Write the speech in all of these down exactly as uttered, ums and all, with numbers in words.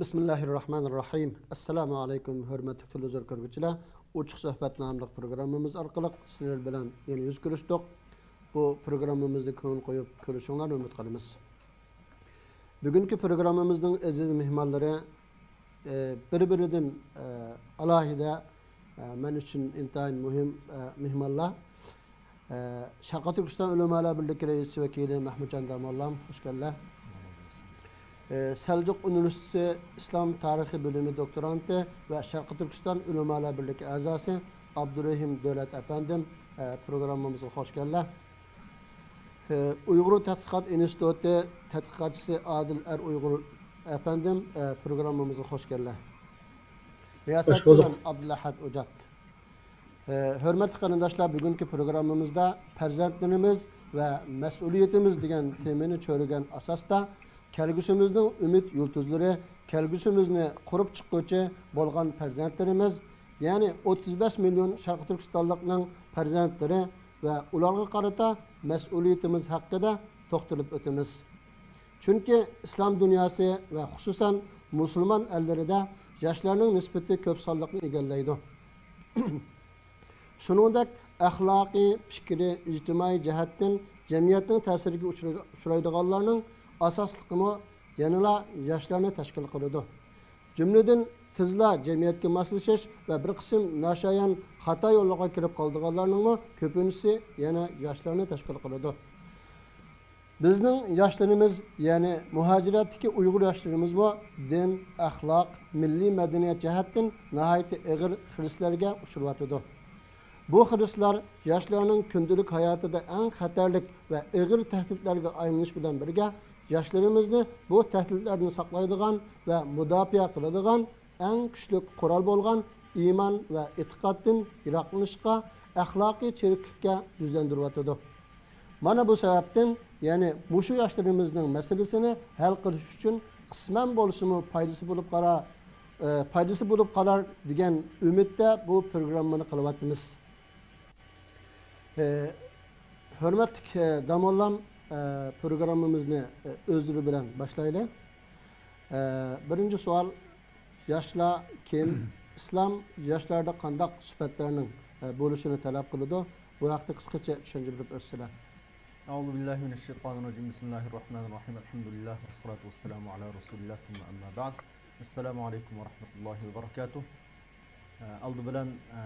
بىسمىللاھىررەھمانىررەھىم. ئەسسالامۇ ئەلەيكۇم، ھۆرمەتلىك تېلېۋىزور كۆرگۈچىلەر. ئوچۇق سۆھبەت ناملىق پروگراممىمىز ئارقىلىق سىلەر بىلەن يەنە يۈز كۆرۈشتۇق. بۇ پروگراممىمىزنى كۆڭۈل قويۇپ كۆرۈشۈڭلارنى ئۈمىد قىلىمىز. بۈگۈنكى پروگراممىمىزنىڭ ئەزىز مېھمانلىرى، ئە، بىر-بىرىدىن، ئە، ئالاھىدە، ئە، مەن ئۈچۈن ئىنتايىن مۇھىم، ئە، مېھمانلار. ئە، شەرقىي تۈركىستان ئۆلىمالار بىرلىكى رەئىس ۋەكىلى مەھمۇتجان داموللام، خوش كەلدىلەر. ئە، سەلجۇق ئۇنىۋېرسىتېتى ئىسلام تارىخى بۆلۈمى دوكتورانتى ۋە شەرقىي تۈركىستان ئۆلىمالار بىرلىكى ئەزاسى ئابدۇرېھىم دۆلەت ئەپەندىم، ئە، پروگراممىمىزغا خوش كەلدىلەر. ئە، ئۇيغۇر تەتقىقات ئىنستىتۇتى تەتقىقاتچىسى ئادىل ئەر ئۇيغۇر ئەپەندىم، ئە، پروگراممىمىزغا خوش كەلدىلەر. خوش بولدۇق. رىياسەتچىمەن ئابدۇلئەھەد ئوجات. ئە، ھۆرمەتلىك قېرىنداشلار، بۈگۈنكى پروگراممىمىزدا پەرزەنتلىرىمىز ۋە مەسئۇلىيىتىمىز دېگەن تېمىنى چۆرىگەن ئاساستا، كەلگۈسىمىزنىڭ ئۈمىد يۇلتۇزلىرى، كەلگۈسىمىزنى قۇرۇپ چىققۇچى بولغان پەرزەنتلىرىمىز، يەنى ئوتتۇز بەش مىليون شەرقىي تۈركىستانلىقنىڭ پەرزەنتلىرى ۋە ئۇلارغا قارىتا مەسئۇلىيىتىمىز ھەققىدە توختىلىپ ئۆتىمىز. چۈنكى ئىسلام دۇنياسى ۋە خۇسۇسەن مۇسۇلمان ئەللىرىدە ياشلارنىڭ نىسبىتى كۆپ سانلىقنى ئىگىلەيدۇ. شۇنىڭدەك ئەخلاقىي، پىكرىي، ئىجتىمائىي جەھەتتىن جەمئىيەتنىڭ تەسىرىگە ئۇچرا-، ئۇچرايدىغانلارنىڭ ئاساسلىقىمۇ يەنىلا ياشلارنى تەشكىل قىلىدۇ. جۈملىدىن تېزلا جەمئىيەتكە ماسلىشىش ۋە بىر قىسىم ناشايان خاتا يوللارغا كىرىپ قالىدىغانلارنىڭمۇ كۆپىنچىسى يەنە ياشلارنى تەشكىل قىلىدۇ. بىزنىڭ ياشلىرىمىز، يەنى مۇھاجىرەتتىكى ئۇيغۇر ياشلىرىمىزمۇ دىن، ئەخلاق، مىللىي مەدەنىيەت جەھەتتىن ناھايىتى ئېغىر خىرىسلەرگە ئۇچرىۋاتىدۇ. بۇ خىرىسلار ياشلارنىڭ كۈندىلىك ھاياتىدا ئەڭ خەتەرلىك ۋە ئېغىر تەھدىتلەرگە ئايلىنىش بىلەن بىرگە، ياشلىرىمىزنى بۇ تەھدىتلەردىن ساقلايدىغان ۋە مۇداپىئە قىلىدىغان ئەڭ كۈچلۈك قورال بولغان ئىمان ۋە ئېتىقادتىن يىراقلىنىشقا، ئەخلاقىي چىرىكلىككە يۈزلەندۈرۈۋاتىدۇ. مانا بۇ سەۋەبتىن، يەنى مۇشۇ ياشلىرىمىزنىڭ مەسىلىسىنى ھەل قىلىش ئۈچۈن قىسمەن بولسىمۇ پايدىسى بولۇپ قالار، ئە، پايدىسى بولۇپ قالار دېگەن ئۈمىدتە بۇ پروگراممىنى قىلىۋاتىمىز. ئە، ھۆرمەتلىك، ئە، داموللام، ئە، پروگراممىمىزنى، ئە، ئۆزلىرى بىلەن باشلايلى. ئە، بىرىنچى سوئال، ياشلار كىم؟ ئىسلام ياشلاردا قانداق سۈپەتلەرنىڭ، ئە، بولۇشىنى تەلەپ قىلىدۇ؟ بۇ ھەقتە قىسقىچە چۈشەنچە بېرىپ ئۆتسىلە. أعوذ بالله من الشيطان الرجيم. بسم الله الرحمن الرحيم. الحمد لله والصلاة والسلام على رسول الله ثم أما بعد. السلام عليكم ورحمة الله وبركاته. ئە، ئالدى بىلەن، ئە،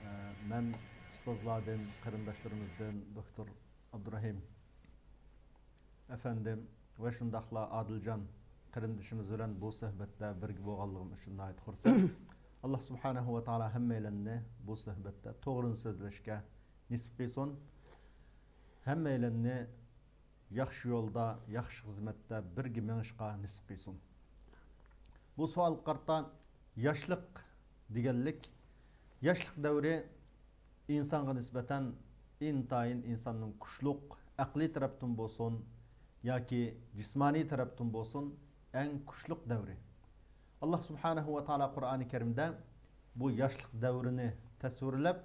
ئە، مەن ئۇستازلاردىن، قېرىنداشلىرىمىزدىن دوكتور ئابدۇرەھىم ئەپەندىم ۋە شۇنداقلا ئادىلجان قېرىندىشىمىز بىلەن بۇ سۆھبەتتە بىرگە بولغانلىقىم ئۈچۈن ناھايىتى خۇرسەن. ئاللا سۇبھانەھۇ ۋە تائالا ھەممەيلەننى بۇ سۆھبەتتە توغرىنى سۆزلەشكە نېسىپ قىلسۇن. ھەممەيلەننى ياخشى يولدا، ياخشى خىزمەتتە بىرگە مېڭىشقا نېسىپ قىلسۇن. بۇ سوئالغا قارىتا، ياشلىق دېگەنلىك، ياشلىق دەۋرى ئىنسانغا نىسبەتەن ئىنتايىن ئىنساننىڭ كۈچلۈك، ئەقلىي تەرەپتىن بولسۇن ياكى جىسمانىي تەرەپتىن بولسۇن، ئەڭ كۈچلۈك دەۋرى. ئاللا سۇبھانەھۇ ۋە تائالا قۇرئانى كەرىمدە بۇ ياشلىق دەۋرىنى تەسۋىرلەپ،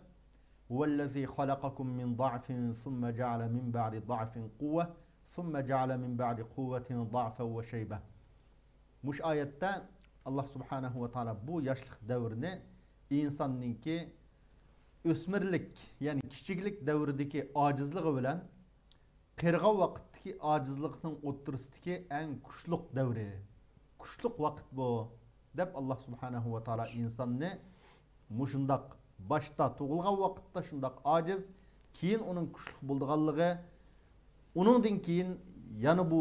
هو الذي خلقكم من ضعف ثم جعل من بعد ضعف قوة ثم جعل من بعد قوة ضعفا وشيبة. مۇشۇ ئايەتتە ئاللا سۇبھانەھۇ ۋە تائالا بۇ ياشلىق دەۋرىنى ئىنساننىڭكى ئۆسمۈرلۈك، يەنى كىچىكلىك دەۋرىدىكى ئاجىزلىقى بىلەن قېرىغان ۋاقىتتىكى ئاجىزلىقنىڭ ئوتتۇرىسىدىكى ئەڭ كۈچلۈك دەۋرى، كۈچلۈك ۋاقىت بۇ، دەپ ئاللا سۇبھانەھۇ ۋە تائالا ئىنساننى مۇشۇنداق باشتا تۇغۇلغان ۋاقىتتا شۇنداق ئاجىز، كېيىن ئۇنىڭ كۈچلۈك بولىدىغانلىقى، ئۇنىڭدىن كېيىن يەنە بۇ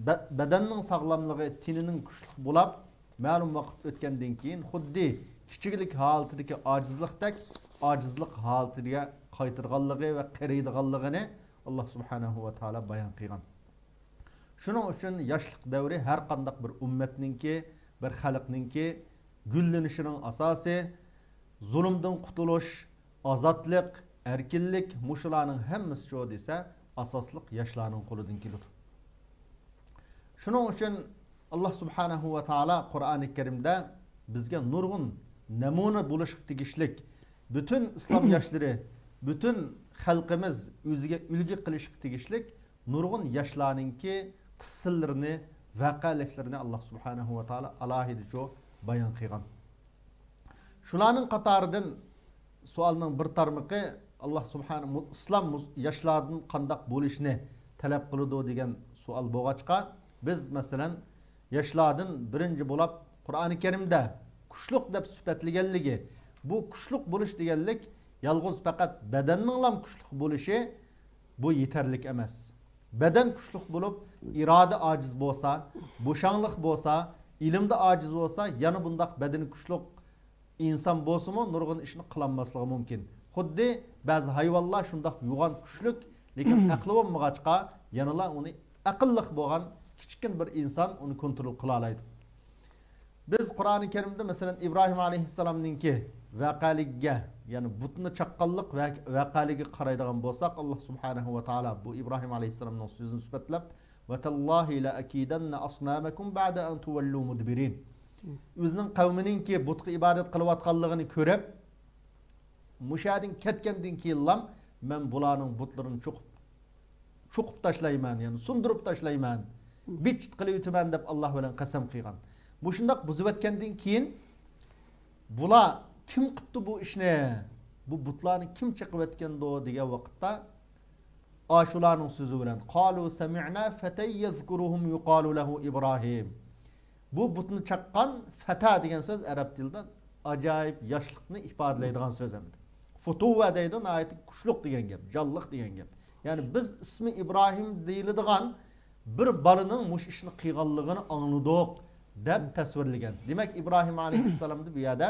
بە-، بەدەننىڭ ساغلاملىقى، تېنىنىڭ كۈچلۈك بولاپ، مەلۇم ۋاقىت ئۆتكەندىن كېيىن خۇددى كىچىكلىك ھالىتىدىكى ئاجىزلىقتەك ئاجىزلىق ھالىتىگە قايتىدىغانلىقى ۋە قېرىيدىغانلىقىنى ئاللا سۇبھانەھۇ ۋە تائالا بايان قىلغان. شۇنىڭ ئۈچۈن ياشلىق دەۋرى ھەر قانداق بىر ئۈممەتنىڭكى، بىر خەلقنىڭكى گۈللىنىشىنىڭ ئاساسى، زۇلۇمدىن قۇتۇلۇش، ئازادلىق، ئەركىنلىك، مۇشۇلارنىڭ ھەممىسى شۇ دېسە، ئاساسلىق ياشلارنىڭ قولىدىن كېلىدۇ. شۇنىڭ ئۈچۈن ئاللا سۇبھانەھۇ ۋە تائالا قۇرئانى كەرىمدە بىزگە نۇرغۇن نەمۇنە بولۇشقا تېگىشلىك، پۈتۈن ئىسلام ياشلىرى، پۈتۈن خەلقىمىز ئۆزىگە ئۈلگە قىلىشقا تېگىشلىك نۇرغۇن ياشلارنىڭكى قىسسىلىرىنى، ۋەقەلىكلىرىنى ئاللا سۇبھانەھۇ ۋە تائالا ئالاھىدە شۇ بايان قىلغان. شۇلارنىڭ قاتارىدىن سوئالنىڭ بىر تارمىقى، ئاللا سۇبھانە، مۇ-، ئىسلام مۇس-، ياشلاردىن قانداق بولۇشنى تەلەپ قىلىدۇ دېگەن سوئال بولغاچقا، بىز، مەسىلەن، ياشلاردىن بىرىنچى بولاپ قۇرئانى كەرىمدە كۈچلۈك دەپ سۈپەتلىگەنلىكى، بۇ كۈچلۈك بولۇش دېگەنلىك يالغۇز پەقەت بەدەننىڭلام كۈچلۈك بولۇشى، بۇ يېتەرلىك ئەمەس. بەدەن كۈچلۈك بولۇپ، ئىرادە ئاجىز بولسا، بوشاڭلىق بولسا، ئىلىمدە ئاجىز بولسا، يەنە بۇنداق بەدىنى كۈچلۈك ئىنسان بولسىمۇ، نۇرغۇن ئىشنى قىلالماسلىقى مۇمكىن. خۇددى بەزى ھايۋانلار شۇنداق يوغان كۈچلۈك، لېكىن ئەقلى بولمىغاچقا، يەنىلا ئۇنى ئەقىللىق بولغان كىچىككىنە بىر ئىنسان ئۇنى كونترول قىلالايدۇ. بىز قۇرئانى كەرىمدە، مەسىلەن، ئىبراھىم ئەلەيھىسسالامنىڭكى ۋەقەلىكىگە، يەنى بۇتنى چاققانلىق ۋە-، ۋەقەلىكىگە قارايدىغان بولساق، ئاللا سۇبھانەھۇ ۋە تائالا بۇ ئىبراھىم ئەلەيھىسسالامنىڭ سۆزىنى سۈپەتلەپ، «ۋەتاللاھى لەئەكىدەننە ئەسنامەكۇم بەئدە ئەن تۇۋەللۇ مۇدبىرىن.» ئۆزىنىڭ قەۋمىنىڭكى بۇتقا ئىبادەت قىلىۋاتقانلىقىنى كۆرۈپ، مۇشۇ يەردىن كەتكەندىن كېيىنلام مەن بۇلارنىڭ بۇتلىرىنى چوقۇپ، چوقۇپ تاشلايمەن، يەنى سۇندۇرۇپ تاشلايمەن، بىت-چىت قىلىۋېتىمەن دەپ ئاللا بىلەن قەسەم قىلغان. مۇشۇنداق بۇزۇۋەتكەندىن كېيىن بۇلار كىم قىپتۇ بۇ ئىشنى؟ بۇ بۇتلارنى كىم چېقىۋەتكەندۇ دېگەن ۋاقىتتا، ئاشۇلارنىڭ سۆزى بىلەن، قالۇ سەمىئنا فەتەن يەزكۇرۇھۇم يۇقالۇ لەھۇ ئىبراھىم. بۇ بۇتنى چاققان، فەتە دېگەن سۆز ئەرەب تىلىدا ئاجايىپ ياشلىقنى ئىپادىلەيدىغان سۆز ئەمدى. فۇتۇۋۋە دەيدۇ، ناھايىتى كۈچلۈك دېگەن گەپ، جانلىق دېگەن گەپ. يەنى بىز ئىسمى ئىبراھىم دېيىلىدىغان بىر بالىنىڭ مۇشۇ ئىشنى قىلغانلىقىنى ئاڭلىدۇق دەپ تەسۋىرلىگەن. دېمەك، ئىبراھىم ئەلەيھىسسالامدا بۇ يەردە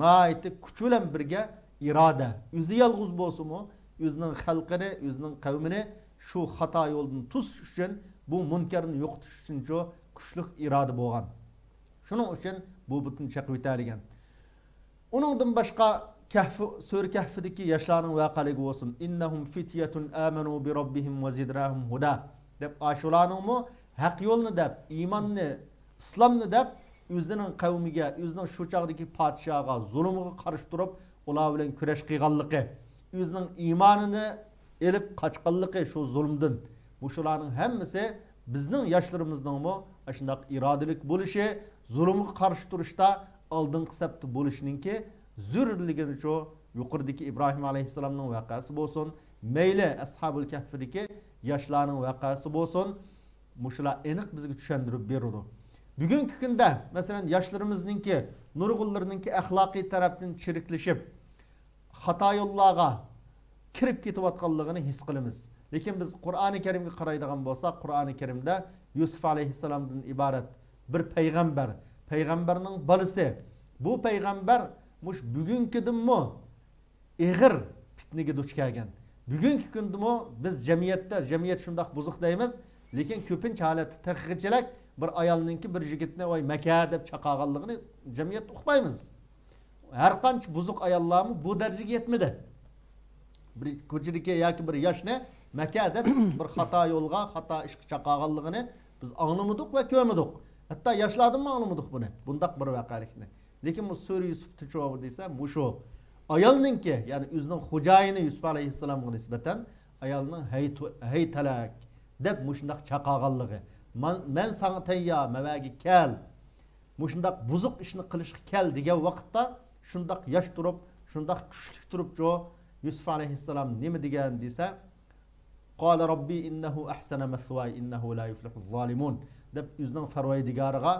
ناھايىتى كۈچ بىلەن بىرگە ئىرادە، ئۆزى يالغۇز بولسىمۇ، ئۆزىنىڭ خەلقىنى، ئۆزىنىڭ قەۋمىنى شۇ خاتا يولدىن توسۇش ئۈچۈن، بۇ مۇنكەرنى يوقىتىش ئۈچۈنچۇ كۈچلۈك ئىرادە بولغان. شۇنىڭ ئۈچۈن بۇ بۇتنى چېقىۋېتەلىگەن. ئۇنىڭدىن باشقا كەھف، سۈرە كەھفىدىكى ياشلارنىڭ ۋەقەلىكى بولسۇن، «ئىننەھۇم فىتيەتۇن ئامەنۇ بىرەببىھىم ۋە زىدناھۇم ھۇدا» دەپ، ئاشۇلارنىڭمۇ ھەق يولنى دەپ، ئىماننى، ئىسلامنى دەپ، ئۆزىنىڭ قەۋمىگە، ئۆزىنىڭ شۇ چاغدىكى پادىشاھىغا، زۇلۇمىغا قارشى تۇرۇپ، ئۇلار بىلەن كۈرەش قىلغانلىقى، ئۆزىنىڭ ئىمانىنى ئېلىپ قاچقانلىقى شۇ زۇلۇمدىن، مۇشۇلارنىڭ ھەممىسى بىزنىڭ ياشلىرىمىزنىڭمۇ ئاشۇنداق ئىرادىلىك بولۇشى، زۇلۇمغا قارشى تۇرۇشتا ئالدىنقى سەپتە بولۇشىنىڭكى زۆرۈرلۈكىنىچۇ، يۇقىرىدىكى ئىبراھىم ئەلەيھىسسالامنىڭ ۋەقەسى بولسۇن، مەيلى ئەسھابۇل كەھفىدىكى ياشلارنىڭ ۋەقەسى بولسۇن، مۇشۇلار ئېنىق بىزگە چۈشەندۈرۈپ بېرىدۇ. بۈگۈنكى كۈندە، مەسىلەن، ياشلىرىمىزنىڭكى، نۇرغۇنلىرىنىڭكى ئەخلاقىي تەرەپتىن چىرىكلىشىپ، خاتا يوللارغا كىرىپ كېتىۋاتقانلىقىنى ھېس قىلىمىز. لېكىن بىز قۇرئانى كەرىمگە قارايدىغان بولساق، قۇرئانى كەرىمدە يۈسۈپ ئەلەيھىسسالامدىن ئىبارەت بىر پەيغەمبەر، پەيغەمبەرنىڭ بالىسى. بۇ پەيغەمبەر مۇشۇ بۈگۈنكىدىنمۇ ئېغىر پىتنىگە دۇچ كەلگەن. بۈگۈنكى كۈندىمۇ بىز جەمئىيەتتە، جەمئىيەت شۇنداق بۇزۇق دەيمىز، لېكىن كۆپىنچە ھالەتتە تېخىچىلەك بىر ئايالنىڭكى بىر يىگىتنى ۋاي مەكە دەپ چاقىرغانلىقىنى جەمئىيەتتە ئۇقمايمىز. ھەر قانچە بۇزۇق ئاياللارمۇ بۇ دەرىجىگە يەتمىدى. بىر كوچىدىكى ياكى بىر ياشنى مەكە دەپ بىر خاتا يولغا، خاتا ئىشقا چاقىرغانلىقىنى بىز ئاڭلىمىدۇق ۋە كۆرمىدۇق. ھەتتا ياشلاردىنمۇ ئاڭلىمىدۇق بۇنى، بۇنداق بىر ۋەقەلىكنى. لېكىن بۇ سۈرە يۈسۈفتە چوغ دېسە، مۇشۇ ئايالنىڭكى، يەنى ئۆزىنىڭ خوجايىنى يۈسۈپ ئەلەيھىسسالامغا نىسبەتەن ئايالنىڭ ھەي تو-، ھەي تەلەك دەپ مۇشۇنداق چاقىرغانلىقى، مەن، مەن ساڭا تەييار، مەۋەگە كەل، مۇشۇنداق بۇزۇق ئىشنى قىلىشقا كەل دېگەن ۋاقىتتا، شۇنداق ياش تۇرۇپ، شۇنداق كۈچلۈك تۇرۇپچۇ، يۈسۈپ ئەلەيھىسسالام نېمە دېگەن دېسە، قال ربي إنه أحسن مثواي إنه لا يفلح الظالمون دەپ ئۆزىنىڭ پەرۋەردىگارىغا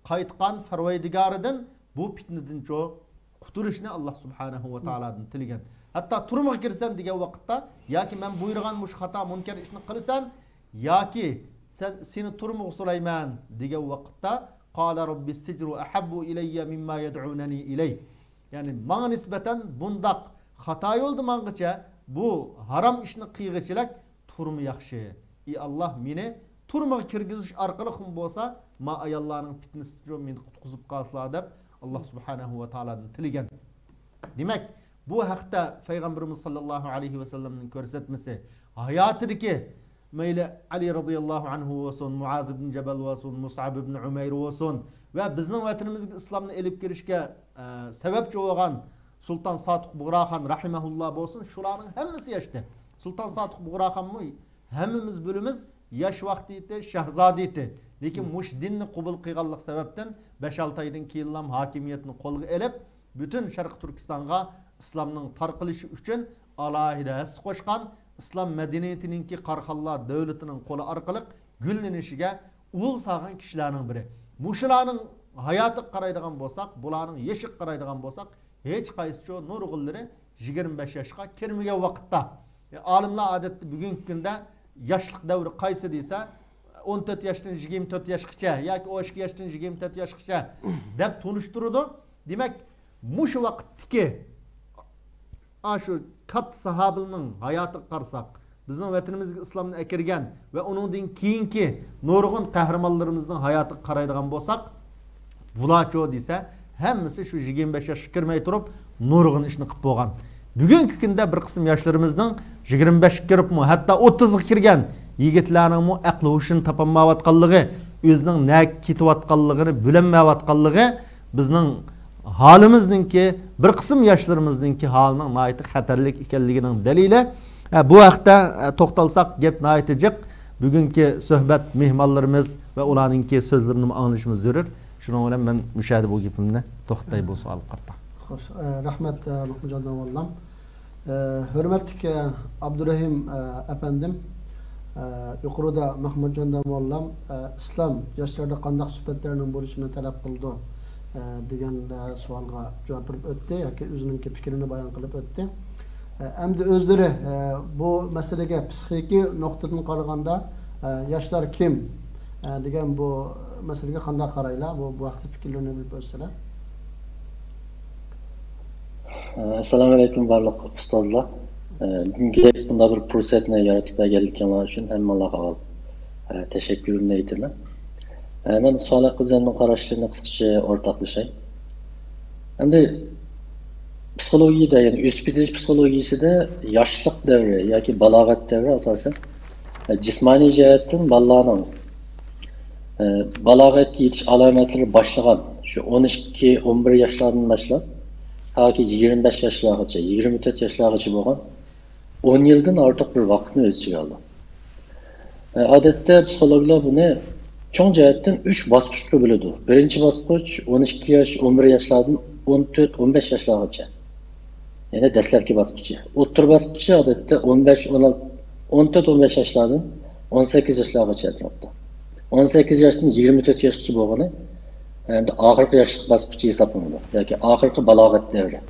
قايتقان، پەرۋەردىگارىدىن بۇ پىتنىدىنچۇ قۇتۇلۇشنى ئاللا سۇبھانەھۇ ۋە تائالادىن تىلىگەن. ھەتتا تۈرمىگە كىرىسەن دېگەن ۋاقىتتا ياكى مەن بۇيرۇغان مۇشۇ خاتا مۇنكەر ئىشنى قىلىسەن ياكى سەن، سېنى تۈرمىگە سولايمەن دېگەن ۋاقىتتا قال ربي السجن أحب إلي مما يدعونني إليه. يەنى ماڭا نىسبەتەن بۇنداق خاتا يولدا ماڭغىچە، بۇ ھارام ئىشنى قىلغىچىلەك تۈرمە ياخشى. ئى ئاللا، مېنى تۈرمىگە كىرگۈزۈش ئارقىلىقمۇ بولسا، ما ئاياللارنىڭ پىتنىسىدىن مېنى قۇتقۇزۇپ قالسىلا دەپ، ئاللا سۇبھانەھۇ ۋە تائالادىن تىلىگەن. دېمەك، بۇ ھەقتە پەيغەمبىرىمىز ساللاللاھۇ ئەلەيھى ۋەسەللەمنىڭ كۆرسەتمىسى، ھاياتىدىكى مەيلى ئەلى رازىياللاھۇ ئەنھۇ بولسۇن، مۇئاز ئىبن جەبەل بولسۇن، مۇسئەب ئىبن ئۇمەير بولسۇن ۋە بىزنىڭ ۋەتىنىمىزگە ئىسلامنى ئېلىپ كىرىشكە، ئە، سەۋەبچى بولغان سۇلتان ساتۇق بۇغراخان رەھىمەھۇللا بولسۇن، شۇلارنىڭ ھەممىسى ياشتى. سۇلتان ساتۇق بۇغراخانمۇ ھەممىمىز بىلىمىز، ياش ۋاقتى ئىدى، شاھزادە ئىدى. لېكىن مۇشۇ دىننى قوبۇل قىلغانلىق سەۋەبتىن بەش-ئالتە ئايدىن كېيىنلا ھاكىمىيەتنى قولغا ئېلىپ، پۈتۈن شەرقىي تۈركىستانغا ئىسلامنىڭ تارقىلىشى ئۈچۈن ئالاھىدە ھەسسە قوشقان، ئىسلام مەدەنىيىتىنىڭكى قارخانلار دۆلىتىنىڭ قولى ئارقىلىق گۈللىنىشىگە ئۇل سالغان كىشىلەرنىڭ بىرى. مۇشۇلارنىڭ ھاياتىغا قارايدىغان بولساق، بۇلارنىڭ يېشىغا قارايدىغان بولساق، ھېچقايسىچۇ نۇرغۇنلىرى يىگىرمە بەش ياشقا كىرمىگەن ۋاقىتتا. ئالىملار ئادەتتە بۈگۈنكى كۈندە ياشلىق دەۋرى قايسى دېسە، ئون تۆت ياشتىن يىگىرمە تۆت ياشقىچە ياكى ئون ئىككى ياشتىن يىگىرمە تۆت ياشقىچە دەپ تونۇشتۇرىدۇ. دېمەك، مۇشۇ ۋاقىتتىكى ئاشۇ كاتتا ساھابىلىنىڭ ھاياتىغا قارىساق، بىزنىڭ ۋەتىنىمىزگە ئىسلامنى ئەكىرگەن ۋە ئۇنىڭدىن كېيىنكى نۇرغۇن قەھرىمانلىرىمىزنىڭ ھاياتىغا قارايدىغان بولساق، بۇلارچۇ دېسە، ھەممىسى شۇ يىگىرمە بەش ياشقا كىرمەي تۇرۇپ نۇرغۇن ئىشنى قىلىپ بولغان. بۈگۈنكى كۈندە بىر قىسىم ياشلىرىمىزنىڭ يىگىرمە بەشكە كىرىپمۇ، ھەتتا ئوتتۇزغا كىرگەن يىگىتلەرنىڭمۇ ئەقلى ھوشىنى تاپالمايۋاتقانلىقى، ئۆزىنىڭ نەگە كېتىۋاتقانلىقىنى بىلەلمەيۋاتقانلىقى بىزنىڭ ھالىمىزنىڭكى، بىر قىسىم ياشلىرىمىزنىڭكى ھالىنىڭ ناھايىتى خەتەرلىك ئىكەنلىكىنىڭ دەلىلى. ھە، بۇ ھەقتە، ئە، توختالساق، گەپ ناھايىتى جىق. بۈگۈنكى سۆھبەت مېھمانلىرىمىز ۋە ئۇلارنىڭكى سۆزلىرىنىمۇ ئاڭلىشىمىز زۆرۈر. شۇنىڭ بىلەن مەن مۇشۇ يەردە بۇ گېپىمنى توختىتاي، بۇ سوئالغا قارىتا. خوش، ئە، رەھمەت، ئە، مۇھمەتجان داۋاللام. ئە، ھۆرمەتلىك، ئە، ئابدۇرېھىم، ئە، ئەپەندىم، ئە، يۇقىرىدا مەھمۇتجان داموللام، ئە، ئىسلام ياشلاردا قانداق سۈپەتلەرنىڭ بولۇشىنى تەلەپ قىلىدۇ، ئە، دېگەن، ئە، سوئالغا جاۋاب بېرىپ ئۆتتى ياكى ئۆزىنىڭكى پىكرىنى بايان قىلىپ ئۆتتى. ئە، ئەمدى ئۆزلىرى، ئە، بۇ مەسىلىگە پسىخىكىي نۇقتىدىن قارىغاندا، ئە، ياشلار كىم، ئە، دېگەن بۇ مەسىلىگە قانداق قارايلا؟ بۇ، بۇ ھەقتە پىكىرلىرىنى بىلىپ ئۆتسىلە. ئەسسالامۇئەلەيكۇم بارلىق ئۇستازلار. بۈگۈنكىدەك بۇنداق بىر پۇرسەتنى يارىتىپ بەرگەنلىكىڭلار ئۈچۈن ھەممىڭلارغا ئاۋۋال تەشەككۈرۈمنى ئېيتىمەن. مەن سالىھ قۇزەننىڭ قاراشلىرىنى قىسقىچە ئورتاقلىشاي. ئەمدى پسىخولوگىيەدە، يەنى ئۆسۈپ يېتىلىش پسىخولوگىيىسىدە ياشلىق دەۋرى ياكى بالاغەت دەۋرى ئاساسەن، ئە، جىسمانىي جەھەتتىن بالىلارنىڭ، ئە، بالاغەتكە يېتىش ئالامەتلىرى باشلىغان شۇ ئون ئىككى، ئون بىر ياشلاردىن باشلاپ تاكى يىگىرمە بەش ياشلارغىچە، يىگىرمە تۆت ياشلارغىچە بولغان ئون يىلدىن ئارتۇق بىر ۋاقىتنى ئۆز ئىچىگە ئالىدۇ. ئادەتتە پسىخولوگلار بۇنى چوڭ جەھەتتىن ئۈچ باسقۇچقا بۆلىدۇ. بىرىنچى باسقۇچ ئون ئىككى ياش، ئون بىر ياشلاردىن ئون تۆت، ئون بەش ياشلارغىچە. يەنى دەسلەپكى باسقۇچى. ئوتتۇرا باسقۇچى ئادەتتە ئون بەش، ئون ئالتە، ئون تۆت، ئون بەش ياشلاردىن ئون سەككىز ياشلارغىچە ئەتراپتا. ئون سەككىز ياشتىن يىگىرمە تۆت ياشقىچە بولغىنى ئەمدى ئاخىرقى ياشلىق باسقۇچى ھېسابلىنىدۇ ياكى ئاخىرقى بالاغەت دەۋرى.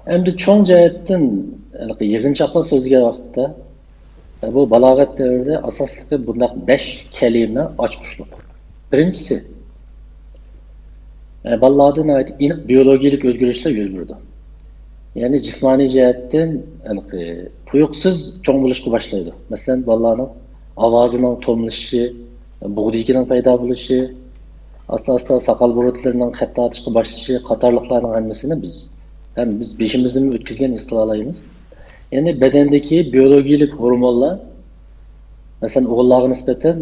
ئەمدى چوڭ جەھەتتىن ھېلىقى يىغىنچاقلاپ سۆزلىگەن ۋاقىتتا، بۇ بالاغەت دەۋرىدە ئاساسلىقى بۇنداق بەش كەلىمە ئاچقۇچلۇق. بىرىنچىسى، بالىلاردا ناھايىتى ئېنىق بىيولوگىيەلىك ئۆزگىرىشلەر يۈز بېرىدۇ. يەنى جىسمانىي جەھەتتىن ھېلىقى تۇيۇقسىز چوڭ بولۇشقا باشلايدۇ. مەسىلەن، بالىلارنىڭ ئاۋازىنىڭ توملىشىشى، بۇغدىيىكىنىڭ پەيدا بولۇشى، ئاستا-ئاستا ساقال بۇرۇتلىرىنىڭ خەت تارتىشقا باشلىشى قاتارلىقلارنىڭ ھەممىسىنى بىز ھەم بىز بېشىمىزدىنمۇ ئۆتكۈزگەن ھېس قىلالايمىز. يەنى بەدەندىكى بىيولوگىيەلىك ھورمونلار، مەسىلەن، ئوغۇللارغا نىسبەتەن،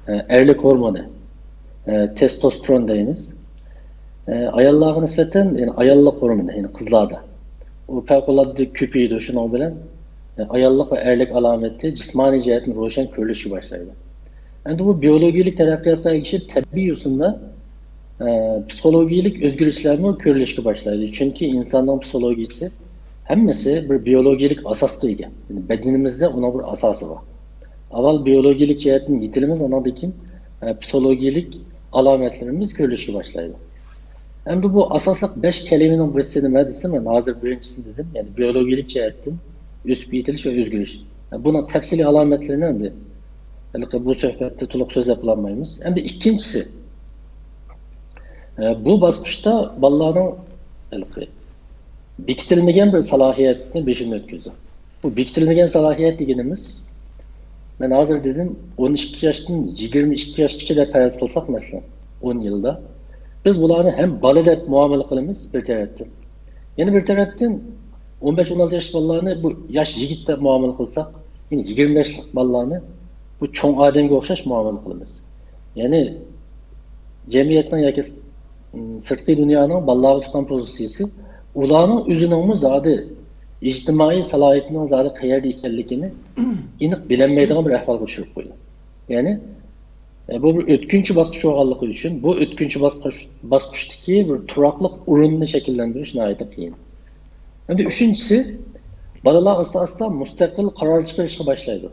ئە، ئەرلىك ھورمونى، ئە، تېستوستېرون دەيمىز. ئە، ئاياللارغا نىسبەتەن، يەنى ئاياللىق ھورمونى، يەنى قىزلاردا. ئۇ پەۋقۇلئاددە كۆپىيىدۇ، شۇنىڭ بىلەن، ئە، ئاياللىق ۋە ئەرلىك ئالامىتى جىسمانىي جەھەتتىن روشەن كۆرۈلۈشكە باشلايدۇ. ئەمدى بۇ بىيولوگىيەلىك تەرەققىياتقا ئەگىشىپ، تەبىئىي يوسۇندا، ئە، پسىخولوگىيەلىك ئۆزگىرىشلەرمۇ كۆرۈلۈشكە باشلايدۇ. چۈنكى ئىنساننىڭ پسىخولوگىيىسى ھەممىسى بىر بىيولوگىيەلىك ئاساسقا ئىگە. يەنى بەدىنىمىزدە ئۇنىڭ بىر ئاساسى بار. ئاۋۋال بىيولوگىيەلىك جەھەتتىن يېتىلىمىز، ئانىڭدىن كېيىن، ئە، پسىخولوگىيەلىك ئالامەتلىرىمىز كۆرۈلۈشكە باشلايدۇ. ئەمدى بۇ ئاساسلىق بەش كەلىمىنىڭ بىرسى نېمە دېسە، مەن ھازىر بىرىنچىسىنى دېدىم، يەنى بىيولوگىيەلىك جەھەتتىن ئۆسۈپ يېتىلىش ۋە ئۆزگىرىش. بۇنىڭ تەپسىلىي ئالامەتلىرىنى ئەمدى ھېلىقى بۇ سۆھبەتتە تولۇق سۆزلەپ بولالمايمىز. ئەمدى ئىككىنچىسى، ئە، بۇ باسقۇچتا بالىلارنىڭ ھېلىقى بېكىتىلمىگەن بىر سالاھىيەتنى بېشىدىن ئۆتكۈزدى. بۇ بېكىتىلمىگەن سالاھىيەت دېگىنىمىز، مەن ھازىر دېدىم، ئون ئىككى ياشتىن يىگىرمە ئىككى ياشقىچە دەپ پەرەز قىلساق، مەسىلەن، ئون يىلدا، بىز بۇلارنى ھەم بالا دەپ مۇئامىلە قىلىمىز بىر تەرەپتىن. يەنە بىر تەرەپتىن، ئون بەش، ئون ئالتە ياش بالىلارنى بۇ ياش يىگىت دەپ مۇئامىلە قىلساق، يەنە يىگىرمە ياشلىق بالىلارنى بۇ چوڭ ئادەمگە ئوخشاش مۇئامىلە قىلىمىز. يەنى جەمئىيەتنىڭ ياكى س-، سىرتقى دۇنيانىڭ بالىلارغا تۇتقان پوزىتسىيىسى ئۇلارنىڭ ئۆزىنىڭمۇ زادى ئىجتىمائىي سالاھىيىتىنىڭ زادى قەيەردە ئىكەنلىكىنى ئېنىق بىلەلمەيدىغان بىر ئەھۋالغا چۈشۈرۈپ قويدى. يەنى، ئە، بۇ بىر ئۆتكۈنچى باسقۇچ بولغانلىقى ئۈچۈن، بۇ ئۆتكۈنچى باسقۇچ، باسقۇچتىكى بىر تۇراقلىق ئورۇننى شەكىللەندۈرۈش ناھايىتى قىيىن. ئەمدى ئۈچىنچىسى، بالىلار ئاستا-ئاستا مۇستەقىل قارار چىقىرىشقا باشلايدۇ.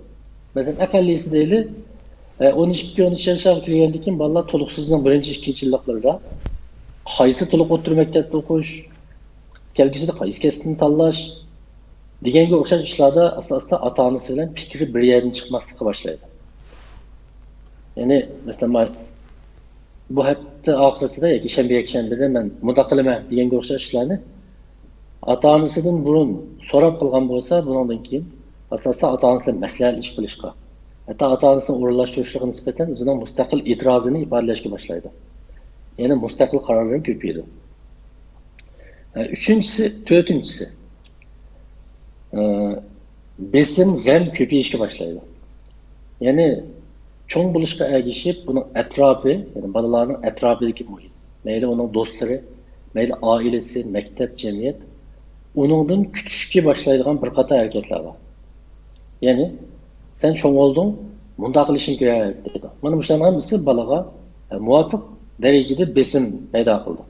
مەسىلەن، ئەقەللىيسى دەيلى، ئە، ئون ئىككى، ئون ئۈچ ياشلارغا كىرگەندىن كېيىن بالىلار تولۇقسىزنىڭ بىرىنچى، ئىككىنچى يىللىقلىرىدا قايسى تولۇق ئوتتۇرا مەكتەپتە ئوقۇش، كەلگۈسىدە قايسى كەسىپنى تاللاش دېگەنگە ئوخشاش ئىشلاردا ئاستا-ئاستا ئاتا-ئانىسى بىلەن پىكرى بىر يەردىن چىقماسلىققا باشلايدۇ. يەنى، مەسىلەن، ما-، بۇ ھەپتە ئاخىرسىدا ياكى شەنبە، يەكشەنبىدە مەن مۇنداق قىلىمەن دېگەنگە ئوخشاش ئىشلارنى ئاتا-ئانىسىدىن بۇرۇن سوراپ قىلغان بولسا، بۇنىڭدىن كېيىن ئاساسەن ئاتا-ئانىسى بىلەن مەسلىھەتلىشىپ قىلىشقا، ھەتتا ئاتا-ئانىسىنىڭ ئورۇنلاشتۇرۇشلىرىغا نىسبەتەن ئۆزىنىڭ مۇستەقىل ئېتىرازىنى ئىپادىلەشكە باشلايدۇ. يەنى مۇستەقىل قارارلىرى كۆپىيىدۇ. ئۈچىنچىسى، تۆتىنچىسى، بېسىم، غەم كۆپىيىشكە باشلايدۇ. يەنى چوڭ بولۇشقا ئەگىشىپ، بۇنىڭ ئەتراپى، يەنى بالىلارنىڭ ئەتراپىدىكى مۇھىت، مەيلى ئۇنىڭ دوستلىرى، مەيلى ئائىلىسى، مەكتەپ، جەمئىيەت، ئۇنىڭدىن كۈتۈشكە باشلايدىغان بىر قاتار ھەرىكەتلەر بار. يەنى، سەن چوڭ بولدۇڭ، مۇنداق قىلىشىڭ كېرەك دەيدۇ. مانا مۇشۇلارنىڭ ھەممىسى بالىغا، ئە، مۇۋاپىق دەرىجىدە بېسىم پەيدا قىلىدۇ.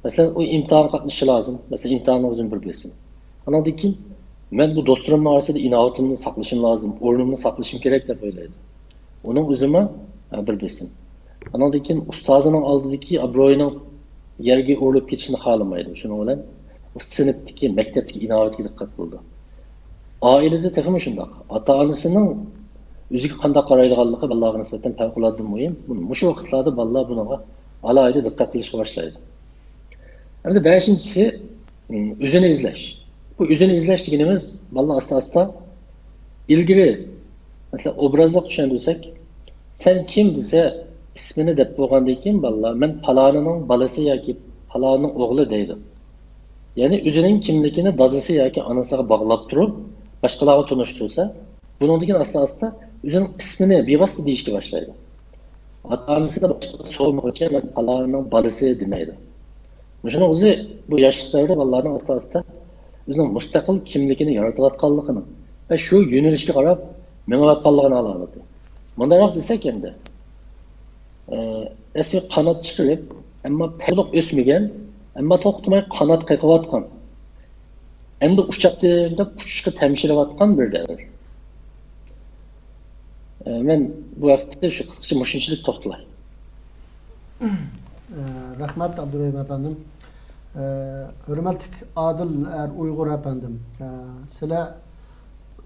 مەسىلەن، ئۇ ئىمتىھانغا قاتنىشىشى لازىم. مەسىلەن، ئىمتىھاننىڭ ئۆزىمۇ بىر بېسىم. ئانىڭدىن كېيىن، مەن بۇ دوستلىرىمنىڭ ئارىسىدا ئىناۋىتىمنى ساقلىشىم لازىم، ئورنۇمنى ساقلىشىم كېرەك دەپ ئويلايدۇ. ئۇنىڭ ئۆزىمۇ، ئە، بىر بېسىم. ئانىڭدىن كېيىن ئۇستازىنىڭ ئالدىدىكى ئابرۇيىنىڭ يەرگە ئۇرۇلۇپ كېتىشىنى خالىمايدۇ. شۇنىڭ بىلەن ئۇ سىنىپتىكى، مەكتەپتىكى ئىناۋىتىگە دىققەت قىلىدۇ. ئائىلىدە تېخىمۇ شۇنداق. ئاتا-ئانىسىنىڭ ئۆزىگە قانداق قارايدىغانلىقى بالىلارغا نىسبەتەن پەۋقۇلئاددە مۇھىم. مۇشۇ ۋاقىتلاردا بالىلار بۇنىڭغا ئالاھىدە دىققەت قىلىشقا باشلايدۇ. ھەمدە بەشىنچىسى، ئۆزىنى ئىزدەش. بۇ ئۆزىنى ئىزدەش دېگىنىمىز، بالىلار ئاستا-ئاستا ئىلگىرى، مەسىلەن، ئوبرازلىق چۈشەندۈرسەك، «سەن كىم؟» دېسە، ئىسمىنى دەپ بولغاندىن كېيىن بالىلار، «مەن پالانىنىڭ بالىسى ياكى پالانىنىڭ ئوغلى» دەيدۇ. يەنى ئۆزىنىڭ كىملىكىنى دادىسى ياكى ئانىسىغا باغلاپ تۇرۇپ، باشقىلارغا تونۇشتۇرسا، بۇنىڭدىن كېيىن ئاستا-ئاستا ئۆزىنىڭ ئىسمىنى بىۋاسىتە دېيىشكە باشلايدۇ. ئاتا-ئانىسىدىن باشقىلار سورىمىغۇچە، «مەن پالانىنىڭ بالىسى» دېمەيدۇ. مۇشۇنىڭ ئۆزى بۇ ياشلىق دەۋرىدە بالىلارنىڭ ئاستا-ئاستا ئۆزىنىڭ مۇستەقىل كىملىكىنى يارىتىۋاتقانلىقىنىڭ ۋە شۇ يۆنىلىشكە قاراپ مېڭىۋاتقانلىقىنىڭ ئالامىتى. مۇنداقراق دېسەك ئەمدى، ئە، رەسمىي قانات چىقىرىپ، ئەمما پەۋقۇلۇق ئۆسمىگەن، ئەمما توختىماي قانات قېقىۋاتقان، ئەمدى ئۇچاتتىم دەپ ئۇچۇشقا تەمشىلىۋاتقان بىر دەۋر. ئە، مەن بۇ ھەقتە شۇ قىسقىچە مۇشۇنچىلىك توختىلاي. ئە، رەھمەت، ئابدۇرېھىم ئەپەندىم. ئە، ھۆرمەتلىك ئادىل ئەر ئۇيغۇر ئەپەندىم، ئە، سىلەر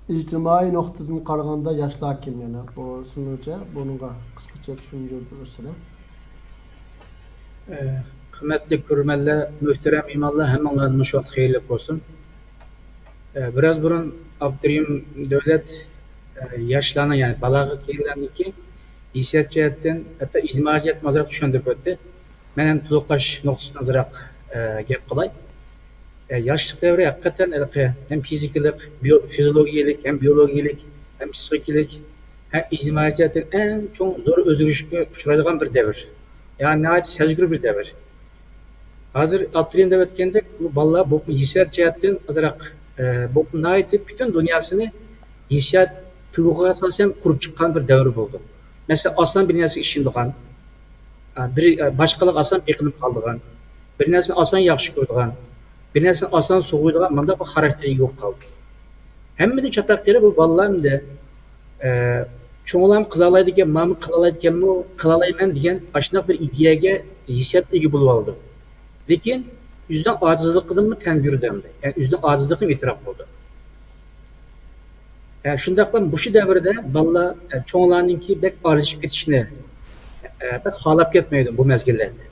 ئىجتىمائىي نۇقتىدىن قارىغاندا ياشلار كىم؟ يەنە بۇ سىزنىڭچە بۇنىڭغا قىسقىچە چۈشەندۈرۈپ بېرىسىلەر. ئە، قىممەتلىك كۆرۈرمەنلەر، مۆھتەرەم مېھمانلار، ھەممىڭلار مۇشۇ ۋاقىت خەيرلىك بولسۇن. ئە، بىراز بۇرۇن ئابدۇرېھىم دۆلەت، ئە، ياشلارنى، يەنى بالاغەتكە كەلگەنلەرنىڭكى ھېسسىيات جەھەتتىن، ھەتتا ئىجتىمائىي جەھەتتىن ئازراق چۈشەندۈرۈپ ئۆتتى. مەن ھەم تولۇقلاش نۇقتىسىدىن ئازراق، ئە، گەپ قىلاي. ئە، ياشلىق دەۋرى ھەقىقەتەن ھېلىقى ھەم فىزىكىلىق، بىيو-، فىزىولوگىيەلىك، ھەم بىيولوگىيەلىك، ھەم پسىخىكىلىك، ھەم ئىجتىمائىي جەھەتتىن ئەڭ چوڭ زور ئۆزگىرىشكە ئۇچرايدىغان بىر دەۋر. يەنى ناھايىتى سەزگۈر بىر دەۋر. ھازىر ئابدۇرېھىم دەپ ئۆتكەندەك، بۇ بالىلار بولۇپمۇ ھېسسىيات جەھەتتىن ئازراق، ئە، بولۇپمۇ ناھايىتى پۈتۈن دۇنياسىنى ھېسسىيات تۇيغۇغا ئاساسەن قۇرۇپ چىققان بىر دەۋر بولدى. مەسىلەن، ئاسان بىر نەرسىگە ئىشىنىدىغان، ئە، بىر، ئە، باشقىلارغا ئاسان بېقىنىپ قالىدىغان، بىر نەرسىنى ئاسان ياخشى كۆرىدىغان، بىر نەرسىنى ئاسان سوغۇيدىغان مۇنداق بىر خاراكتېرگە ئىگە بولۇپ قالدى. ھەممىدىن چاتاق يېرى بۇ بالىلار ئەمدى، ئە، چوڭلارمۇ قىلالايدىكەن، مانا قىلالايدىكەنمۇ، قىلالايمەن دېگەن ئاشۇنداق بىر ئىدىيەگە، ھېسسىياتقا ئىگە بولۇۋالىدۇ. لېكىن ئۆزىنىڭ ئاجىزلىقىدىنمۇ تەنبۇرىدى ئەمدى. يەنى ئۆزىنىڭ ئاجىزلىقىنى ئېتىراپ قىلدى. ئە، شۇنداقلا مۇشۇ دەۋردە بالىلار، ئە، چوڭلارنىڭكى بەك ئارىلىشىپ كېتىشىنى، ئە، بەك خالاپ كەتمەيدۇ بۇ مەزگىللەردە.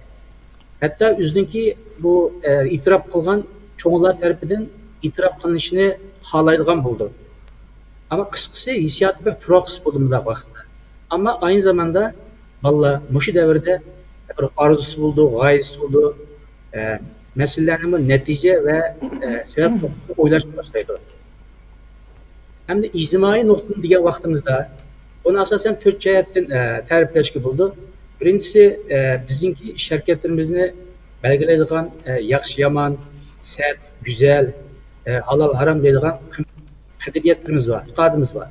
ھەتتا ئۆزىنىڭكى بۇ، ئە، ئېتىراپ قىلغان چوڭلار تەرىپىدىن ئېتىراپ قىلىنىشىنى خالايدىغان بولىدۇ. ئەمما قىسقىسى، ھېسسىياتى بەك تۇراقسىز بولىدۇ مۇنداق ۋاقىتتا. ئەمما ئاينى زاماندا بالىلار مۇشۇ دەۋردە بىر ئارزۇسى بولىدۇ، غايىسى بولىدۇ، ئە، مەسىلىلەرنىمۇ نەتىجە ۋە، ئە، سەۋەب توغرىسىدا ئويلاشقا باشلايدۇ. ئەمدى ئىجتىمائىي نۇقتىدىن دېگەن ۋاقتىمىزدا، بۇنى ئاساسەن تۆت جەھەتتىن، ئە، تەرىپلەشكە بولىدۇ. بىرىنچىسى، ئە، بىزنىڭكى ئىش ھەرىكەتلىرىمىزنى بەلگىلەيدىغان، ئە، ياخشى-يامان، سەت، گۈزەل، ئە، ھالال-ھارام دەيدىغان قەدرىيەتلىرىمىز بار، ئېتىقادىمىز بار.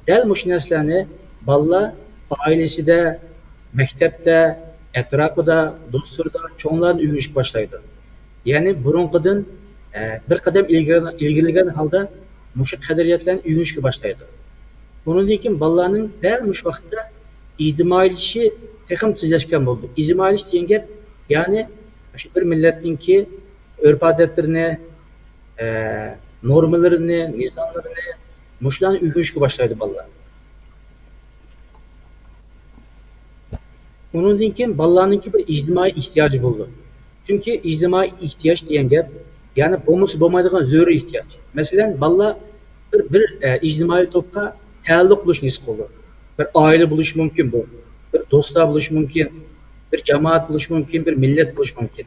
دەل مۇشۇ نەرسىلەرنى بالىلار ئائىلىسىدە، مەكتەپتە، ئەتراپىدا، دوستلىرىدا چوڭلاردىن ئۆگىنىشكە باشلايدۇ. يەنى بۇرۇنقىدىن، ئە، بىر قەدەم ئىلگىرى-، ئىلگىرىلىگەن ھالدا مۇشۇ قەدرىيەتلەرنى ئۆگىنىشكە باشلايدۇ. ئۇنىڭدىن كېيىن بالىلارنىڭ دەل مۇشۇ ۋاقىتتا ئىجتىمائىيلىشىشى تېخىمۇ تېزلەشكەن بولىدۇ. ئىجتىمائىيلىشىش دېگەن گەپ، يەنى شۇ بىر مىللەتنىڭكى ئۆرپ-ئادەتلىرىنى، ئە، نورمىلىرىنى، نىزاملىرىنى، مۇشۇلارنى ئۆگىنىشكە باشلايدۇ بالىلار. ئۇنىڭدىن كېيىن بالىلارنىڭكى بىر ئىجتىمائىي ئېھتىياجى بولىدۇ. چۈنكى ئىجتىمائىي ئېھتىياج دېگەن گەپ، يەنى بولمىسا بولمايدىغان زۆرۈر ئېھتىياج. مەسىلەن، بالىلار بىر، بىر، ئە، ئىجتىمائىي توپقا تەئەللۇق بولۇشنى ھېس قىلىدۇ. بىر ئائىلە بولۇشى مۇمكىن بۇ. بىر دوستلار بولۇشى مۇمكىن. بىر جامائەت بولۇشى مۇمكىن. بىر مىللەت بولۇشى مۇمكىن.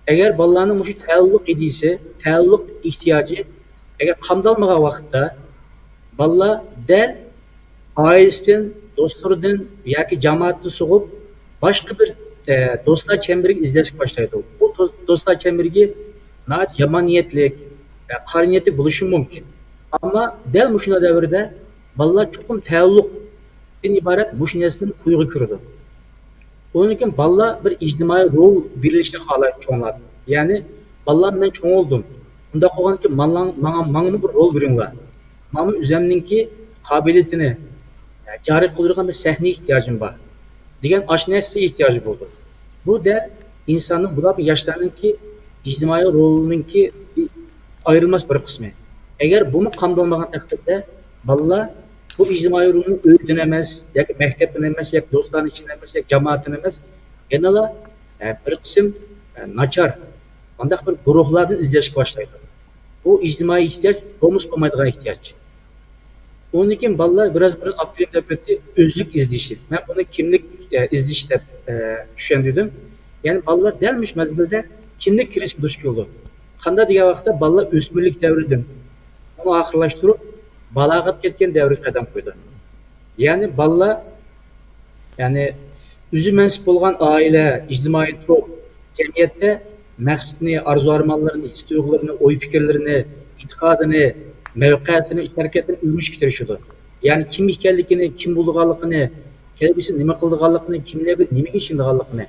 ئەگەر بالىلارنىڭ مۇشۇ تەئەللۇق ئىدىيىسى، تەئەللۇق ئېھتىياجى ئەگەر قامدالمىغان ۋاقىتتا، بالىلار دەل ئائىلىسىدىن، دوستلىرىدىن ياكى جامائەتتىن سوغۇپ، باشقا بىر، ئە، دوستلار چەمبىرىكى ئىزدەشكە باشلايدۇ. بۇ دوس-، دوستلار چەمبىرىكى ناھايىتى يامان نىيەتلىك، ئە، قارا نىيەتلىك بولۇشى مۇمكىن. ئەمما دەل مۇشۇنداق دەۋردە بالىلار چوقۇم تەئەللۇقتىن ئىبارەت مۇشۇ نەرسىدىن كويغا كىرىدۇ. ئۇنىڭدىن كېيىن بالىلار بىر ئىجتىمائىي رول بېرىلىشىنى خالايدۇ چوڭلار. يەنى، بالىلار، مەن چوڭ بولدۇم. ئۇنداق بولغاندىكىن ماڭا، ماڭا، ماڭىمۇ بىر رول بېرىڭلار. ماڭىمۇ ئۆزۈمنىڭكى قابىلىيىتىنى جارى قىلدۇرىدىغان بىر سەھنە ئېھتىياجىم بار، دېگەن ئاشۇ نەرسىگە ئېھتىياجى بولىدۇ. بۇ دەل ئىنساننىڭ، بۇلار ياشلارنىڭكى ئىجتىمائىي رولىنىڭكى ئايرىلماس بىر قىسمى. ئەگەر بۇمۇ قامدالمىغان تەقدىردە، بالىلار بۇ ئىجتىمائىي رولنى ئۆيدىن ئەمەس، ياكى مەكتەپتىن ئەمەس، ياكى دوستلارنىڭ ئىچىدىن ئەمەس، ياكى جامائەتتىن ئەمەس، يەنىلا، ئە، بىر قىسىم، ئە، ناچار، مۇنداق بىر گۇرۇھلاردىن ئىزدەشكە باشلايدۇ. بۇ ئىجتىمائىي ئېھتىياج، بولمىسا بولمايدىغان ئېھتىياج. ئۇنىڭدىن كېيىن بالىلار بىراز بىر ئاپتونوم دۆلەتتە ئۆزلۈك ئىزدىشى. مەن بۇنى كىملىك، ئە، ئىزدىشى دەپ، ئە، چۈشەندۈردۈم. يەنى بالىلار دەل مۇشۇ مەزگىلدە كىملىك كىرىزىسىگە دۇچ كېلىدۇ. قانداق دېگەن ۋاقىتتا بالىلار ئۆسمۈرلۈك دەۋرىدىن ئۇنى ئاخىرلاشتۇرۇپ، بالاغەتكە يەتكەن دەۋرگە قەدەم قويىدۇ. يەنى بالىلار، يەنى ئۆزى مەنسۇپ بولغان ئائىلە، ئىجتىمائىي توپ، جەمئىيەتتە مەقسىتىنى، ئارزۇ-ئارمانلىرىنى، ھېس-تۇيغۇلىرىنى، ئوي-پىكىرلىرىنى، ئېتىقادىنى، مەۋقەسىنى، ئىش-ھەرىكەتلىرىنى ئۆگىنىشكە تىرىشىدۇ. يەنى كىم ئىكەنلىكىنى، كىم بولىدىغانلىقىنى، كەلگۈسىدە نېمە قىلىدىغانلىقىنى، كىملەرگە نېمىگە ئىشىنىدىغانلىقىنى،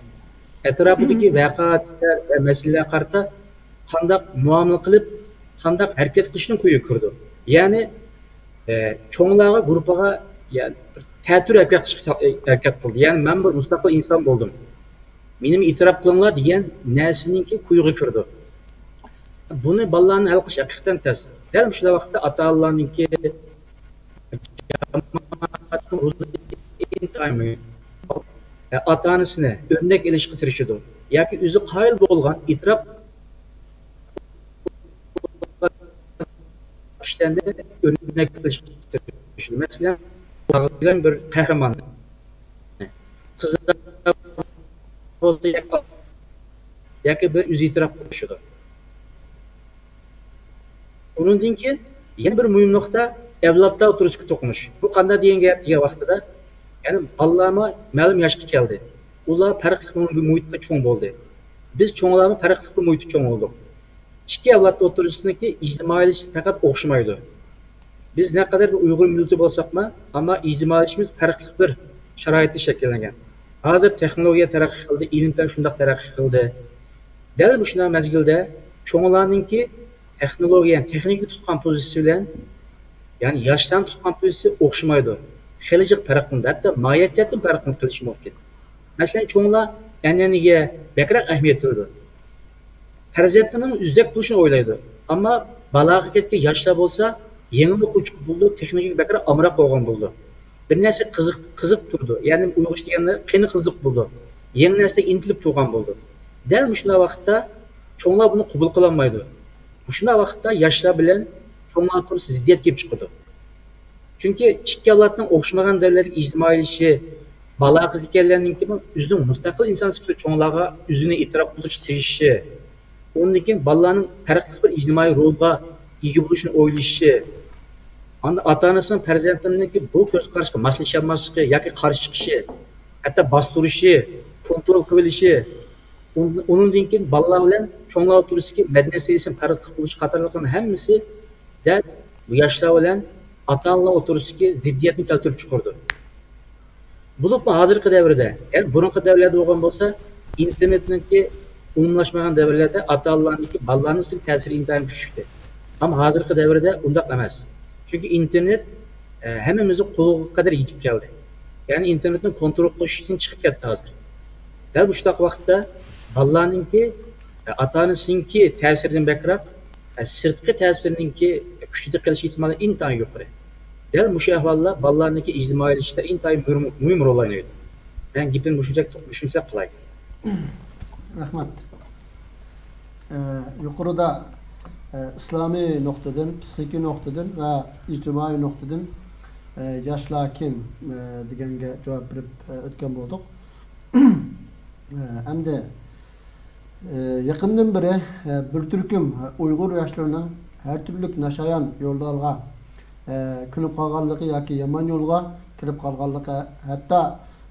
ئەتراپىدىكى ۋەقەلەر ۋە مەسىلىلەرگە قارىتا قانداق مۇئامىلە قىلىپ، قانداق ھەرىكەت قىلىشنىڭ كويىغا كىرىدۇ. يەنى، ئە، چوڭلارغا، گۇرۇپپىغا، يەنى، بىر تەتۈر ھەرىكەت قىلىشقا، ئە، ھەرىكەت قىلدى. يەنى، مەن بىر مۇستەقىل ئىنسان بولدۇم. مېنىمۇ ئېتىراپ قىلىڭلار دېگەن نەرسىنىڭكى كويىغا كىرىدۇ. بۇنى بالىلارنى ھەل قىلىش ھەقىقەتەن تەس. دەل مۇشۇنداق ۋاقىتتا ئاتا-ئانىلارنىڭكى ئاتا-ئانىسىنى ئۆرنەك ئېلىشقا تىرىشىدۇ. ياكى ئۆزى قايىل بولغان، ئېتىراپ كىشىلەرنى ئۆرنەك ئېلىشقا تىرىشىدۇ. مەسىلەن، بىر قەھرىمان. قىزى بولسا ياكى بىر ئۆزى ئېتىراپ قىلىشىدۇ. ئۇنىڭدىن كېيىن يەنە بىر مۇھىم نۇقتا، ئەۋلادلار ئوتتۇرىسىدىكى توقۇنۇش. بۇ قانداق دېگەن گەپ دېگەن ۋاقتىدا، يەنى بالىلارمۇ مەلۇم ياشقا كەلدى. ئۇلار پەرقلىق مۇ-، مۇھىتتا چوڭ بولدى. بىز چوڭلارمۇ پەرقلىق بىر مۇھىتتا چوڭ بولدۇق. ئىككى ئەۋلاد ئوتتۇرىسىدىكى ئىجتىمائىيلىشىش پەقەت ئوخشىمايدۇ. بىز نەقەدەر بىر ئۇيغۇر مىللىتى بولساقمۇ، ئەمما ئىجتىمائىيلىشىشىمىز پەرقلىق بىر شارائىتتا شەكىللەنگەن. ھازىر تېخنولوگىيە تەرەققىي قىلدى، ئىلىم-پەن شۇنداق تەرەققىي قىلدى. دەل مۇشۇنداق مەزگىلدە چوڭلارنىڭكى تېخنولوگىيە، تېخنىكىنى تۇتقان پوزىتسىيە بىلەن، يەنى ياشلارنىڭ تۇتقان پوزىتسىيىسى ئوخشىمايدۇ. خېلى جىق پەرقلىنىدۇ. ھەتتا ماھىيەت جەھەتتىن پەرقلىنىپ قېلىشى مۇمكىن. مەسىلەن، چوڭلار ئەنئەنىگە بەكرەك ئەھمىيەت بېرىدۇ. پەرزەنتىنىڭ ئۆزىدەك بولۇشىنى ئويلايدۇ. ئەمما بالاغەتكە يەتكەن ياشلار بولسا، يېڭىلىق ئوچۇق بولىدۇ، تېخنىكىگە بەكرەك ئامراق بولغان بولىدۇ. بىر نەرسە قىزىق، قىزىق تۇرىدۇ. يەنى ئۇيغۇرچە دېگەندە قېنى قىزىق بولىدۇ. يېڭى نەرسىگە ئىنتىلىپ تۇرغان بولىدۇ. دەل مۇشۇنداق ۋاقىتتا چوڭلار بۇنى قوبۇل قىلالمايدۇ. مۇشۇنداق ۋاقىتتا ياشلار بىلەن چوڭلار ئوتتۇرىسىدا زىددىيەت كېلىپ چىقىدۇ. چۈنكى ئىككى ئەۋلادنىڭ ئوخشىمىغان دەۋرلەردىكى ئىجتىمائىيلىشىشى، بالاغەت يەتكەنلەرنىڭكى ئۆزىنىڭ مۇستەقىل ئىنسان سۈپىتىدە چوڭلارغا ئۆزىنى ئېتىراپ قىلىشقا تىرىشىشى، ئۇنىڭدىن كېيىن بالىلارنىڭ پەرقلىق بىر ئىجتىمائىي رولغا ئىگە بولۇشىنى ئويلىشىشى، ئاندىن ئاتا-ئانىسىنىڭ پەرزەنتىنىڭكى بۇ كۆز قاراشقا ماسلىشالماسلىقى ياكى قارشى چىقىشى، ھەتتا باستۇرۇشى، كونترول قىلىۋېلىشى، ئۇن-، ئۇنىڭدىن كېيىن بالىلار بىلەن چوڭلار ئوتتۇرىسىدىكى مەدەنىيەت سەۋىيەسىنىڭ پەرقلىق بولۇشى قاتارلىقلارنىڭ ھەممىسى دەل بۇ ياشلار بىلەن ئاتا-ئانىلار ئوتتۇرىسىدىكى زىددىيەتنى كەلتۈرۈپ چىقىرىدۇ. بولۇپمۇ ھازىرقى دەۋردە، يەنى بۇرۇنقى دەۋرلەردە بولغان بولسا، ئىنتېرنېتنىڭكى ئومۇملاشمىغان دەۋرلەردە ئاتا-ئانىلارنىڭكى بالىلارنىڭ ئۈستىدىكى تەسىرى ئىنتايىن كۈچلۈكتى. ئەمما ھازىرقى دەۋردە ئۇنداق ئەمەس. چۈنكى ئىنتېرنېت، ئە، ھەممىمىزنىڭ قولىغا قەدەر يېتىپ كەلدى. يەنى ئىنتېرنېتنى كونترول قىلىش ئىشتىن چىقىپ كەتتى ھازىر. دەل مۇشۇنداق ۋاقىتتا بالىلارنىڭكى، ئاتا-ئانىسىنىڭكى تەسىرىدىن بەكرەك، سىرتقى تەسىرنىڭكى كۈچىدە قېلىش ئېھتىمالى ئىنتايىن يۇقىرى. دەل مۇشۇ ئەھۋالدا بالىلارنىڭكى ئىجتىمائىيلىشىشتا ئىنتايىن مۇھىم، مۇھىم رول ئوينايدۇ. مەن گېپىمنى مۇشۇنچە، مۇشۇنچە قىلاي. رەھمەت. ئە، يۇقىرىدا، ئە، ئىسلامىي نۇقتىدىن، پسىخىكىي نۇقتىدىن ۋە ئىجتىمائىي نۇقتىدىن، ئە، ياشلار كىم، ئە، دېگەنگە جاۋاب بېرىپ، ئە، ئۆتكەن بولدۇق. ئە، ئەمدى، ئە، يېقىندىن بېرى، ئە، بىر تۈركۈم ئۇيغۇر ياشلىرىنىڭ ھەر تۈرلۈك ناشايان يوللارغا، ئە، كۆنۈپ قالغانلىقى ياكى يامان يولغا كىرىپ قالغانلىقى، ھەتتا،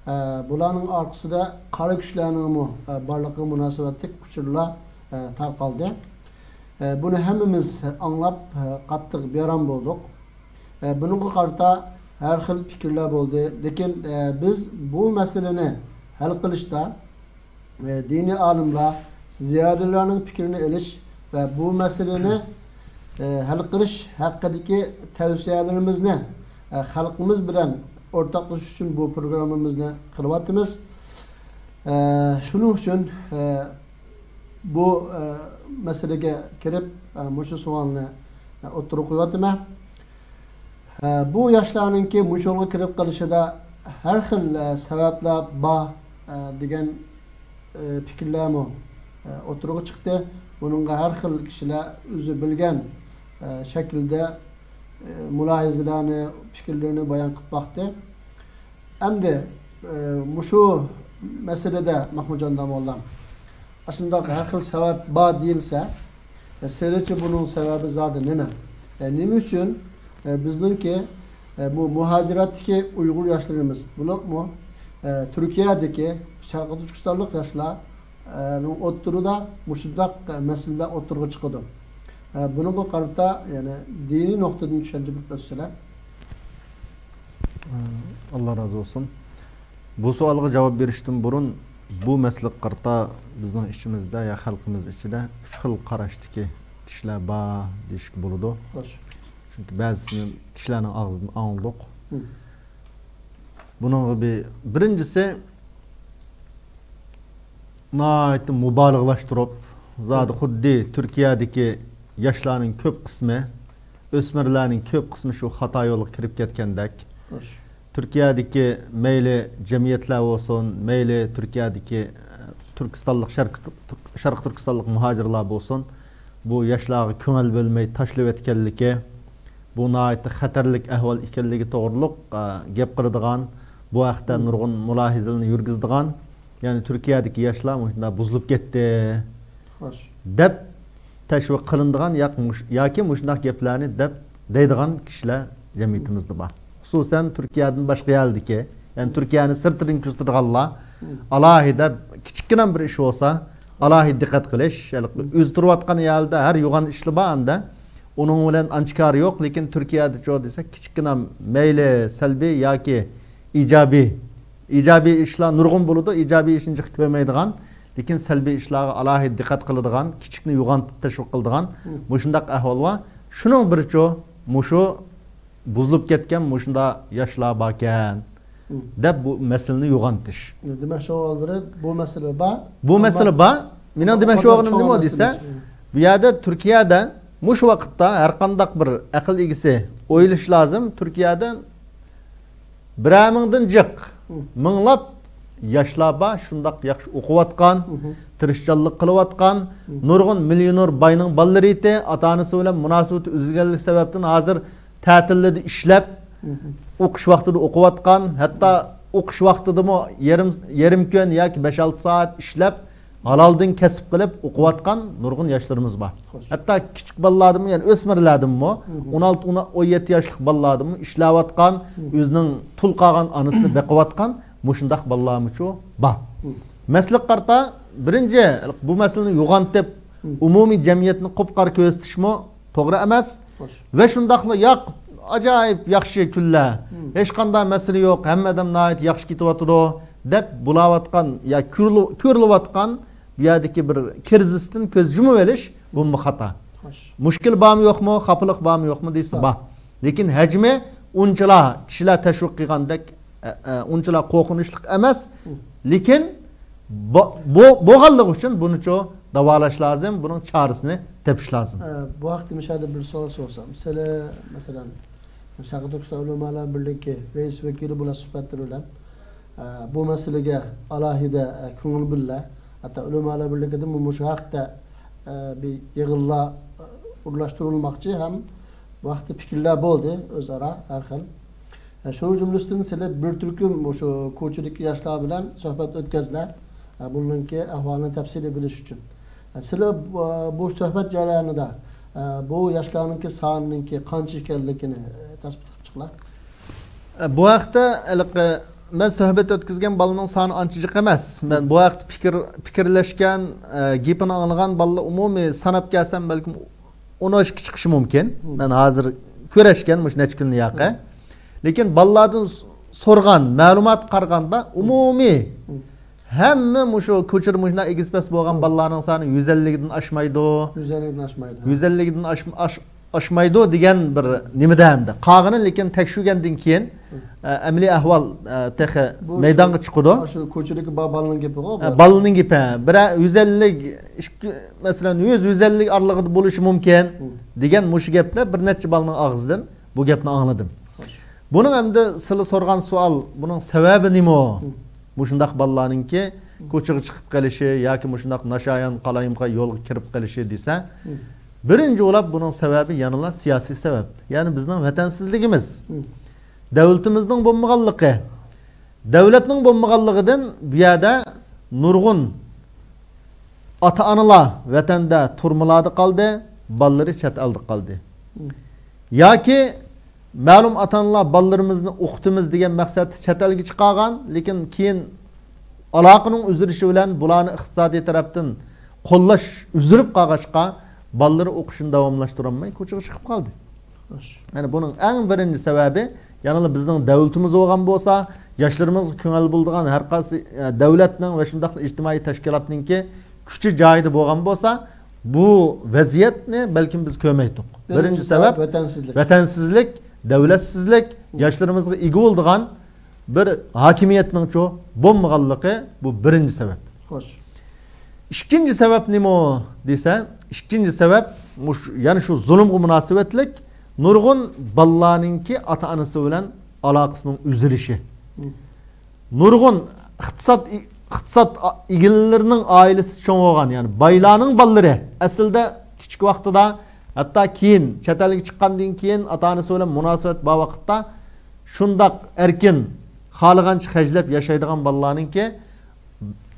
ئە، بۇلارنىڭ ئارقىسىدا قارا كۈچلەرنىڭمۇ، ئە، بارلىقىغا مۇناسىۋەتلىك ئۇچۇرلار، ئە، تارقالدى. ئە، بۇنى ھەممىمىز ئاڭلاپ، ئە، قاتتىق بىئارام بولدۇق. ئە، بۇنىڭغا قارىتا ھەر خىل پىكىرلەر بولدى. لېكىن، ئە، بىز بۇ مەسىلىنى ھەل قىلىشتا، ئە، دىنىي ئالىملار، زىيالىيلارنىڭ پىكرىنى ئېلىش ۋە بۇ مەسىلىنى، ئە، ھەل قىلىش ھەققىدىكى تەۋسىيەلىرىمىزنى، ئە، خەلقىمىز بىلەن ئورتاقلىشىش ئۈچۈن بۇ پروگراممىمىزنى قىلىۋاتىمىز. ئە، شۇنىڭ ئۈچۈن، ئە، بۇ، ئە، مەسىلىگە كىرىپ، ئە، مۇشۇ سوئالنى، ئە، ئوتتۇرىغا قويۇۋاتىمەن. ئە، بۇ ياشلارنىڭكى مۇشۇ يولغا كىرىپ قېلىشىدا ھەر خىل، ئە، سەۋەبلەر بار، ئە، دېگەن، ئە، پىكىرلەرمۇ، ئە، ئوتتۇرىغا چىقتى. بۇنىڭغا ھەر خىل كىشىلەر ئۆزى بىلگەن، ئە، شەكىلدە، ئە، مۇلاھىزىلەرنى، پىكىرلىرىنى بايان قىلىپ باقتى. ئەمدى، ئە، مۇشۇ مەسىلىدە مەھمۇتجان داموللام، ئاشۇنداق ھەر خىل سەۋەب بار دېيىلسە، ئە، سېنىڭچە بۇنىڭ سەۋەبى زادى نېمە؟ ئە، نېمە ئۈچۈن، ئە، بىزنىڭكى، ئە، بۇ مۇھاجىرەتتىكى ئۇيغۇر ياشلىرىمىز، بولۇپمۇ، ئە، تۈركىيەدىكى شەرقىي تۈركىستانلىق ياشلار، ئە، نىڭ ئوتتۇرىدا مۇشۇنداق، ئە، مەسىلىلەر ئوتتۇرىغا چىقىدۇ. ئە، بۇنىڭغا قارىتا، يەنى دىنىي نۇقتىدىن چۈشەندۈرۈپ ئۆتسىلەر. ئاللا رازى بولسۇن. بۇ سوئالغا جاۋاب بېرىشتىن بۇرۇن، بۇ مەسىلىگە قارىتا بىزنىڭ ئىچىمىزدە يا خەلقىمىز ئىچىدە ئۈچ خىل قاراشتىكى كىشىلەر بار دېيىشكە بولىدۇ. خوش. چۈنكى بەزىسىنى كىشىلەرنىڭ ئاغزىدىن ئاڭلىدۇق. ھە. بۇنىڭغا بىر، بىرىنچىسى، ناھايىتى مۇبالىغىلاشتۇرۇپ، زادى خۇددى تۈركىيەدىكى ياشلارنىڭ كۆپ قىسمى، ئۆسمۈرلەرنىڭ كۆپ قىسمى شۇ خاتا يولغا كىرىپ كەتكەندەك. خوش. تۈركىيەدىكى مەيلى جەمئىيەتلەر بولسۇن، مەيلى تۈركىيەدىكى، ئە، تۈركىستانلىق، شەرقىي تۈر-، شەرقىي تۈركىستانلىق مۇھاجىرلار بولسۇن، بۇ ياشلارغا كۆڭۈل بۆلمەي تاشلىۋەتكەنلىكى، بۇ ناھايىتى خەتەرلىك ئەھۋال ئىكەنلىكى توغرۇلۇق، ئە، گەپ قىلىدىغان، بۇ ھەقتە نۇرغۇن مۇلاھىزىلەرنى يۈرگۈزىدىغان، يەنى تۈركىيەدىكى ياشلار مۇشۇنداق بۇزۇلۇپ كەتتى خوش. دەپ تەشۋىق قىلىنىدىغان ياق-، مۇش-، ياكى مۇشۇنداق گەپلەرنى دەپ دەيدىغان كىشىلەر جەمئىيىتىمىزدە بار. خۇسۇسەن تۈركىيەدىن باشقا يەردىكى، يەنى تۈركىيەنى سىرتىدىن كۆزىتىدىغانلار ئالاھىدە كىچىككىنە بىر ئىش بولسا، ئالاھىدە دىققەت قىلىش. ھېلىقى ئۆزى تۇرۇۋاتقان يەردە ھەر يوغان ئىشلا بار ئەمدى. ئۇنىڭ بىلەن ئانچە كارى يوق، لېكىن تۈركىيەدىچۇ دېسەك، كىچىككىنە مەيلى سەلبىي ياكى ئىجابىي، ئىجابىي ئىشلار نۇرغۇن بولىدۇ، ئىجابىي ئىشنى جىق كۆرمەيدىغان، لېكىن سەلبىي ئىشلارغا ئالاھىدە دىققەت قىلىدىغان، كىچىكنى يوغان تۇتۇپ تەشۋىق قىلىدىغان مۇشۇنداق ئەھۋال بار. شۇنىڭ بىرىچۇ، مۇشۇ بۇزۇلۇپ كەتكەن مۇشۇنداق ياشلار باركەن، دەپ بۇ مەسىلىنى يوغانتىش. دېمەكچى بولغانلىرى بۇ مەسىلە بار. بۇ مەسىلە بار. مېنىڭ دېمەكچى بولغىنىم نېمە دېسە، بۇ يەردە تۈركىيەدە مۇشۇ ۋاقىتتا ھەر قانداق بىر ئەقىل ئىگىسى ئويلىشى لازىم. تۈركىيەدە بىرەر مىڭدىن جىق، مىڭلاپ ياشلار بار، شۇنداق ياخشى ئوقۇۋاتقان، تىرىشچانلىق قىلىۋاتقان، نۇرغۇن مىليونېر باينىڭ بالىلىرى ئىدى، ئاتا-ئانىسى بىلەن مۇناسىۋىتى ئۈزۈلگەنلىك سەۋەبتىن ھازىر تەتىللىدە ئىشلەپ، ئوقۇش ۋاقتىدا ئوقۇۋاتقان، ھەتتا ئوقۇش ۋاقتىدىمۇ يېرىم، يېرىم كۈن ياكى بەش-ئالتە سائەت ئىشلەپ، ھالالدىن كەسىپ قىلىپ ئوقۇۋاتقان نۇرغۇن ياشلىرىمىز بار. خوش. ھەتتا كىچىك بالىلاردىنمۇ، يەنى ئۆسمۈرلەردىنمۇ، ئون ئالتە، ئون، ئون يەتتە ياشلىق بالىلاردىنمۇ ئىشلەۋاتقان، ئۆزىنىڭ تۇل قالغان ئانىسىنى بېقىۋاتقان مۇشۇنداق بالىلارمۇچۇ بار. مەسىلىگە قارىتا، بىرىنچى، بۇ مەسىلىنى يوغانتىپ، ئومۇمىي جەمئىيەتنى قۇپقارا كۆرسىتىشمۇ توغرا ئەمەس. خوش. ۋە شۇنداقلا ياق، ئاجايىپ ياخشى كۈنلەر، ھېچقانداق مەسىلە يوق، ھەممە ئادەم ناھايىتى ياخشى كېتىۋاتىدۇ، دەپ بولاۋاتقان يا كۆرۈلۈ-، كۆرۈلۈۋاتقان بۇ يەردىكى بىر كىرىزىستىن كۆز يۇمۇۋېلىش، بۇمۇ خاتا. خوش. مۇشكىل بارمۇ يوقمۇ، خاپىلىق بارمۇ يوقمۇ دېسە، بار. بار. لېكىن ھەجمى ئۇنچىلا كىشىلەر تەشۋىق قىلغاندەك، ئە، ئە، ئۇنچىلا قورقۇنچلۇق ئەمەس. لېكىن بو-، بو-، بولغانلىقى ئۈچۈن بۇنىچۇ داۋالاش لازىم، بۇنىڭ چارىسىنى تېپىش لازىم. ئە، بۇ ھەقتە مۇشۇ يەردە بىر سوئال سورىسام. سىلەر، مەسىلەن، شەرقىي تۈركىستان ئۆلىمالار بىرلىكى رەئىس ۋەكىلى بىلەن سۆھبەتلىرى بىلەن، ئە، بۇ مەسىلىگە ئالاھىدە، ئە، كۆڭۈل بۆلە. ھەتتا ئۆلىمالار بىرلىكىدىمۇ مۇشۇ ھەقتە، ئە، بىر يىغىنلار، ئە، ئورۇنلاشتۇرۇلماقچى ھەم بۇ ھەقتە پىكىرلەر بولدى ئۆزئارا ھەر خىل. ئە، شۇنىڭ جۈملىسىدىن سىلەر بىر تۈركۈم مۇشۇ كوچىدىكى ياشلار بىلەن سۆھبەت ئۆتكەزدىلەر. ئە، بۇنىڭكى ئەھۋالىنى تەپسىلىي بىلىش ئۈچۈن. ئە، سىلەر، ئە، بۇ سۆھبەت جەريانىدا، ئە، بۇ ياشلارنىڭكى سانىنىڭكى قانچە ئىكەنلىكىنى، ئە، تەسپىت قىلىپ چىقىڭلار. ئە، بۇ ھەقتە ھېلىقى مەن سۆھبەت ئۆتكۈزگەن بالىنىڭ سانى ئانچە جىق ئەمەس. مەن بۇ ھەقتە پىكىر، پىكىرلەشكەن، ئە، گېپىنى ئاڭلىغان بالىلار ئومۇمىي ساناپ كەلسەم بەلكىم ئون ئىككى چىقىشى مۇمكىن. مەن ھازىر كۆرۈشكەن مۇشۇ نەچچە كۈندىن ياقى. لېكىن بالىلاردىن س-، سورىغان مەلۇماتقا قارىغاندا ئومۇمىي ھەممە مۇشۇ كوچىدا مۇشۇنداق ئېگىز پەس بولغان بالىلارنىڭ سانى يۈز ئەللىكتىن ئاشمايدۇ. يۈز ئەللىكتىن ئاشمايدۇ. يۈز ئەللىكتىن ئاش-، ئاش-، ئاشمايدۇ دېگەن بىر نېمىدە ئەمدى. قالغىنى لېكىن تەكشۈرگەندىن كېيىن، ئە، ئەمەلىي ئەھۋال، ئە، تېخى بۇ شۇ، مەيدانغا چىقىدۇ. شۇ كوچىدىكى با-، بالىنىڭ گېپىغۇ بۇ. ئە، بالىنىڭ گېپى. بىرەر يۈز ئەللىك، ئىككى، مەسىلەن، يۈز، يۈز ئەللىك ئارىلىقىدا بولۇشى مۇمكىن دېگەن مۇشۇ گەپنى بىر نەچچە بالىنىڭ ئاغزىدىن بۇ گەپنى ئاڭلىدىم. خوش. بۇنىڭ ئەمدى سىلى سورىغان سوئال، بۇنىڭ سەۋەبى نېمە؟ مۇشۇنداق بالىلارنىڭكى كوچىغا چىقىپ قېلىشى ياكى مۇشۇنداق ناشايان، قالايمىقان يولغا كىرىپ قېلىشى دېسە، بىرىنچى بولاپ بۇنىڭ سەۋەبى يەنىلا سىياسىي سەۋەب. يەنى بىزنىڭ ۋەتەنسىزلىكىمىز. دۆلىتىمىزنىڭ بولمىغانلىقى. دۆلەتنىڭ بولمىغانلىقىدىن بۇ يەردە نۇرغۇن ئاتا-ئانىلار ۋەتەندە تۈرمىلەردە قالدى، بالىلىرى چەت ئەلدە قالدى. ياكى مەلۇم ئاتا-ئانىلار بالىلىرىمىزنى ئوقۇتىمىز دېگەن مەقسەتتە چەت ئەلگە چىقارغان، لېكىن كېيىن ئالاقىنىڭ ئۈزۈلۈشى بىلەن بۇلارنى ئىقتىسادىي تەرەپتىن قوللاش ئۈزۈلۈپ قالغاچقا، بالىلىرى ئوقۇشىنى داۋاملاشتۇرالماي كوچىغا چىقىپ قالدى. يەنى بۇنىڭ ئەڭ بىرىنچى سەۋەبى، يەنىلا بىزنىڭ دۆلىتىمىز بولغان بولسا، ياشلىرىمىزغا كۆڭۈل بولىدىغان ھەر قايسى، ئە، دۆلەتنىڭ ۋە شۇنداقلا ئىجتىمائىي تەشكىلاتنىڭكى كۈچى جايىدا بولغان بولسا، بۇ ۋەزىيەتنى بەلكىم بىز كۆرمەيتتۇق. بىرىنچى بىرىنچى سەۋەب سەۋەب ۋەتەنسىزلىك. ۋەتەنسىزلىك، دۆلەتسىزلىك، ياشلىرىمىزغا ئىگە بولىدىغان بىر ھاكىمىيەتنىڭچۇ بولمىغانلىقى، بۇ بىرىنچى سەۋەب. خوش. ئىككىنچى سەۋەب نېمە دېسە، ئىككىنچى سەۋەب مۇش-، يەنە شۇ زۇلۇمغا مۇناسىۋەتلىك نۇرغۇن بالىلارنىڭكى ئاتا-ئانىسى بىلەن ئالاقىسىنىڭ ئۈزۈلۈشى. نۇرغۇن ئىقتىساد، ئىقتىساد ئىگىلىرىنىڭ ئائىلىسى چوڭ بولغان، يەنى بايلارنىڭ بالىلىرى ئەسلىدە كىچىك ۋاقتىدا، ھەتتا كېيىن چەت ئەلگە چىققاندىن كېيىن ئاتا-ئانىسى بىلەن مۇناسىۋەت بار ۋاقىتتا شۇنداق ئەركىن، خالىغانچە خەجلەپ ياشايدىغان بالىلارنىڭكى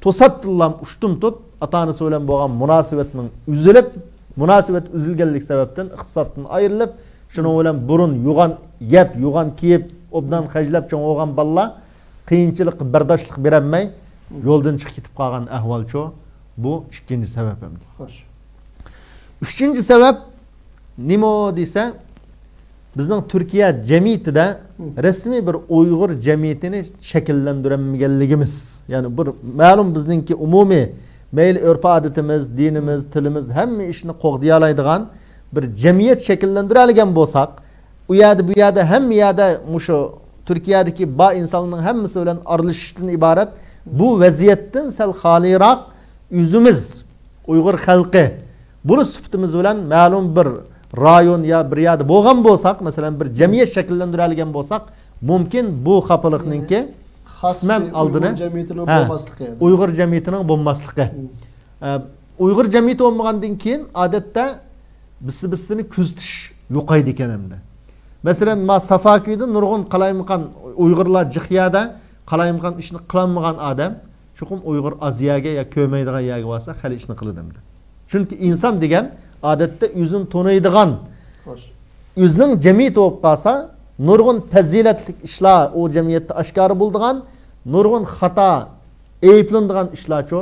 توساتتىنلا ئۇشتۇمتۇت ئاتا-ئانىسى بىلەن بولغان مۇناسىۋەتنىڭ ئۈزۈلۈپ، مۇناسىۋەت ئۈزۈلگەنلىك سەۋەبتىن ئىقتىسادتىن ئايرىلىپ، شۇنىڭ بىلەن بۇرۇن يوغان يەپ، يوغان كىيىپ، ئوبدان خەجلەپ چوڭ بولغان بالىلار قىيىنچىلىققا بەرداشلىق بېرەلمەي، يولدىن چىقىپ كېتىپ قالغان ئەھۋالچۇ. بۇ ئىككىنچى سەۋەب ئەمدى. خوش. ئۈچىنچى سەۋەب نېمە دېسە، بىزنىڭ تۈركىيە جەمئىيىتىدە رەسمىي بىر ئۇيغۇر جەمئىيىتىنى شەكىللەندۈرەلمىگەنلىكىمىز. يەنى بىر مەلۇم بىزنىڭكى ئومۇمىي مەيلى ئۆرپ-ئادىتىمىز، دىنىمىز، تىلىمىز، ھەممە ئىشنى قوغدىيالايدىغان بىر جەمئىيەت شەكىللەندۈرەلىگەن بولساق، ئۇ يەردە، بۇ يەردە، ھەممە يەردە مۇشۇ تۈركىيەدىكى بار ئىنسانلارنىڭ ھەممىسى بىلەن ئارىلىشىشتىن ئىبارەت بۇ ۋەزىيەتتىن سەل خالىيراق ئۆزىمىز، ئۇيغۇر خەلقى، بۇنى سۈپىتىمىز بىلەن مەلۇم بىر رايون يا بىر يەردە بولغان بولساق، مەسىلەن، بىر جەمئىيەت شەكىللەندۈرەلىگەن بولساق، مۇمكىن بۇ خاپىلىقنىڭكى خاس قىسمەن بىر ئالدىنى، ئۇيغۇر جەمئىيىتىنىڭ ھە، بولماسلىقى. ئۇيغۇر جەمئىيىتىنىڭ بولماسلىقى. ئە، ئۇيغۇر جەمئىيىتى بولمىغاندىن كېيىن، ئادەتتە بىرسى-بىرسىنى كۆزىتىش يوقايدىكەن ئەمدى. مەسىلەن، ما سافاكۈيدە نۇرغۇن قالايمىقان ئۇيغۇرلار جىق يەردە قالايمىقان ئىشنى قىلالمىغان ئادەم، چوقۇم ئۇيغۇر ئاز يەرگە يا كۆرمەيدىغان يەرگە بارسا، خېلى ئىشنى قىلىدۇ ئەمدى. چۈنكى ئىنسان دېگەن ئادەتتە ئۆزىنى تونۇيدىغان، خوش، ئۆزىنىڭ جەمئىيىتى بولۇپ قالسا، نۇرغۇن پەزىلەتلىك ئىشلار ئۇ جەمئىيەتتە ئاشكارا بولىدىغان، نۇرغۇن خاتا، ئەيىبلىنىدىغان ئىشلارچۇ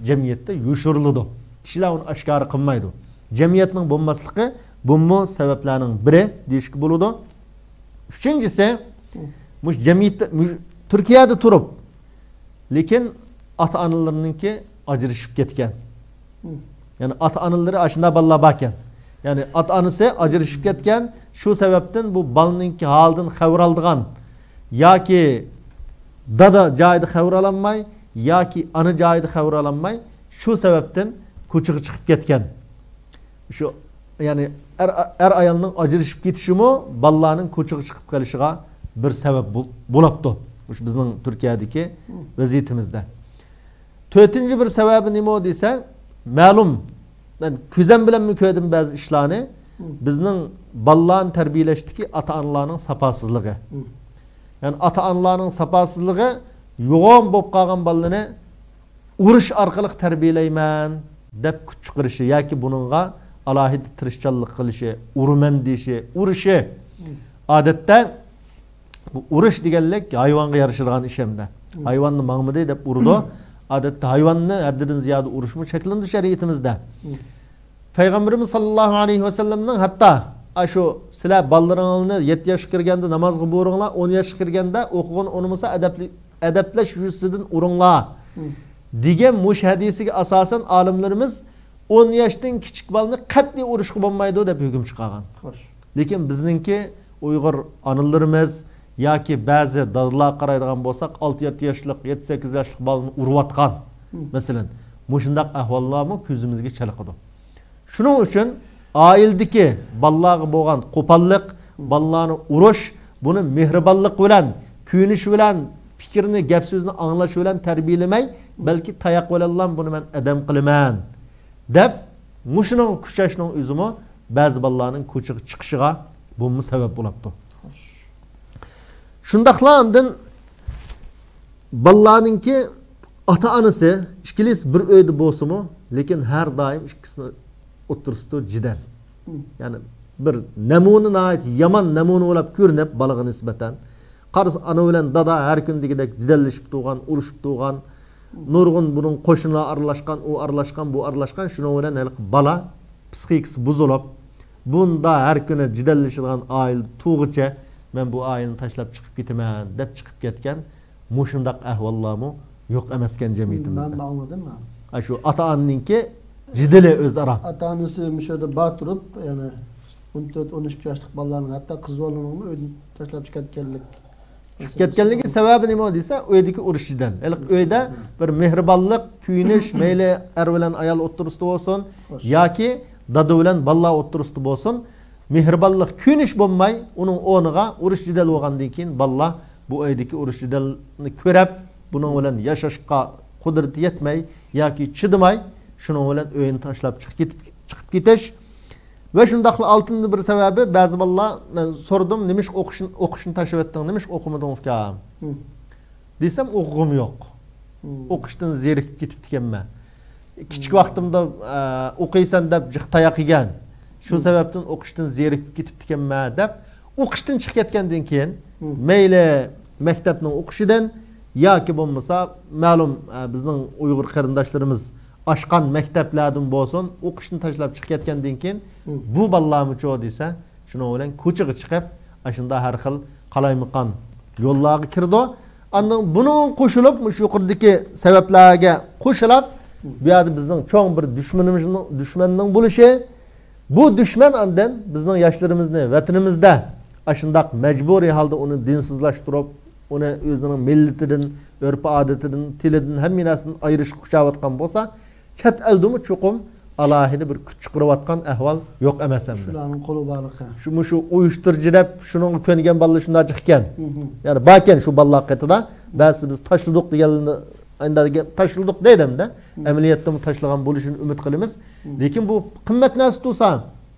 جەمئىيەتتە يوشۇرۇلىدۇ. كىشىلەر ئۇنى ئاشكارا قىلمايدۇ. جەمئىيەتنىڭ بولماسلىقى بۇمۇ سەۋەبلەرنىڭ بىرى دېيىشكە بولىدۇ. ئۈچىنچىسى، مۇشۇ جەمئىيەتتە، مۇشۇ تۈركىيەدە تۇرۇپ، لېكىن ئاتا-ئانىلىرىنىڭكى ئاجرىشىپ كەتكەن. يەنى ئاتا-ئانىلىرى ئاشۇنداق بالىلار باركەن. يەنى ئاتا-ئانىسى ئاجرىشىپ كەتكەن، شۇ سەۋەبتىن بۇ بالىنىڭكى ھالىدىن خەۋەر ئالىدىغان ياكى دادا جايىدا خەۋەر ئالالماي، ياكى ئانا جايىدا خەۋەر ئالالماي، شۇ سەۋەبتىن كوچىغا چىقىپ كەتكەن. شۇ، يەنى ئەر، ئەر ئايالنىڭ ئاجرىشىپ كېتىشىمۇ بالىلارنىڭ كوچىغا چىقىپ قېلىشىغا بىر سەۋەب بو-، بولاپتۇ. مۇشۇ بىزنىڭ تۈركىيەدىكى ۋەزىيىتىمىزدە. تۆتىنچى بىر سەۋەبى نېمە دېسە، مەلۇم، مەن كۆزەم بىلەنمۇ كۆردۈم بەزى ئىشلارنى. بىزنىڭ بالىلارنى تەربىيەلەشتىكى ئاتا-ئانىلارنىڭ ساپاسىزلىقى. يەنى ئاتا-ئانىلارنىڭ ساپاسىزلىقى، يوغان بولۇپ قالغان بالىنى ئۇرۇش ئارقىلىق تەربىيەلەيمەن دەپ كۈچ چىقىرىشى ياكى بۇنىڭغا ئالاھىدە تىرىشچانلىق قىلىشى، ئۇرىمەن دېيىشى، ئۇرۇشى. ئادەتتە بۇ ئۇرۇش دېگەنلىك ھايۋانغا يارىشىدىغان ئىش ئەمدى. ھايۋاننى ماڭمىدى دەپ ئۇرىدۇ. ئادەتتە ھايۋاننى ھەددىدىن زىيادە ئۇرۇشمۇ چەكلىنىدۇ شەرىئىتىمىزدە. پەيغەمبىرىمىز ساللاللاھۇ ئەلەيھى ۋەسەللەمنىڭ ھەتتا، ئاشۇ، سىلەر بالىلىرىڭلارنى يەتتە ياشقا كىرگەندە نامازغا بۇيرۇڭلار، ئون ياشقا كىرگەندە ئوقۇغىنى ئۇنىمىسا ئەدەپلى-، ئەدەپلەش يۈزىسىدىن ئۇرۇڭلار، دېگەن مۇشۇ ھەدىسىگە ئاساسەن ئالىملىرىمىز ئون ياشتىن كىچىك بالىنى قەتئىي ئۇرۇشقا بولمايدۇ دەپ ھۆكۈم چىقارغان. خوش. لېكىن بىزنىڭكى ئۇيغۇر ئانىلىرىمىز ياكى بەزى دادىلارغا قارايدىغان بولساق، ئالتە يەتتە ياشلىق، يەتتە سەككىز ياشلىق بالىنى ئۇرۇۋاتقان. مەسىلەن، مۇشۇنداق ئەھۋاللارمۇ كۆزىمىزگە چېلىقىدۇ. شۇنىڭ ئۈچۈن ئائىلىدىكى بالىلارغا بولغان قوپاللىق، بالىلارنى ئۇرۇش، بۇنى مېھرىبانلىق بىلەن، كۆيۈنۈش بىلەن، پىكرىنى، گەپ-سۆزىنى ئاڭلاش بىلەن تەربىيەلىمەي، بەلكى تاياق بىلەنلا بۇنى مەن ئادەم قىلىمەن دەپ، مۇشۇنىڭغا كۈچەشنىڭ ئۆزىمۇ بەزى بالىلارنىڭ كوچىغا چىقىشىغا بۇمۇ سەۋەب بولاپتۇ. شۇنداقلا ئاندىن بالىلارنىڭكى ئاتا-ئانىسى ئىككىلىسى بىر ئۆيدە بولسىمۇ، لېكىن ھەر دائىم ئىككىسىنى ئوتتۇرىسىدا جېدەل. يەنى بىر نەمۇنە، ناھايىتى يامان نەمۇنە بولۇپ كۆرۈنۈپ بالىغا نىسبەتەن. قارىسا ئانا بىلەن دادا ھەر كۈن دېگۈدەك جېدەللىشىپ تۇرغان، ئۇرۇشۇپ تۇرغان. نۇرغۇن بۇنىڭ قوشنىلار ئارىلاشقان، ئۇ ئارىلاشقان، بۇ ئارىلاشقان. شۇنىڭ بىلەن ھېلىقى بالا پسىخىكىسى بۇزۇلۇپ، بۇندا ھەر كۈنى جېدەللىشىدىغان ئائىلە تۇغۇچە، مەن بۇ ئائىلىنى تاشلاپ چىقىپ كېتىمەن دەپ چىقىپ كەتكەن مۇشۇنداق ئەھۋاللارمۇ يوق ئەمەسكەن جەمئىيىتىمىزدە. مەن ئاڭلىدىم، مەن. ئا، شۇ ئاتا-ئانىنىڭكى جېدىلى ئۆزئارا. ئاتا-ئانىسى مۇشۇ يەردە بار تۇرۇپ، يەنى ئون تۆت، ئون ئىككى ياشلىق بالىلارنىڭ، ھەتتا قىز بالىنىڭمۇ ئۆيدىن تاشلاپ چىقىپ كەتكەنلىك. چىقىپ كەتكەنلىكى سەۋەبى نېمە دېسە، ئۆيدىكى ئۇرۇش جېدەل. ھېلىقى ئۆيدە بىر مېھرىبانلىق، كۆيۈنۈش، مەيلى ئەر بىلەن ئايال ئوتتۇرىسىدا بولسۇن، ياكى دادا بىلەن بالىلار ئوتتۇرىسىدا بولسۇن، مېھرىبانلىق، كۆيۈنۈش بولماي، ئۇنىڭ ئورنىغا ئۇرۇش جېدەل بولغاندىن كېيىن، بالىلار بۇ ئۆيدىكى ئۇرۇش جېدەلنى كۆرۈپ، بۇنىڭ بىلەن ياشاشقا قۇدرىتى يەتمەي ياكى چىدىماي، شۇنىڭ بىلەن ئۆينى تاشلاپ چىقىپ كېتىپ، چىقىپ كېتىش. ۋە شۇنداقلا ئالتىنچى بىر سەۋەبى، بەزى بالىلار، مەن سورىدىم، نېمىشقا ئوقۇشنى، ئوقۇشنى تاشلىۋەتتىڭ، نېمىشقا ئوقۇمىدىڭ، ئۇكام؟ دېسەم، ئوقۇغۇم يوق. ئوقۇشتىن زېرىكىپ كېتىپتىكەنمەن. كىچىك ۋاقتىمدا، ئە، ئوقۇيسەن دەپ جىق تاياق يېگەن. شۇ سەۋەبتىن ئوقۇشتىن زېرىكىپ كېتىپتىكەنمەن دەپ، ئوقۇشتىن چىقىپ كەتكەندىن كېيىن، مەيلى مەكتەپنىڭ ئوقۇشىدىن ياكى بولمىسا، مەلۇم، ئە، بىزنىڭ ئۇيغۇر قېرىنداشلىرىمىز ئاشقان مەكتەپلەردىن بولسۇن، ئوقۇشنى تاشلاپ چىقىپ كەتكەندىن كېيىن، بۇ بالىلارمۇچۇ دېسە، شۇنىڭ بىلەن كوچىغا چىقىپ، ئاشۇنداق ھەر خىل قالايمىقان يوللارغا كىرىدۇ. ئاندىن بۇنىڭغا قوشۇلۇپ، مۇشۇ يۇقىرىدىكى سەۋەبلەرگە قوشۇلۇپ، بۇ يەردە بىزنىڭ چوڭ بىر دۈشمىنىمىزنىڭ، دۈشمەننىڭ بولۇشى، بۇ دۈشمەن ئاندىن بىزنىڭ ياشلىرىمىزنى ۋەتىنىمىزدە ئاشۇنداق مەجبۇرىي ھالدا ئۇنى دىنسىزلاشتۇرۇپ، ئۇنى ئۆزىنىڭ مىللىتىدىن، ئۆرپ-ئادىتىدىن، تىلىدىن، ھەممە نەرسىدىن ئايرىشقا كۈچەۋاتقان بولسا، چەت ئەلدىمۇ چوقۇم ئالاھىدە بىر كۈچ چىقىرىۋاتقان ئەھۋال يوق ئەمەس ئەمدى. شۇلارنىڭ قولى بارلىقى. شۇ، مۇشۇ ئۇيۇشتۇرۇجى دەپ شۇنىڭغا كۆنگەن بالىلار شۇنداق جىقكەن. يەنى باركەن شۇ بالىلار قېتىدا. بەزىسى بىز تاشلىدۇق دېگەنلىرىنى، ئەمدى تاشلىدۇق دەيدۇ ئەمدى. ئەمەلىيەتتىمۇ تاشلىغان بولۇشىنى ئۈمىد قىلىمىز. لېكىن بۇ قىممەت نەرسە تۇرسا،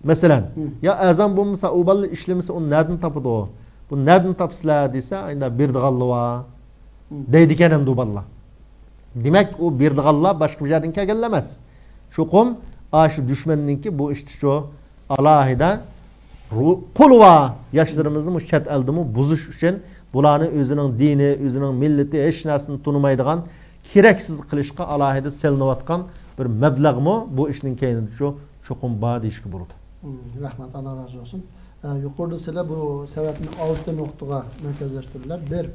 مەسىلەن، يا ئەرزان بولمىسا، ئۇ بالا ئىشلىمىسە، ئۇنى نەدىن تاپىدۇ؟ بۇنى نەدىن تاپىسىلەر دېسە، ئايدا بېرىدىغانلار بار. دەيدىكەن ئەمدى ئۇ بالىلار. دېمەك، ئۇ بېرىدىغانلار باشقا بىر يەردىن كەلگەنلەر ئەمەس. چوقۇم ئاشۇ دۈشمەننىڭكى بۇ ئىشتا شۇ ئالاھىدە قولى بار ياشلىرىمىزنى مۇشۇ چەت ئەلدىمۇ بۇزۇش ئۈچۈن، بۇلارنى ئۆزىنىڭ دىنى، ئۆزىنىڭ مىللىتى، ھېچ نەرسىنى تونۇمايدىغان، كېرەكسىز قىلىشقا ئالاھىدە سېلىنىۋاتقان بىر مەبلەغمۇ بۇ ئىشنىڭ كەينىدە شۇ چوقۇم بار دېيىشكە بولىدۇ. رەھمەت، ئاللا رازى بولسۇن. يۇقىرىدا سىلەر بۇ سەۋەبنى ئالتە نۇقتىغا مەركەزلەشتۈردىلەر. بىر،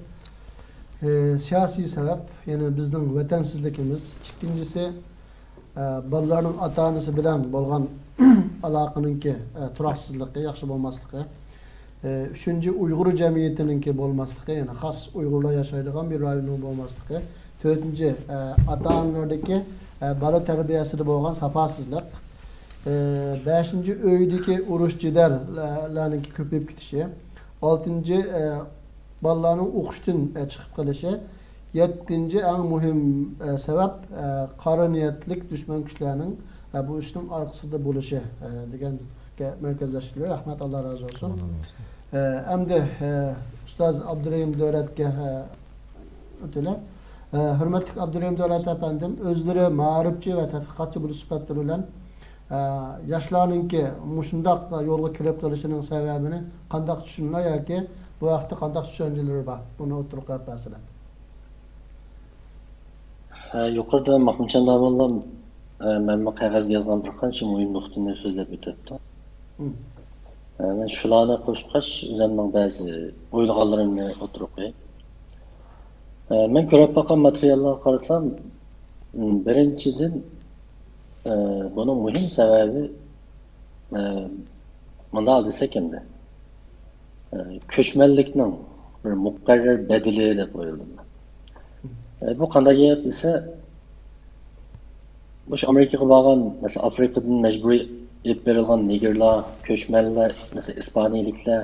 ئى، سىياسىي سەۋەب، يەنى بىزنىڭ ۋەتەنسىزلىكىمىز. ئىككىنچىسى، ئى، بالىلارنىڭ ئاتا-ئانىسى بىلەن بولغان ئالاقىنىڭكى، ئى، تۇراقسىزلىقى، ياخشى بولماسلىقى. ئى، ئۈچىنچى، ئۇيغۇر جەمئىيىتىنىڭكى بولماسلىقى، يەنى خاس ئۇيغۇرلار ياشايدىغان بىر رايوننىڭ بولماسلىقى. تۆتىنچى، ئى، ئاتا-ئانىلاردىكى، ئى، بالا تەربىيەسىدە بولغان ساپاسىزلىق. ئى، بەشىنچى، ئۆيدىكى ئۇرۇش-جېدەللەرنىڭكى كۆپىيىپ كېتىشى. ئالتىنچى، ئى، بالىلارنىڭ ئوقۇشتىن، ئى، چىقىپ قېلىشى. يەتتىنچى، ئەڭ مۇھىم، ئى، سەۋەب، ئى، قارا نىيەتلىك دۈشمەن كۈچلەرنىڭ، ئى، بۇ ئىشنىڭ ئارقىسىدا بولۇشى، ئى، دېگەنگە مەركەزلەشتۈرۈلدى. رەھمەت، ئاللا رازى بولسۇن. ئاللا رازى بولسۇن. ئى، ئەمدى، ئى، ئۇستاز ئابدۇرېھىم دۆلەتكە، ئى، ئۆتىلە. ئى، ھۆرمەتلىك ئابدۇرېھىم دۆلەت ئەپەندىم، ئۆزلىرى مائارىپچى ۋە تەتقىقاتچى بولۇش سۈپەتلىرى بىلەن، ئى، ياشلارنىڭكى مۇشۇنداق يولغا كىرىپ قېلىشىنىڭ سەۋەبىنى قانداق چۈشىنىدۇ ياكى بۇ ھەقتە قانداق چۈشەنچىلىرى بار؟ بۇنى ئوتتۇرىغا قويۇپ بەرسىلەر. ھە، يۇقىرىدا ماخمۇتجان داموللام، ھە، مەنمۇ قەغەزگە يازغان بىر قانچە مۇھىم نۇقتىنى سۆزلەپ ئۆتۈپتۇ. مم. ھە، مەن شۇلارنى قوشقاچ، ئۆزۈمنىڭ بەزى ئويلىغانلىرىمنى ئوتتۇرىغا قوياي. ھە، مەن كۆرۈپ باققان ماتېرىياللارغا قارىسام، مم، بىرىنچىدىن، ھە، بۇنىڭ مۇھىم سەۋەبى، ھە، مۇنداق دېسەك ئەمدى. ئە، كۆچمەنلىكنىڭ بىر مۇقەررەر بەدىلى دەپ ئويلىدىم مەن. ئە، بۇ قانداق گەپ دېسە، مۇشۇ ئامېرىكىغا بارغان، مەسىلەن، ئافرىقىدىن مەجبۇرىي ئېلىپ بېرىلغان نېگىرلار، كۆچمەنلەر، مەسىلەن، ئىسپانىيىلىكلەر،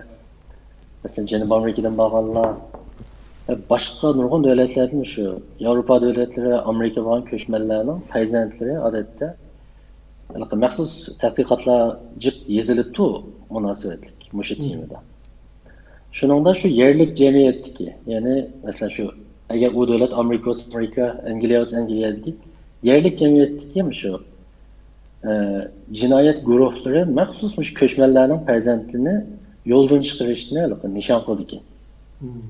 مەسىلەن، جەنۇبىي ئامېرىكىدىن بارغانلار ۋە باشقا نۇرغۇن دۆلەتلەردىن، شۇ ياۋروپا دۆلەتلىرى ۋە ئامېرىكىغا بارغان كۆچمەنلەرنىڭ پەرزەنتلىرى، ئادەتتە، ھېلىقى مەخسۇس تەتقىقاتلار جىق يېزىلىپتۇ مۇناسىۋەتلىك مۇشۇ مم. تېمىدا. شۇنىڭدا شۇ يەرلىك جەمئىيەتتىكى، يەنى مەسىلەن شۇ، ئەگەر ئۇ دۆلەت ئامېرىكا بولسا ئامېرىكا، ئەنگلىيە بولسا ئەنگلىيەدىكى يەرلىك جەمئىيەتتىكى مۇشۇ، ئە، جىنايەت گۇرۇھلىرى مەخسۇس مۇشۇ كۆچمەنلەرنىڭ پەرزەنتىنى يولدىن چىقىرىشنى ھېلىقى نىشان قىلىدىكەن. مم.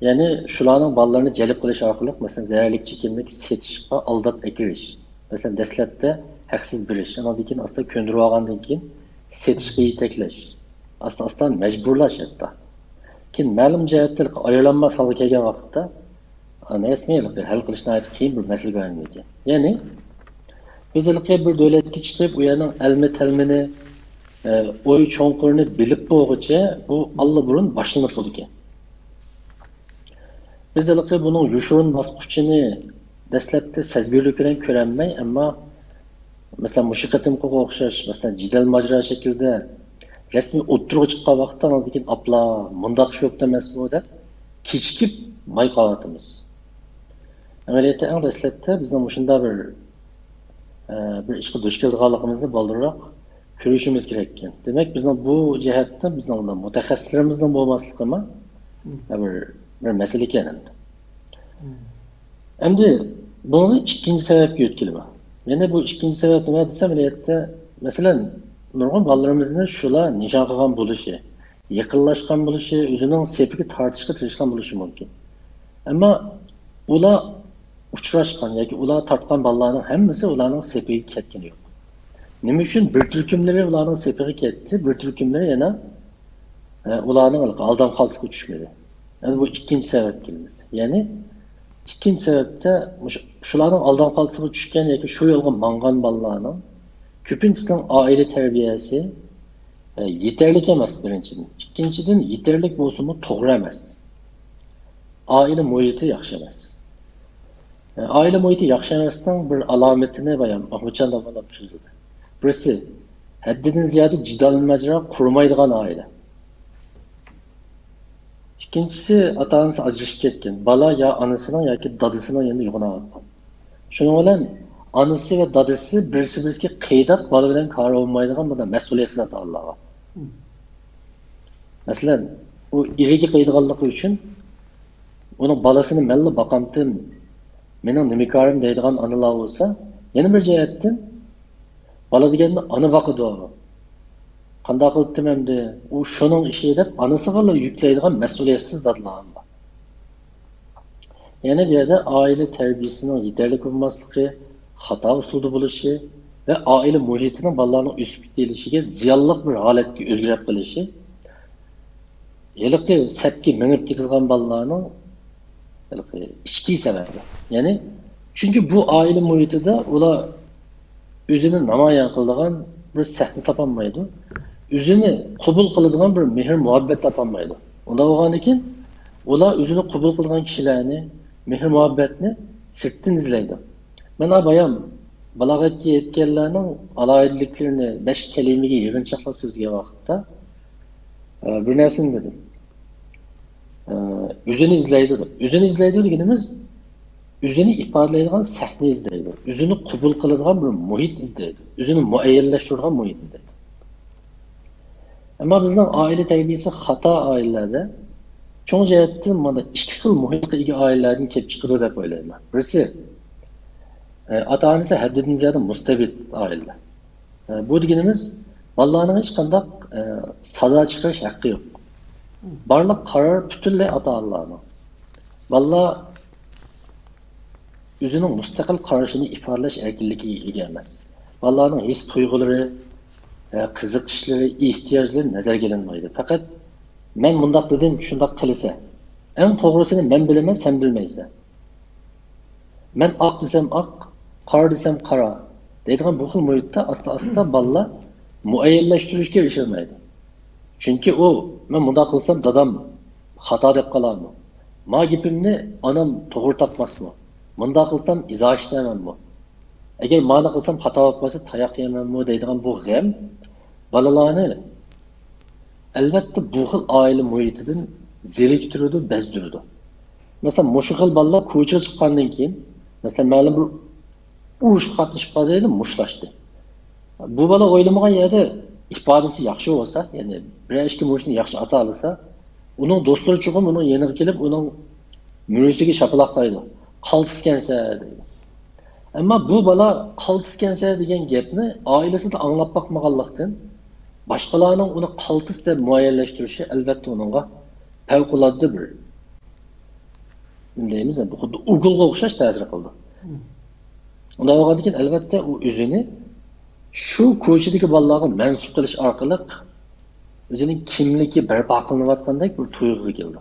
يەنى شۇلارنىڭ بالىلىرىنى جەلپ قىلىش ئارقىلىق، مەسىلەن، زەھەرلىك چېكىملىك سېتىشقا ئالداپ ئەكىرىش. مەسىلەن، دەسلەپتە ھەقسىز بېرىش، ئانىڭدىن كېيىن ئاستا كۆندۈرۈۋالغاندىن كېيىن سېتىشقا يېتەكلەش. ئاستا-ئاستا مەجبۇرلاش ھەتتا. كېيىن مەلۇم جەھەتتە ئايرىلانماس ھالغا كەلگەن ۋاقىتتا، ئۇنى رەسمىي ھەل قىلىش ناھايىتى قىيىن بىر مەسىلىگە ئايلىنىدىكەن. يەنى، بىز ھېلىقى بىر دۆلەتكە چىقىپ، ئۇ يەرنىڭ ئەلمە-تەلمىنى، ئە، ئوي چوڭقۇرىنى بىلىپ بولغۇچە، بۇ ئاللىبۇرۇن باشلىنىپ بولىدىكەن. بىز ھېلىقى بۇنىڭ يوشۇرۇن باسقۇچىنى دەسلەپتە سەزگۈرلۈك بىلەن كۆرەلمەي، ئەمما، مەسىلەن، مۇشۇ قېتىمقىغا ئوخشاش، مەسىلەن، جېدەل ماجىرا شەكلىدە رەسمىي ئوتتۇرىغا چىققان ۋاقىتتا، ئاندىن كېيىن، «ئاپلا، مۇنداق ئىش بوپتۇ ئەمەسمۇ؟» دەپ كېچىكىپ ماي قاۋاتىمىز. ئەمەلىيەتتە، ئەڭ دەسلەپتە بىزنىڭ مۇشۇنداق بىر، ئە، بىر ئىشقا دۇچ كېلىدىغانلىقىمىزنى بالدۇرراق كۆرۈشىمىز كېرەككەن. دېمەك، بىزنىڭ بۇ جەھەتتە بىزنىڭ مۇتەخەسسىسلىرىمىزنىڭ بولماسلىقىمۇ، مم. ئە، بىر، بىر مەسىلە ئىكەن ئەمدى. مم. ئەمدى بۇنى ئىككىنچى سەۋەبكە يۆتكىلىمەن. يەنە بۇ ئىككىنچى سەۋەب نېمە دېسە، ئەمەلىيەتتە، مەسىلەن، نۇرغۇن بالىلىرىمىزنى شۇلار نىشان قىلغان بولۇشى، يېقىنلاشقان بولۇشى، ئۆزىنىڭ سېپىگە تارتىشقا تىرىشقان بولۇشى مۇمكىن. ئەمما ئۇلار ئۇچراشقان ياكى ئۇلار تارتقان بالىلارنىڭ ھەممىسى ئۇلارنىڭ سېپىگە كەتكىنى يوق. نېمە ئۈچۈن بىر تۈركۈملىرى ئۇلارنىڭ سېپىگە كەتتى، بىر تۈركۈملىرى يەنە، ئە، ئۇلارنىڭ ئالدام خالتىسىغا چۈشمىدى. يەنى بۇ ئىككىنچى سەۋەبكە كېلىمىز. يەنى ئىككىنچى سەۋەبتە مۇشۇ، شۇلارنىڭ ئالدام خالتىسىغا چۈشكەن ياكى شۇ يولغا ماڭغان بالىلارنىڭ كۆپىنچىسىنىڭ ئائىلە تەربىيەسى، ئە، يېتەرلىك ئەمەس، بىرىنچىدىن. ئىككىنچىدىن، يېتەرلىك بولسىمۇ توغرا ئەمەس. ئائىلە مۇھىتى ياخشى ئەمەس. ئە، ئائىلە مۇھىتى ياخشى ئەمەسنىڭ بىر ئالامىتىنى بايام ماھمۇتجان داموللام سۆزلىدى. بىرسى، ھەددىدىن زىيادە جېدەل ماجىرا قۇرمايدىغان ئائىلە. ئىككىنچىسى، ئاتا-ئانىسى ئاجرىشىپ كەتكەن. بالا يا ئانىسىنىڭ ياكى دادىسىنىڭ يېنىدا يوغىناۋاتقان. شۇنىڭ بىلەن ئانىسى ۋە دادىسى بىرسى-بىرسىگە قىيداق، بالا بىلەن كارى بولمايدىغان بۇنداق مەسئۇلىيەتسىز ئاتا-ئانىلار بار. مم. مەسىلەن، ئۇ ئېرىگە قىيىدىغانلىقى ئۈچۈن، ئۇنىڭ بالىسىنى مەنلا باقامتىم، مېنىڭ نېمە كارىم دەيدىغان ئانىلار بولسا، يەنە بىر جەھەتتىن، بالا دېگەننى ئانا باقىدۇ. قانداق قىلىپتىم ئەمدى؟ ئۇ شۇنىڭ ئىشى دەپ ئانىسىغىلا يۈكلەيدىغان مەسئۇلىيەتسىز دادىلار بار. يەنە بۇ يەردە ئائىلە تەربىيەسىنىڭ يېتەرلىك بولماسلىقى، خاتا ئۇسۇلدا بولۇشى، ۋە ئائىلە مۇھىتىنىڭ بالىلارنىڭ ئۆسۈپ يېتىلىشىگە زىيانلىق بىر ھالەتكە ئۆزگىرىپ قېلىشى ھېلىقى سەپكە مېڭىپ كېتىدىغان بالىلارنىڭ ھېلىقى ئىچكى سەۋەبى. يەنى، چۈنكى بۇ ئائىلە مۇھىتىدا ئۇلار ئۆزىنى نامايان قىلىدىغان بىر سەھنە تاپالمايدۇ. ئۆزىنى قوبۇل قىلىدىغان بىر مېھىر مۇھەببەت تاپالمايدۇ. ئۇنداق بولغاندىكىن، ئۇلار ئۆزىنى قوبۇل قىلىدىغان كىشىلەرنى، مېھىر مۇھەببەتنى سىرتتىن ئىزدەيدۇ. مانا بايام بالاغەتكە يەتكەنلەرنىڭ ئالاھىدىلىكلىرىنى بەش كەلىمىگە يىغىنچاقلاپ سۆزلىگەن ۋاقىتتا، ئە، بىر نەرسىنى دېدىم. ئە، ئۆزىنى ئىزدەيدۇ دەپ. ئۆزىنى ئىزدەيدۇ دېگىنىمىز، ئۆزىنى ئىپادىلەيدىغان سەھنە ئىزدەيدۇ. ئۆزىنى قوبۇل قىلىدىغان بىر مۇھىت ئىزدەيدۇ. ئۆزىنى مۇئەييەنلەشتۈرىدىغان مۇھىت ئىزدەيدۇ. ئەمما بىزنىڭ ئائىلە تەربىيەسى خاتا ئائىلىلەردە چوڭ جەھەتتىن مانا ئىككى خىل مۇھىتقا ئىگە ئائىلىلەردىن كېلىپ چىقىدۇ دەپ ئويلايمەن. بىرسى، ئە، ئاتا-ئانىسى ھەددىدىن زىيادە مۇستەبىت ئائىلىلەر. ئە، بۇ دېگىنىمىز، بالىلارنىڭ ھېچقانداق، ئە، سادا چىقىرىش ھەققى يوق. بارلىق قارار پۈتۈنلەي ئاتا-ئانىلارنىڭ. بالىلار ئۆزىنىڭ مۇستەقىل قارىشىنى ئىپادىلەش ئەركىنلىكىگە ئىگە ئەمەس. بالىلارنىڭ ھېس-تۇيغۇلىرى، ئە، قىزىقىشلىرى، ئېھتىياجلىرى نەزەرگە ئېلىنمايدۇ. پەقەت، «مەن مۇنداق دېدىم، شۇنداق قىلىسەن. ئەڭ توغرىسىنى مەن بىلىمەن، سەن بىلمەيسەن. مەن ئاق دېسەم ئاق، قارا دېسەم قارا» دەيدىغان بۇ خىل مۇھىتتا ئاستا-ئاستا بالىلار مۇئەييەنلەشتۈرۈشكە ئېرىشەلمەيدۇ. چۈنكى ئۇ، «مەن مۇنداق قىلسام، دادام خاتا دەپ قالارمۇ؟ ما گېپىمنى ئانام توغرا تاپماسمۇ؟ مۇنداق قىلسام، ئىزا ئىشلەيمەنمۇ؟ ئەگەر مانا قىلسام، خاتا بولۇپ قالسا، تاياق يەيمەنمۇ؟» دەيدىغان بۇ غەم بالىلارنى، ئەلۋەتتە، بۇ خىل ئائىلە مۇھىتىدىن زېرىكتۈرىدۇ، بەزدۈرىدۇ. مەسىلەن، مۇشۇ خىل بالىلار كوچىغا چىققاندىن كېيىن، مەسىلەن، مەلۇم بىر ئۇرۇشقا قاتنىشىپ قالدى، مۇشتلاشتى. بۇ بالا ئويلىمىغان يەردە ئىپادىسى ياخشى بولسا، يەنى بىرەر ئىككى مۇشتنى ياخشى ئاتالىسا، ئۇنىڭ دوستلىرى چوقۇم ئۇنىڭ يېنىغا كېلىپ، ئۇنىڭ مۈرىسىگە شاپىلاقلايدۇ. «قالتىسكەنسەن» دەيدۇ. ئەمما بۇ بالا «قالتىسكەنسەن» دېگەن گەپنى ئائىلىسىدە ئاڭلاپ باقمىغانلىقتىن، باشقىلارنىڭ ئۇنى قالتىس دەپ مۇئەييەنلەشتۈرۈشى، ئەلۋەتتە، ئۇنىڭغا پەۋقۇلئاددە بىر، نېمە دەيمىز، بۇ خۇددى ئوكۇلغا ئوخشاش تەسىر قىلىدۇ. ئۇنداق بولغاندىكىن، ئەلۋەتتە، ئۇ ئۆزىنى شۇ كوچىدىكى بالىلارغا مەنسۇپ قىلىش ئارقىلىق ئۆزىنىڭ كىملىكى بەرپا قىلىنىۋاتقاندەك بىر تۇيغۇغا كېلىدۇ.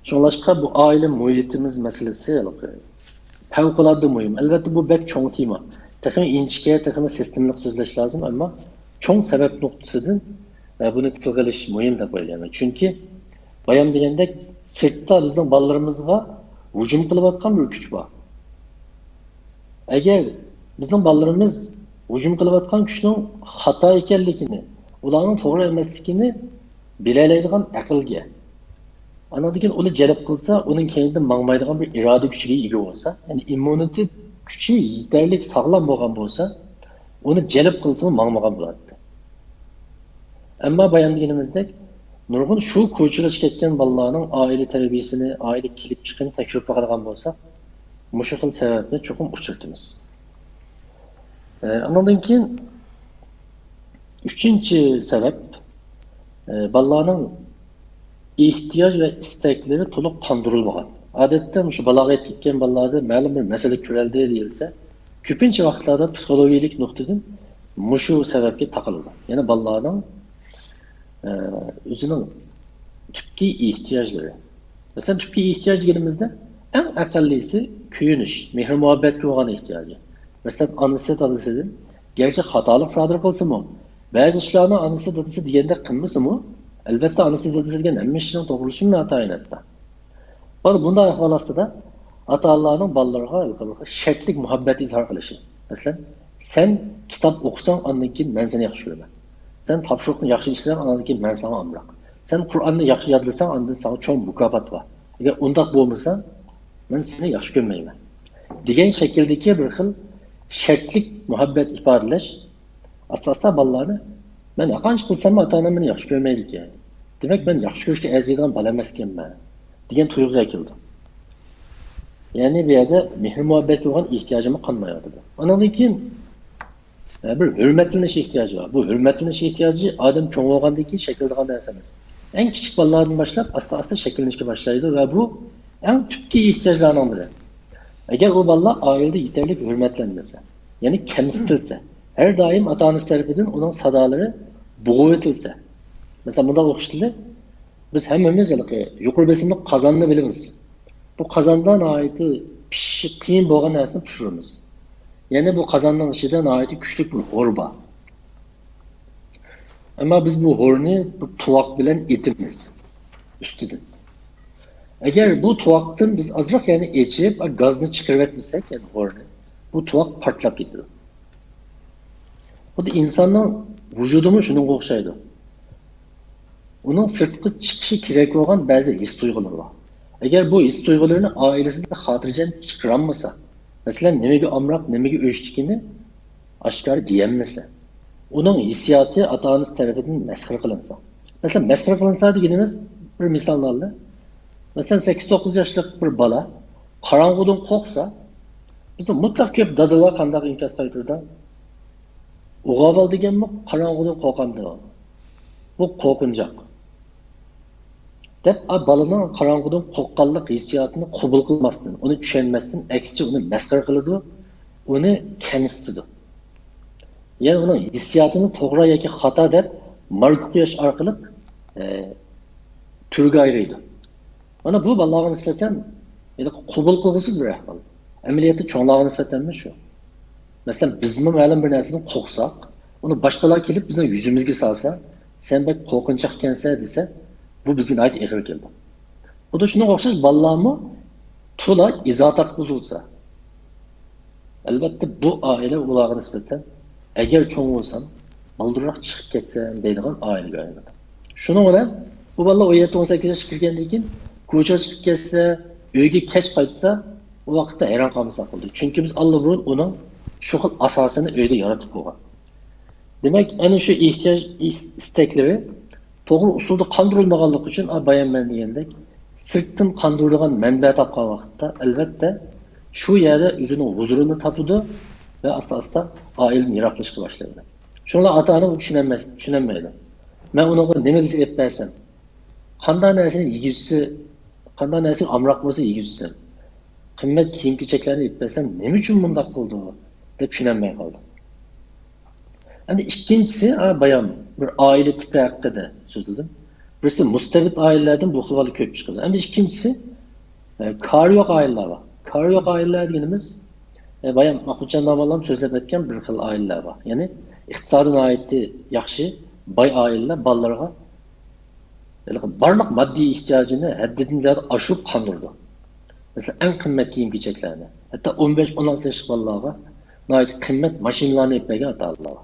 شۇڭلاشقا بۇ ئائىلە مۇھىتىمىز مەسىلىسى پەۋقۇلئاددە مۇھىم. ئەلۋەتتە، بۇ بەك چوڭ تېما. تېخىمۇ ئىنچىكە، تېخىمۇ سىستېمىلىق سۆزلەش لازىم، ئەمما چوڭ سەۋەب نۇقتىسىدىن، ئە، بۇنى تىلغا ئېلىش مۇھىم دەپ ئويلايمەن. چۈنكى بايام دېگەندەك، سىرتتا بىزنىڭ بالىلىرىمىزغا ھۇجۇم قىلىۋاتقان بىر كۈچ بار. ئەگەر بىزنىڭ بالىلىرىمىز ھۇجۇم قىلىۋاتقان كۈچنىڭ خاتا ئىكەنلىكىنى، ئۇلارنىڭ توغرا ئەمەسلىكىنى بىلەلەيدىغان ئەقىلگە، ئاندىن كېيىن ئۇنى جەلپ قىلسا، ئۇنىڭ كەينىدىن ماڭمايدىغان بىر ئىرادە كۈچىگە ئىگە بولسا، يەنى ئىممۇنىتېت كۈچى يېتەرلىك ساغلام بولغان بولسا، ئۇنى جەلپ قىلسىمۇ ماڭمىغان بولاتتى. ئەمما بايام دېگىنىمىزدەك، نۇرغۇن شۇ كوچىغا كەتكەن بالىلارنىڭ ئائىلە تەربىيەسىنى، ئائىلە كېلىپ چىقىشىنى تەكشۈرۈپ باقىدىغان بولساق، مۇشۇ خىل سەۋەبنى چوقۇم ئۇچرىتىمىز. ئە، ئاندىن كېيىن ئۈچىنچى سەۋەب، ئە، بالىلارنىڭ ئېھتىياج ۋە ئىستەكلىرى تولۇق قاندۇرۇلمىغان. ئادەتتە مۇشۇ بالاغا يېتىپ كەتكەن بالىلاردا مەلۇم بىر مەسىلە كۆرۈلدى دېيىلسە، كۆپىنچە ۋاقىتلاردا پسىخولوگىيەلىك نۇقتىدىن مۇشۇ سەۋەبكە تاقىلىدۇ. يەنى بالىلارنىڭ، ئە، ئۆزىنىڭ تۈپكى ئېھتىياجلىرى. مەسىلەن، تۈپكى ئېھتىياج دېگىنىمىزدە ئەڭ ئەقەللىيسى كۆيۈنۈش، مېھىر-مۇھەببەتكە بولغان ئېھتىياجى. مەسىلەن، ئانىسى دادىسىدىن گەرچە خاتالىق سادىر قىلسىمۇ، بەزى ئىشلارنى ئانىسى دادىسى دېگەندەك قىلمىسىمۇ، ئەلۋەتتە، ئانىسى دادىسى دېگەن ھەممە ئىشنىڭ توغرىلىشىمۇ ناتايىن ھەتتا. بالا بۇنداق ئەھۋال ئاستىدا ئاتا-ئانىلارنىڭ بالىلىرىغا شەرتلىك مۇھەببەت ئىزھار قىلىشى. مەسىلەن، سەن كىتاب ئوقۇساڭ، ئاندىن كېيىن مەن سېنى ياخشى كۆرىمەن. سەن تاپشۇرۇقنى ياخشى ئىشلىسەڭ، ئاندىن كېيىن مەن ساڭا ئامراق. سەن قۇرئاننى ياخشى يادلىساڭ، ئاندىن ساڭا چوڭ مۇكاپات بار. ئەگەر ئۇنداق بولمىسا، مەن سېنى ياخشى كۆرمەيمەن، دېگەن شەكىلدىكى بىر خىل شەرتلىك مۇھەببەت ئىپادىلەش ئاستا-ئاستا بالىلارنى، «مەن ھەرقانچە قىلساممۇ ئاتا-ئانام مېنى ياخشى كۆرمەيدىكەن. دېمەك، مەن ياخشى كۆرۈشكە ئەرزىيدىغان بالا ئەمەسكەنمەن» دېگەن تۇيغۇغا ئەكېلىدۇ. يەنى بۇ يەردە مېھىر-مۇھەببەتكە بولغان ئېھتىياجىمۇ قانمايۋاتىدۇ. ئانىڭدىن كېيىن، ئە، بىر ھۆرمەتلىنىش ئېھتىياجى بار. بۇ ھۆرمەتلىنىش ئېھتىياجى ئادەم چوڭ بولغاندىن كېيىن شەكىللىنىدىغان نەرسە ئەمەس. ئەڭ كىچىك بالىلاردىن باشلاپ ئاستا-ئاستا شەكىللىنىشكە باشلايدۇ ۋە بۇ ئەڭ تۈپكى ئېھتىياجلارنىڭ بىرى. ئەگەر ئۇ بالىلار ئائىلىدە يېتەرلىك ھۆرمەتلەنمىسە، يەنى كەمسىتىلسە، ھەر دائىم ئاتا-ئانىسى تەرىپىدىن ئۇنىڭ سادالىرى بوغۇۋېتىلسە، مەسىلەن، مۇنداق ئوخشىتىلى، بىز ھەممىمىز ھېلىقى يۇقىرى بېسىملىق قازاننى بىلىمىز. بۇ قازاندا ناھايىتى پىشىشى قىيىن بولغان نەرسىنى پىشۇرىمىز. يەنى بۇ قازاننىڭ ئىچىدە ناھايىتى كۈچلۈك بىر ھور بار. ئەمما بىز بۇ ھورنى بىر تۇۋاق بىلەن ئېتىمىز ئۈستىدىن. ئەگەر بۇ تۇۋاقتىن بىز ئازراق يەنى ئېچىپ، گازنى چىقىرىۋەتمىسەك، يەنى ھورنى، بۇ تۇۋاق پارتلاپ كېتىدۇ. خۇددى ئىنساننىڭ ۋۇجۇدىمۇ شۇنىڭغا ئوخشايدۇ. ئۇنىڭ سىرتقا چىقىشى كېرەك بولغان بەزى ھېس تۇيغۇلىرى بار. ئەگەر بۇ ھېس تۇيغۇلىرىنى ئائىلىسىدە خاتىرجەم چىقىرالمىسا، مەسىلەن، نېمىگە ئامراق، نېمىگە ئۆچتىكىنى ئاشكارا دېيەلمىسە، ئۇنىڭ ھېسسىياتى ئاتا-ئانىسى تەرىپىدىن مەسخىرە قىلىنسا. مەسىلەن، مەسخىرە قىلىنسا دېگىنىمىز، بىر مىسالنى ئالايلى. مەسىلەن، سەككىز توققۇز ياشلىق بىر بالا قاراڭغۇدىن قورقسا، بىزدە مۇتلەق كۆپ دادىلار قانداق ئىنكاس قايتۇرىدۇ؟ «ئوغۇل بالا دېگەنمۇ قاراڭغۇدىن قورقامدۇ؟ بۇ قورقۇنچاق» دەپ، ئا، بالىنىڭ قاراڭغۇدىن قورققانلىق ھېسسىياتىنى قوبۇل قىلماستىن، ئۇنى چۈشەنمەستىن، ئەكسىچە ئۇنى مەسخىرە قىلىدۇ، ئۇنى كەمسىتىدۇ. يەنى ئۇنىڭ ھېسسىياتىنى توغرا ياكى خاتا دەپ ماركا قويۇش ئارقىلىق، ئە، تۈرگە ئايرىيدۇ. مانا بۇ بالىلارغا نىسبەتەن ھېلىقى قوبۇل قىلغۇسىز بىر ئەھۋال. ئەمەلىيەتتە چوڭلارغا نىسبەتەنمۇ شۇ. مەسىلەن، بىزمۇ مەلۇم بىر نەرسىدىن قورقساق، ئۇنى باشقىلار كېلىپ بىزنىڭ يۈزىمىزگە سالسا، «سەن بەك قورقۇنچاق ئىكەنسەن» دېسە، بۇ بىزگە ناھايىتى ئېغىر كېلىدۇ. خۇددى شۇنىڭغا ئوخشاش بالىلارمۇ تولا ئىزا تارتقۇزۇلسا، ئەلۋەتتە، بۇ ئائىلە ئۇلارغا نىسبەتەن، «ئەگەر چوڭ بولسام، بالدۇرراق چىقىپ كەتسەم» دەيدىغان ئائىلىگە ئايلىنىدۇ. شۇنىڭ بىلەن بۇ بالىلار ئون يەتتە، ئون سەككىز ياشقا كىرگەندىن كېيىن كوچىغا چىقىپ كەتسە، ئۆيگە كەچ قايتسا، ئۇ ۋاقىتتا ھەيران قالمىساق بولىدۇ. چۈنكى بىز ئاللىبۇرۇن ئۇنىڭ شۇ خىل ئاساسىنى ئۆيدە يارىتىپ قويغان. دېمەك، ئەنە شۇ ئېھتىياج، ئىس-، ئىستەكلىرى توغرا ئۇسۇلدا قاندۇرۇلمىغانلىقى ئۈچۈن، بايام مەن دېگەندەك، سىرتتىن قاندۇرىدىغان مەنبە تاپقان ۋاقىتتا، ئەلۋەتتە، شۇ يەردە ئۆزىنىڭ ھۇزۇرىنى تاپىدۇ ۋە ئاستا-ئاستا ئائىلىدىن يىراقلىشىشقا باشلايدۇ. شۇڭا ئاتا-ئانا ئۇنى چۈشىنەلمەس-، چۈشىنەلمەيدۇ. مەن ئۇنىڭغا نېمە دېسە ئېلىپ بەرسەم، قانداق نەرسىنى يېگۈزسە، قانداق نەرسىگە ئامراق بولسا يېگۈزسەم، قىممەت كىيىم-كېچەكلەرنى ئېلىپ بەرسەم، نېمە ئۈچۈن مۇنداق قىلىدۇ، دەپ چۈشىنەلمەي قالدى. ئەمدى ئىككىنچىسى، ھە، بايام بىر ئائىلە تىپى ھەققىدە سۆزلىدىم. بىرسى مۇستەبىت ئائىلىلەردىن بۇ خىل بالا كۆپ چىقىدۇ. ئەمدى ئىككىنچىسى، ئە، كارى يوق ئائىلىلەر بار. كارى يوق ئائىلىلەر دېگىنىمىز، ئە، بايام ماقۇلجان داموللام سۆزلەپ ئۆتكەن بىر خىل ئائىلىلەر بار. يەنى ئىقتىسادى ناھايىتى ياخشى، باي ئائىلىلەر بالىلىرىغا ھېلىقى بارلىق ماددىي ئېھتىياجىنى ھەددىدىن زىيادە ئاشۇرۇپ قاندۇرىدۇ. مەسىلەن، ئەڭ قىممەت كىيىم-كېچەكلەرنى، ھەتتا ئون بەش، ئون ئالتە ياشلىق بالىلارغا ناھايىتى قىممەت ماشىنىلارنى ئېلىپ بەرگەن ئاتا-ئانىلار بار.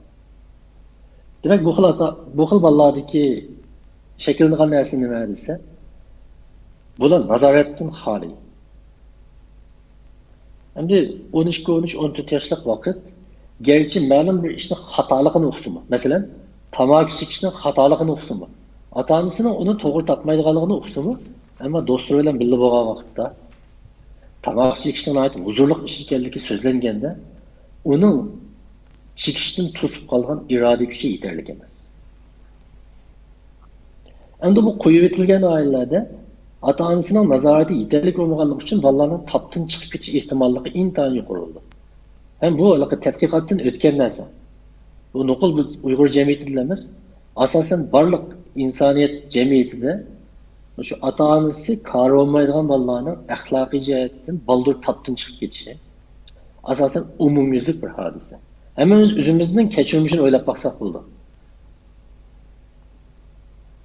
دېمەك، بۇ خىل ئاتا، بۇ خىل بالىلاردىكى شەكىللىنىدىغان نەرسە نېمە دېسە، بۇلار نازارەتتىن خالىي. ئەمدى ئون ئىككى، ئون ئۈچ، ئون تۆت ياشلىق ۋاقىت، گەرچە مەلۇم بىر ئىشنىڭ خاتالىقىنى ئۇقسىمۇ، مەسىلەن، تاماكا چېكىشنىڭ خاتالىقىنى ئۇقسىمۇ، ئاتا-ئانىسىنىڭ ئۇنى توغرا تاپمايدىغانلىقىنى ئۇقسىمۇ، ئەمما دوستلىرى بىلەن بىللە بولغان ۋاقىتتا، تاماكا چېكىشنىڭ ناھايىتى ھۇزۇرلۇق ئىش ئىكەنلىكى سۆزلەنگەندە، ئۇنىڭ چېكىشتىن توسۇپ قالغان ئىرادە كۈچى يېتەرلىك ئەمەس. ئەمدى بۇ قويۇۋېتىلگەن ئائىلىلەردە ئاتا-ئانىسىنىڭ نازارىتى يېتەرلىك بولمىغانلىقى ئۈچۈن بالىلارنىڭ تاپتىن چىقىپ كېتىش ئېھتىماللىقى ئىنتايىن يۇقىرى بولىدۇ. ھەم بۇ ھېلىقى تەتقىقاتتىن ئۆتكەن نەرسە. بۇ نوقۇل بىز ئۇيغۇر جەمئىيىتىدىلا ئەمەس، ئاساسەن بارلىق ئىنسانىيەت جەمئىيىتىدە مۇشۇ ئاتا-ئانىسى كارى بولمايدىغان بالىلارنىڭ ئەخلاقىي جەھەتتىن بالدۇر تاپتىن چىقىپ كېتىشى، ئاساسەن ئومۇميۈزلۈك بىر ھادىسە. ھەممىمىز ئۆزىمىزنىڭ كەچۈرمىشىنى ئويلاپ باقساق بولىدۇ.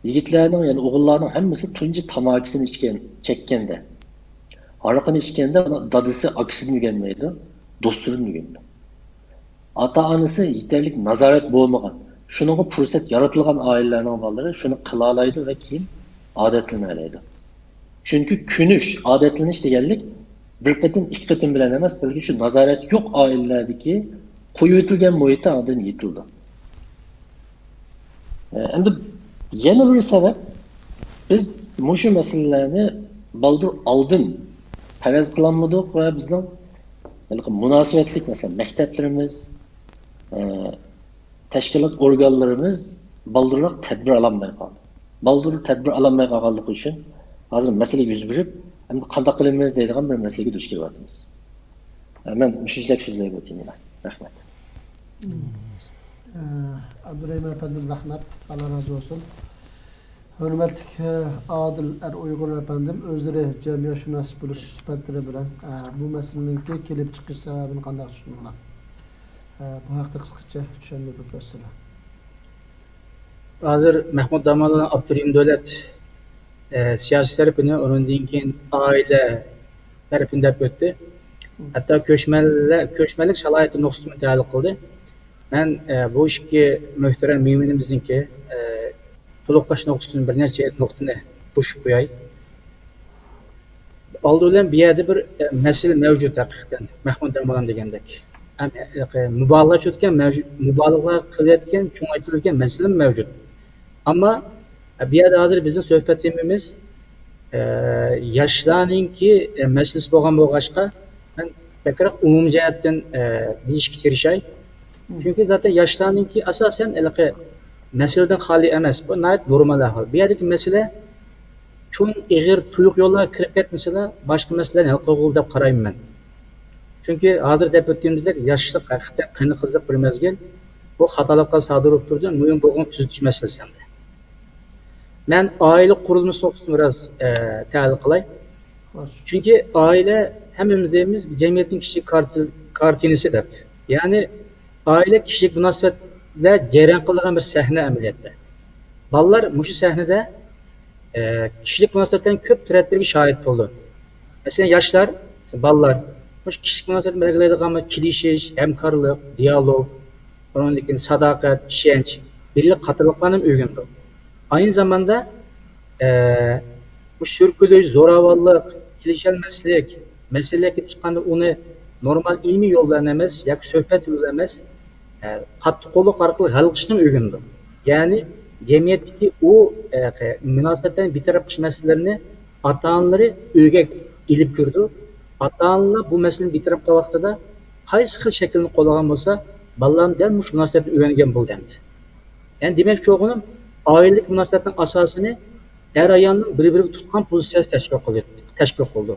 يىگىتلەرنىڭ، يەنى ئوغۇللارنىڭ ھەممىسى تۇنجى تاماكىسىنى ئىچكەن، چەككەندە، ھاراقىنى ئىچكەندە، ئۇنى دادىسى، ئاكىسىدىن ئۆگەنمەيدۇ، دوستلىرىدىن ئۆگىنىدۇ. ئاتا-ئانىسى يېتەرلىك نازارەت بولمىغان، شۇنىڭغا پۇرسەت يارىتىلغان ئائىلىلەرنىڭ بالىلىرى شۇنى قىلالايدۇ ۋە كېيىن ئادەتلىنەلەيدۇ. چۈنكى كۆنۈش، ئادەتلىنىش دېگەنلىك بىر قېتىم، ئىككى قېتىم بىلەن ئەمەس، بەلكى شۇ نازارەت يوق ئائىلىلەردىكى قويۇۋېتىلگەن مۇھىتتا ئاندىن يېتىلىدۇ. ئەمدى يەنە بىر سەۋەب، بىز مۇشۇ مەسىلىلەرنى بالدۇر ئالدىن پەرەز قىلالمىدۇق ۋە بىزنىڭ ھېلىقى مۇناسىۋەتلىك، مەسىلەن، مەكتەپلىرىمىز، ئە، تەشكىلات ئورگانلىرىمىز بالدۇرراق تەدبىر ئالالماي قالدى. بالدۇر تەدبىر ئالالماي قالغانلىقى ئۈچۈن ھازىر مەسىلە يۈز بېرىپ، ئەمدى قانداق قىلىمىز دەيدىغان بىر مەسىلىگە دۇچ كېلىۋاتىمىز. مەن مۇشۇنچىلىك سۆزلەي بولدۇم يەنە. رەھمەت. ئابدۇرېھىم ئەپەندىم، رەھمەت، ئاللا رازى بولسۇن. ھۆرمەتلىك، ئە، ئادىل ئەر ئۇيغۇر ئەپەندىم ئۆزلىرى جەمئىيەتشۇناس بولۇش سۈپەتلىرى بىلەن، ئە، بۇ مەسىلىنىڭكى كېلىپ چىقىش سەۋەبىنى قانداق چۈشىنىدىلەر؟ ئە، بۇ ھەقتە قىسقىچە چۈشەندۈرۈپ ئۆتسىلەر. ھازىر مەھمۇد داموللام ئابدۇرېھىم دۆلەت، ئە، سىياسىي تەرىپىنى، ئۇنىڭدىن كېيىن ئائىلە تەرىپىنى دەپ ئۆتتى. ھەتتا كۆچمەنلە-، كۆچمەنلىك سالاھىيىتى نۇقتىسىمۇ تەھلىل قىلدى. مەن، ئە، بۇ ئىككى مۆھتەرەم مېھمىنىمىزنىڭكى، ئە، تولۇقلاش نۇقتىسىدىن بىر نەچچە نۇقتىنى قوشۇپ قوياي. ئالدى بىلەن بۇ يەردە بىر، ئە، مەسىلە مەۋجۇت ھەقىقەتەن، مەھمۇد داموللام دېگەندەك. ھەم، ئە، مۇبالىغە چۈشۈۋاتقان مەۋجۇت، مۇبالىغە قىلىۋاتقان، چوڭايتىۋاتقان مەسىلىمۇ مەۋجۇت. ئەمما، ئە، بۇ يەردە ھازىر بىزنىڭ سۆھبەت تېمىمىز، ئە، ياشلارنىڭكى، ئە، مەسىلىسى بولغان بولغاچقا، مەن بەكرەك ئومۇمىي جەھەتتىن، ئە، دېيىشكە تىرىشاي. چۈنكى زاتەن ياشلارنىڭكى ئاساسەن ھېلىقى مەسىلىدىن خالىي ئەمەس. بۇ ناھايىتى نورمال ئەھۋال. بۇ يەردىكى مەسىلە چوڭ ئېغىر تۇيۇق يوللارغا كىرىپ كەتمىسىلا، باشقا مەسىلىلەرنى ھەل قىلغىلى دەپ قارايمەن مەن. چۈنكى ھازىر دەپ ئۆتكىنىمىزدەك ياشلىق ھەقىقەتەن قېنى قىزىق بىر مەزگىل. بۇ خاتالىقلار سادىر بولۇپ تۇرىدۇ، مۇھىم بولغىنى تۈزىتىش مەسىلىسى ئەمدى. مەن ئائىلە قۇرۇلمىسى نۇقتىسىدىن بىراز، ئە، تەھلىل قىلاي. چۈنكى ئائىلە ھەممىمىز دەيمىز، جەمئىيەتنىڭ كىشىلىك كارتىل-، كارتىنىسى دەپ. يەنى ئائىلە كىشىلىك مۇناسىۋەتلەر جەريان قىلىدىغان بىر سەھنە ئەمەلىيەتتە. بالىلار مۇشۇ سەھنىدە، ئە، كىشىلىك مۇناسىۋەتلەرنىڭ كۆپ تەرەپلىرىگە شاھىت بولىدۇ. مەسىلەن، ياشلار، بالىلار مۇشۇ كىشىلىك مۇناسىۋەتنى بەلگىلەيدىغان بىر كېلىشىش، ھەمكارلىق، دىيالوگ، ئۇنىڭدىن كېيىن ساداقەت، ئىشەنچ، بىرلىك قاتارلىقلارنى ئۆگىنىدۇ. ئاينى زاماندا، ئە، بۇ سۈركىلىش، زوراۋانلىق، كېلىشەلمەسلىك، مەسىلىلەر كېلىپ چىققاندا ئۇنى نورمال ئىلمىي يول بىلەن ئەمەس ياكى سۆھبەت يولى بىلەن ئەمەس، ئە، قاتتىق قوللۇق ئارقىلىق ھەل قىلىشنى ئۆگىنىدۇ. يەنى جەمئىيەتتىكى ئۇ، ئە، مۇناسىۋەتلەرنى بىتەرەپ قىلىش مەسىلىلىرىنى ئاتا-ئانىلىرى ئۆيگە ئېلىپ كىرىدۇ. ئاتا-ئانىلار بۇ مەسىلىنى بىتەرەپ قىلغان ۋاقتىدا قايسى خىل شەكىلنى قوللىغان بولسا، بالىلارمۇ دەل مۇشۇ مۇناسىۋەتنى ئۆگەنگەن بولىدۇ ئەمدى. يەنى دېمەكچى بولغىنىم، ئائىلىلىك مۇناسىۋەتنىڭ ئاساسىنى ئەر-ئايالنىڭ بىر-بىرىگە تۇتقان پوزىتسىيەسى تەشكىل قىلدى، تەشكىل قىلىدۇ.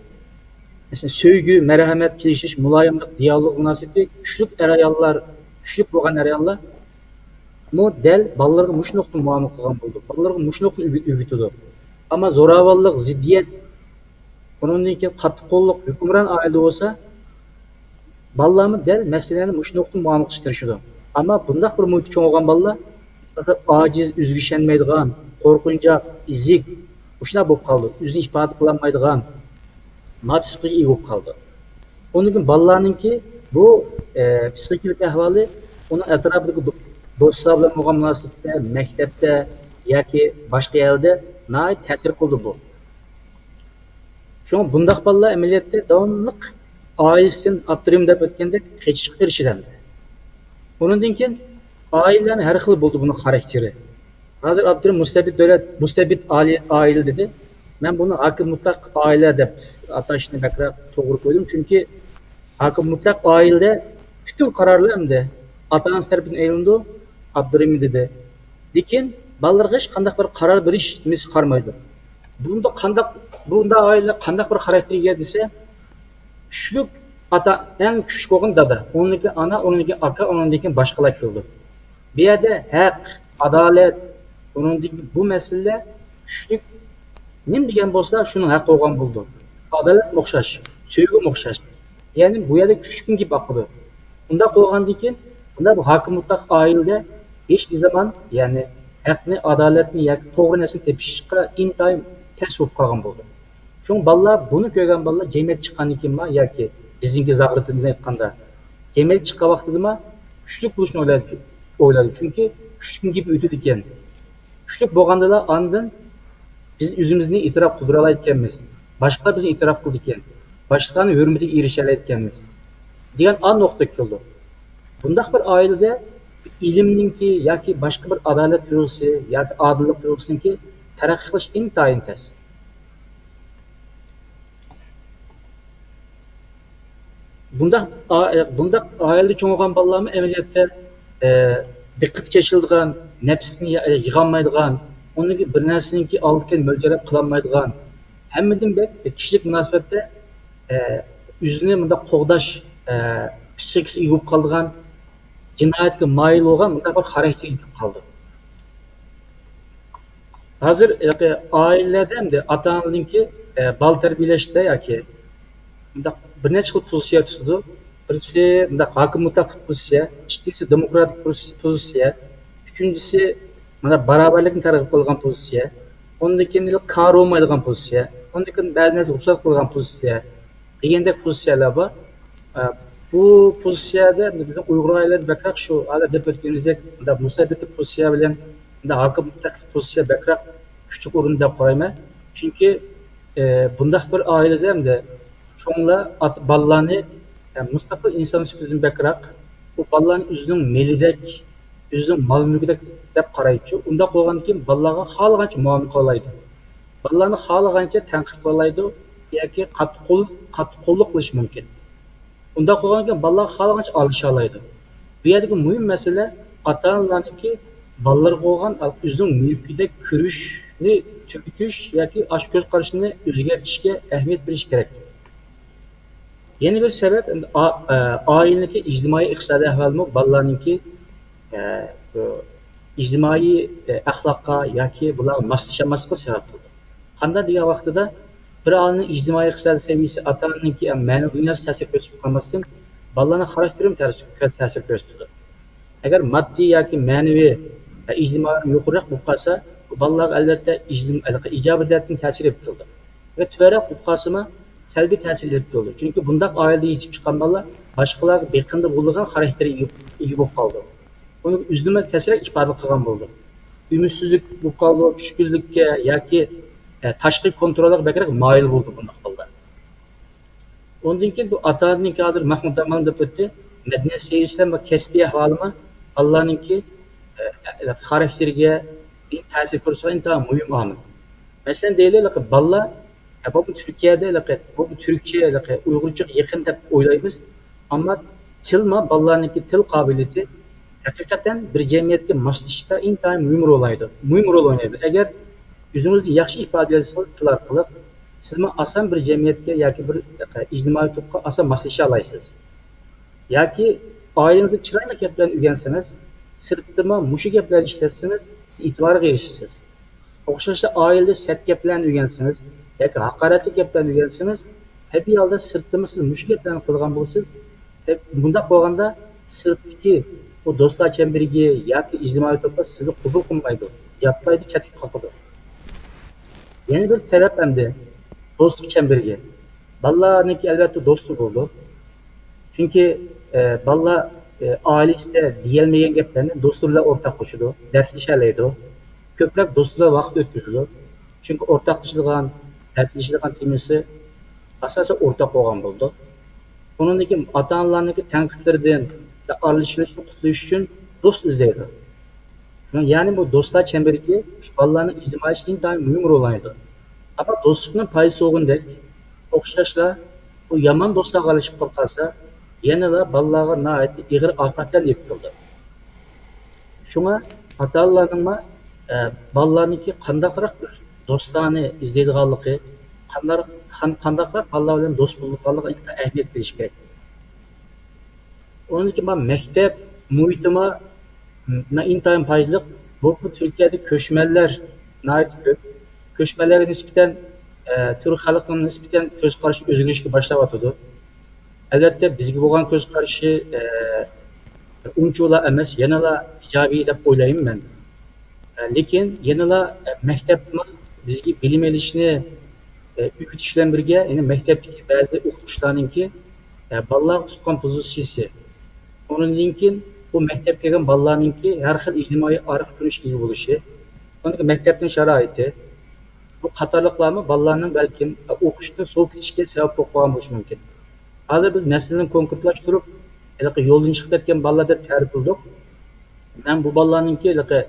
مەسىلەن، سۆيگۈ، مەرھەمەت، كېلىشىش، مۇلايىملىق، دىيالوگ مۇناسىۋىتى كۈچلۈك ئەر-ئاياللار، كۈچلۈك بولغان ئەر-ئاياللارمۇ دەل بالىلىرىغا مۇشۇ نۇقتىنى مۇئامىلە قىلغان بولىدۇ. بالىلىرىغا مۇشۇ نۇقتىنى ئۆگە-، ئۆگىتىدۇ. ئەمما زوراۋانلىق، زىددىيەت، ئۇنىڭدىن كېيىن قاتتىق قوللۇق، ھۆكۈمران ئائىلىدە بولسا، بالىلارمۇ دەل مەسىلىنى مۇشۇ نۇقتىدىن مۇئامىلە قىلىشقا تىرىشىدۇ. ئەمما بۇنداق بىر مۇھىتتا چوڭ بولغان بالىلار ئاجىز، ئۆزىگە ئىشەنمەيدىغان، قورقۇنچاق، ئېزىك، مۇشۇنداق بولۇپ قالىدۇ. ئۆزىنى ئىپادە قىلالمايدىغان، ناپىسقىگە ئىگە بولۇپ قالىدۇ. ئۇنىڭدىن كېيىن بالىلارنىڭكى بۇ، ئە، پسىخىكىلىق ئەھۋالى ئۇنىڭ ئەتراپىدىكى دو-، دوستلار بىلەن بولغان مۇناسىۋىتىدە، مەكتەپتە ياكى باشقا يەردە ناھايىتى تەسىر قىلىدۇ بۇ. شۇڭا بۇنداق بالىلار ئەمەلىيەتتە داۋاملىق ئائىلىسىدىن ئابدۇرېھىم دەپ ئۆتكەندەك قېچىشقا تىرىشىدۇ ئەمدى. ئۇنىڭدىن كېيىن ئائىلىلەرنىڭ ھەر خىل بولىدۇ بۇنىڭ خاراكتېرى. ھازىر ئابدۇرېھىم مۇستەبىت دۆلەت، مۇستەبىت ئائىلە، ئائىلە دېدى. مەن بۇنى ھاكىم مۇتلەق ئائىلە دەپ ئاتاشنى بەكرەك توغرا كۆردۈم، چۈنكى ھاكىم مۇتلەق ئائىلىدە پۈتۈن قارارلار ئەمدى ئاتا-ئانىسى تەرىپىدىن ئېلىنىدۇ، ئابدۇرېھىم دېدى. لېكىن بالىلارغا ھېچ قانداق بىر قارار بېرىش نېمىسى قالمايدۇ. بۇندا قانداق، بۇنداق ئائىلىلەر قانداق بىر خاراكتېرگە ئىگە دېسە، كۈچلۈك ئاتا، ئەڭ كۈچلۈك بولغان دادا، ئۇنىڭدىن كېيىن ئانا، ئۇنىڭدىن كېيىن ئاكا، ئۇنىڭدىن كېيىن باشقىلار كېلىدۇ. بۇ يەردە ھەق، ئادالەت، ئۇنىڭدىن كېيىن بۇ مەسىلىلەر كۈچلۈك نېمە دېگەن بولسا، شۇنىڭ ھەق بولغان بولىدۇ. ئادالەتمۇ ئوخشاش، سۆيگۈمۇ ئوخشاش. يەنى بۇ يەردە كۈچلۈكنىڭ گېپى ئاقىدۇ. ئۇنداق بولغاندىن كېيىن، بۇنداق بىر ھاكىم مۇتلەق ئائىلىدە ھېچ بىر زامان، يەنى ھەقنى، ئادالەتنى ياكى توغرا نەرسىنى تېپىشقا ئىنتايىن تەس بولۇپ قالغان بولىدۇ. شۇڭا بالىلار، بۇنى كۆرگەن بالىلار جەمئىيەتكە چىققاندىن كېيىنما ياكى بىزنىڭكى زاغرىتىمىزنى ئېيتقاندا، جەمئىيەتكە چىققان ۋاقتىدىما كۈچلۈك بولۇشنى ئويلايدۇ، ئويلايدۇ. چۈنكى كۈچلۈكنىڭ گېپى ئۆتىدىكەن. كۈچلۈك بولغاندىلا ئاندىن بىز ئۆزىمىزنى ئېتىراپ قىلدۇرالايدىكەنمىز، باشقىلار بىزنى ئېتىراپ قىلىدىكەن، باشقىلارنىڭ ھۆرمىتىگە ئېرىشەلەيدىكەنمىز دېگەن ئا نۇقتىغا كېلىدۇ. بۇنداق بىر ئائىلىدە ئىلىمنىڭكى ياكى باشقا بىر ئادالەت تۇيغۇسى ياكى ئادىللىق تۇيغۇسىنىڭكى تەرەققىي قىلىش ئىنتايىن تەس. بۇنداق ئا-، بۇنداق ئائىلىدە چوڭ بولغان بالىلارمۇ ئەمەلىيەتتە، ئە، دىققىتى چېچىلىدىغان، نەپسىنى يا-، يىغالمايدىغان، ئۇنىڭكى بىر نەرسىنىڭكى ئالدىكىن مۆلچەرلەپ قىلالمايدىغان، ھەممىدىن بەك كىشىلىك مۇناسىۋەتتە، ئە، ئۆزىنى مۇنداق قوغداش پسىخىكىسىگە ئىگە بولۇپ قالىدىغان، جىنايەتكە مايىل بولغان مۇنداق بىر خاراكتېرگە كېلىپ قالدى. ھازىر ھېلىقى ئائىلىلەردە ئەمدى ئاتا-ئانىنىڭكى، ئە، بالا تەربىيەلەشتە ياكى مۇنداق بىر نەچچە خىل پوزىتسىيە تۇتىدۇ. بىرسى مۇنداق ھاكىم مۇتلەقلىق پوزىتسىيە، ئىككىنچىسى دېموكراتىك پوزىتسىيە، ئۈچىنچىسى مانا باراۋەرلىكنى تەرغىب قىلىدىغان پوزىتسىيە، ئۇندىن كېيىن كار بولمايدىغان پوزىتسىيە، ئۇندىن كېيىن بەزى نەرسە رۇخسەت قىلىدىغان پوزىتسىيە دېگەندەك پوزىتسىيەلەر بار. ئە، بۇ پوزىتسىيەدە بىزنىڭ ئۇيغۇر ئائىلىلىرى بەكرەك شۇ ھازىر دەپ ئۆتكىنىمىزدەك مۇنداق مۇستەبىت پوزىتسىيە بىلەن مۇنداق ھاكىم مۇتلەق پوزىتسىيە بەكرەك كۈچلۈك ئورۇندا دەپ قارايمەن. چۈنكى، ئە، بۇنداق بىر ئائىلىدە ئەمدى چوڭلار ئات-، بالىلارنى، ئە، مۇستەقىل ئىنسان سۈپىتىدىن بەكرەك، بۇ بالىلارنى ئۆزىنىڭ مېلىدەك، ئۆزىنىڭ مال مۈلكىدەك دەپ قارايدۇ. ئۇنداق بولغاندىن كېيىن بالىلارغا خالىغانچە مۇئامىلە قىلالايدۇ. بالىلارنى خالىغانچە تەنقىد قىلالايدۇ ياكى قاتتىق قول-، قاتتىق قوللۇق قىلىشى مۇمكىن. ئۇنداق بولغاندىكىن بالىلار خالىغانچە ئارىلىشالايدۇ. بۇ يەردىكى مۇھىم مەسىلە ئاتا-ئانىلارنىڭكى بالىلىرىغا بولغان ئۆزىنىڭ مۈلكىدەك كۆرۈشنى تۈگىتىش ياكى ئاشۇ كۆز قارىشىنى ئۆزگەرتىشكە ئەھمىيەت بېرىش كېرەك. يەنە بىر سەۋەب، ئا-، ئە، ئائىلىنىڭكى ئىجتىمائىي ئىقتىسادىي ئەھۋالىمۇ بالىلارنىڭكى، ئە، بۇ ئىجتىمائىي، ئە، ئەخلاققا ياكى بۇلارغا ماسلىشالماسلىقىغا سەۋەب بولىدۇ. قانداق دېگەن ۋاقتىدا بىر ئائىلىنىڭ ئىجتىمائىي ئىقتىسادىي سەۋىيەسى ئاتا-ئانىنىڭكى مەنىۋى دۇنياسىغا تەسىر كۆرسىتىپ قالماستىن، بالىلارنىڭ خاراكتېرىمۇ تەس-، تەسىر كۆرسىتىدۇ. ئەگەر ماددىي ياكى مەنىۋى، ئە، ئىجتىمائىي يۇقىرىراق بولۇپ قالسا، بۇ بالىلارغا ئەلۋەتتە ئىجتىم-، ئىجابىي جەھەتتىن تەسىر ئېلىپ كېلىدۇ. ئەگەر تۆۋەنرەك بولۇپ قالسىمۇ، سەلبىي تەسىر ئېلىپ كېلىدۇ. چۈنكى بۇنداق ئائىلىدە يېتىپ چىققان بالىلار باشقىلارغا بېقىندى بولىدىغان خاراكتېرگە ئىگە، ئىگە بولۇپ قالىدۇ. ئۇنى ئۈزلىمەي تەسرەك ئىپادە قىلغان بولىدۇ. ئۈمىدسىزلىك بولۇپ قالىدۇ، چۈشكۈنلۈككە ياكى، ئە، تاشقى كونترولغا بەكرەك مايىل بولىدۇ بۇنداق بالىلار. ئۇندىن كېيىن بۇ ئاتا-ئانىنىڭكى ھازىر مەھمۇت داموللام دەپ ئۆتتى، مەدەنىيەت سەۋىيەسى بىلەن بۇ كەسپىي ئەھۋالىمۇ بالىلارنىڭكى، ئە، خاراكتېرىگە تەسىر كۆرسىتىدىغان ئىنتايىن مۇھىم ئامىل. مەسىلەن، دەيلى، ھېلىقى بالىلار، ئە، بولۇپمۇ تۈركىيەدە، ھېلىقى، بولۇپمۇ تۈركچە، ھېلىقى ئۇيغۇرچىغا يېقىن دەپ ئويلايمىز. ئەمما تىلمۇ بالىلارنىڭكى تىل قابىلىيىتى ھەقىقەتەن بىر جەمئىيەتكە ماسلىشىشتا ئىنتايىن مۇھىم رول ئوينايدۇ. مۇھىم رول ئوينايدۇ. ئەگەر ئۆزىڭىزنى ياخشى ئىپادىلىسىڭىز تىل ئارقىلىق، سىزمۇ ئاسان بىر جەمئىيەتكە ياكى بىر ئىجتىمائىي توپقا ئاسان ماسلىشالايسىز. ياكى ئائىلىڭىزدە چىرايلىق گەپلەرنى ئۆگەنسىڭىز، سىرتتىمۇ مۇشۇ گەپلەرنى ئىشلەتسىڭىز، سىز ئېتىبارغا ئېرىشىسىز. ئوخشاشلا ئائىلىدە سەت گەپلەرنى ئۆگەنسىڭىز ياكى ھاقارەتلىك گەپلەرنى ئۆگەنسىڭىز، تەبىئىي ھالدا سىرتتىمۇ سىز مۇشۇ گەپلەرنى قىلغان بولىسىز. مۇنداق بولغاندا سىرتتىكى بۇ دوستلار چەمبىرىكى ياكى ئىجتىمائىي توپلار سىزنى قوبۇل قىلمايدۇ، ياتلايدۇ، چەتكە قاقىدۇ. يەنە بىر سەۋەب ئەمدى دوستلۇق چەمبىرىكى. بالىلارنىڭكى ئەلۋەتتە دوستى بولىدۇ. چۈنكى، ئە، بالىلار، ئە، ئائىلىسىدە دېيەلمىگەن گەپلەرنى دوستى بىلەن ئورتاقلىشىدۇ، دەردلىشەلەيدۇ. كۆپرەك دوستى بىلەن ۋاقىت ئۆتكۈزىدۇ. چۈنكى ئورتاقلىشىدىغان، دەردلىشىدىغان تېمىسى ئاساسەن ئورتاق بولغان بولىدۇ. ئۇنىڭدىن كېيىن ئاتا-ئانىلارنىڭكى تەنقىدلىرىدىن، ئارىلىشىشتىن قۇتۇلۇش ئۈچۈن دوست ئىزدەيدۇ. يەنى بۇ دوستلار چەمبىرىكى بالىلارنىڭ ئىجتىمائىي ئىشىدا ئىنتايىن مۇھىم رول ئوينايدۇ. ئەمما دوستلۇقنىڭ پايدىسى بولغىنىدەك، ئوخشاشلا بۇ يامان دوستلارغا ئارىلىشىپ قالسا، يەنىلا بالىلارغا ناھايىتى ئېغىر ئاقىۋەتلەرنى ئېلىپ كېلىدۇ. شۇڭا ئاتا-ئانىلارنىڭمۇ، ئە، بالىلارنىڭكى قانداقراق بىر دوستلارنى ئىزدەيدىغانلىقى، قانداق-، قان-، قانداقراق بالىلار بىلەن دوست بولىدىغانلىقىغا ئىنتايىن ئەھمىيەت بېرىش كېرەك. ئۇنىڭدىن كېيىن مانا مەكتەپ مۇھىتىمۇ، م-، ئىنتايىن پايدىلىق. بۇ تۈركىيەدە كۆچمەنلەر ناھايىتى كۆپ. كۆچمەنلەرگە نىسبەتەن، ئە، تۈرك خەلقىگە نىسبەتەن كۆز قارىشى ئۆزگىرىشكە باشلاۋاتىدۇ. ئەلۋەتتە، بىزگە بولغان كۆز قارىشى، ئە، ئۇنچىۋالا ئەمەس، يەنىلا ئىجابىي دەپ ئويلايمەن مەن. ئە، لېكىن يەنىلا، ئە، مەكتەپمۇ بىزگە بىلىم ئېلىشنى، ئە، ئۆگىتىش بىلەن بىرگە، يەنە مەكتەپتىكى بەزى ئوقۇتقۇچىلارنىڭكى، ئە، بالىلارغا تۇتقان پوزىتسىيىسى، ئۇنىڭدىن كېيىن بۇ مەكتەپكە كەلگەن بالىلارنىڭكى ھەر خىل ئىجتىمائىي ئارقا كۆرۈنۈشكە ئىگە بولۇشى، ئۇنىڭدىكى مەكتەپنىڭ شارائىتى، بۇ قاتارلىقلارمۇ بالىلارنىڭ بەلكىم ئوقۇشتىن سوۋۇپ كېتىشكە سەۋەب بولۇپ قالغان بولۇشى مۇمكىن. ھازىر بىز مەسىلىنى كونكرېتلاشتۇرۇپ، ھېلىقى يولدىن چىقىپ كەتكەن بالىلار دەپ تەرىپلىدۇق. مەن بۇ بالىلارنىڭكى ھېلىقى،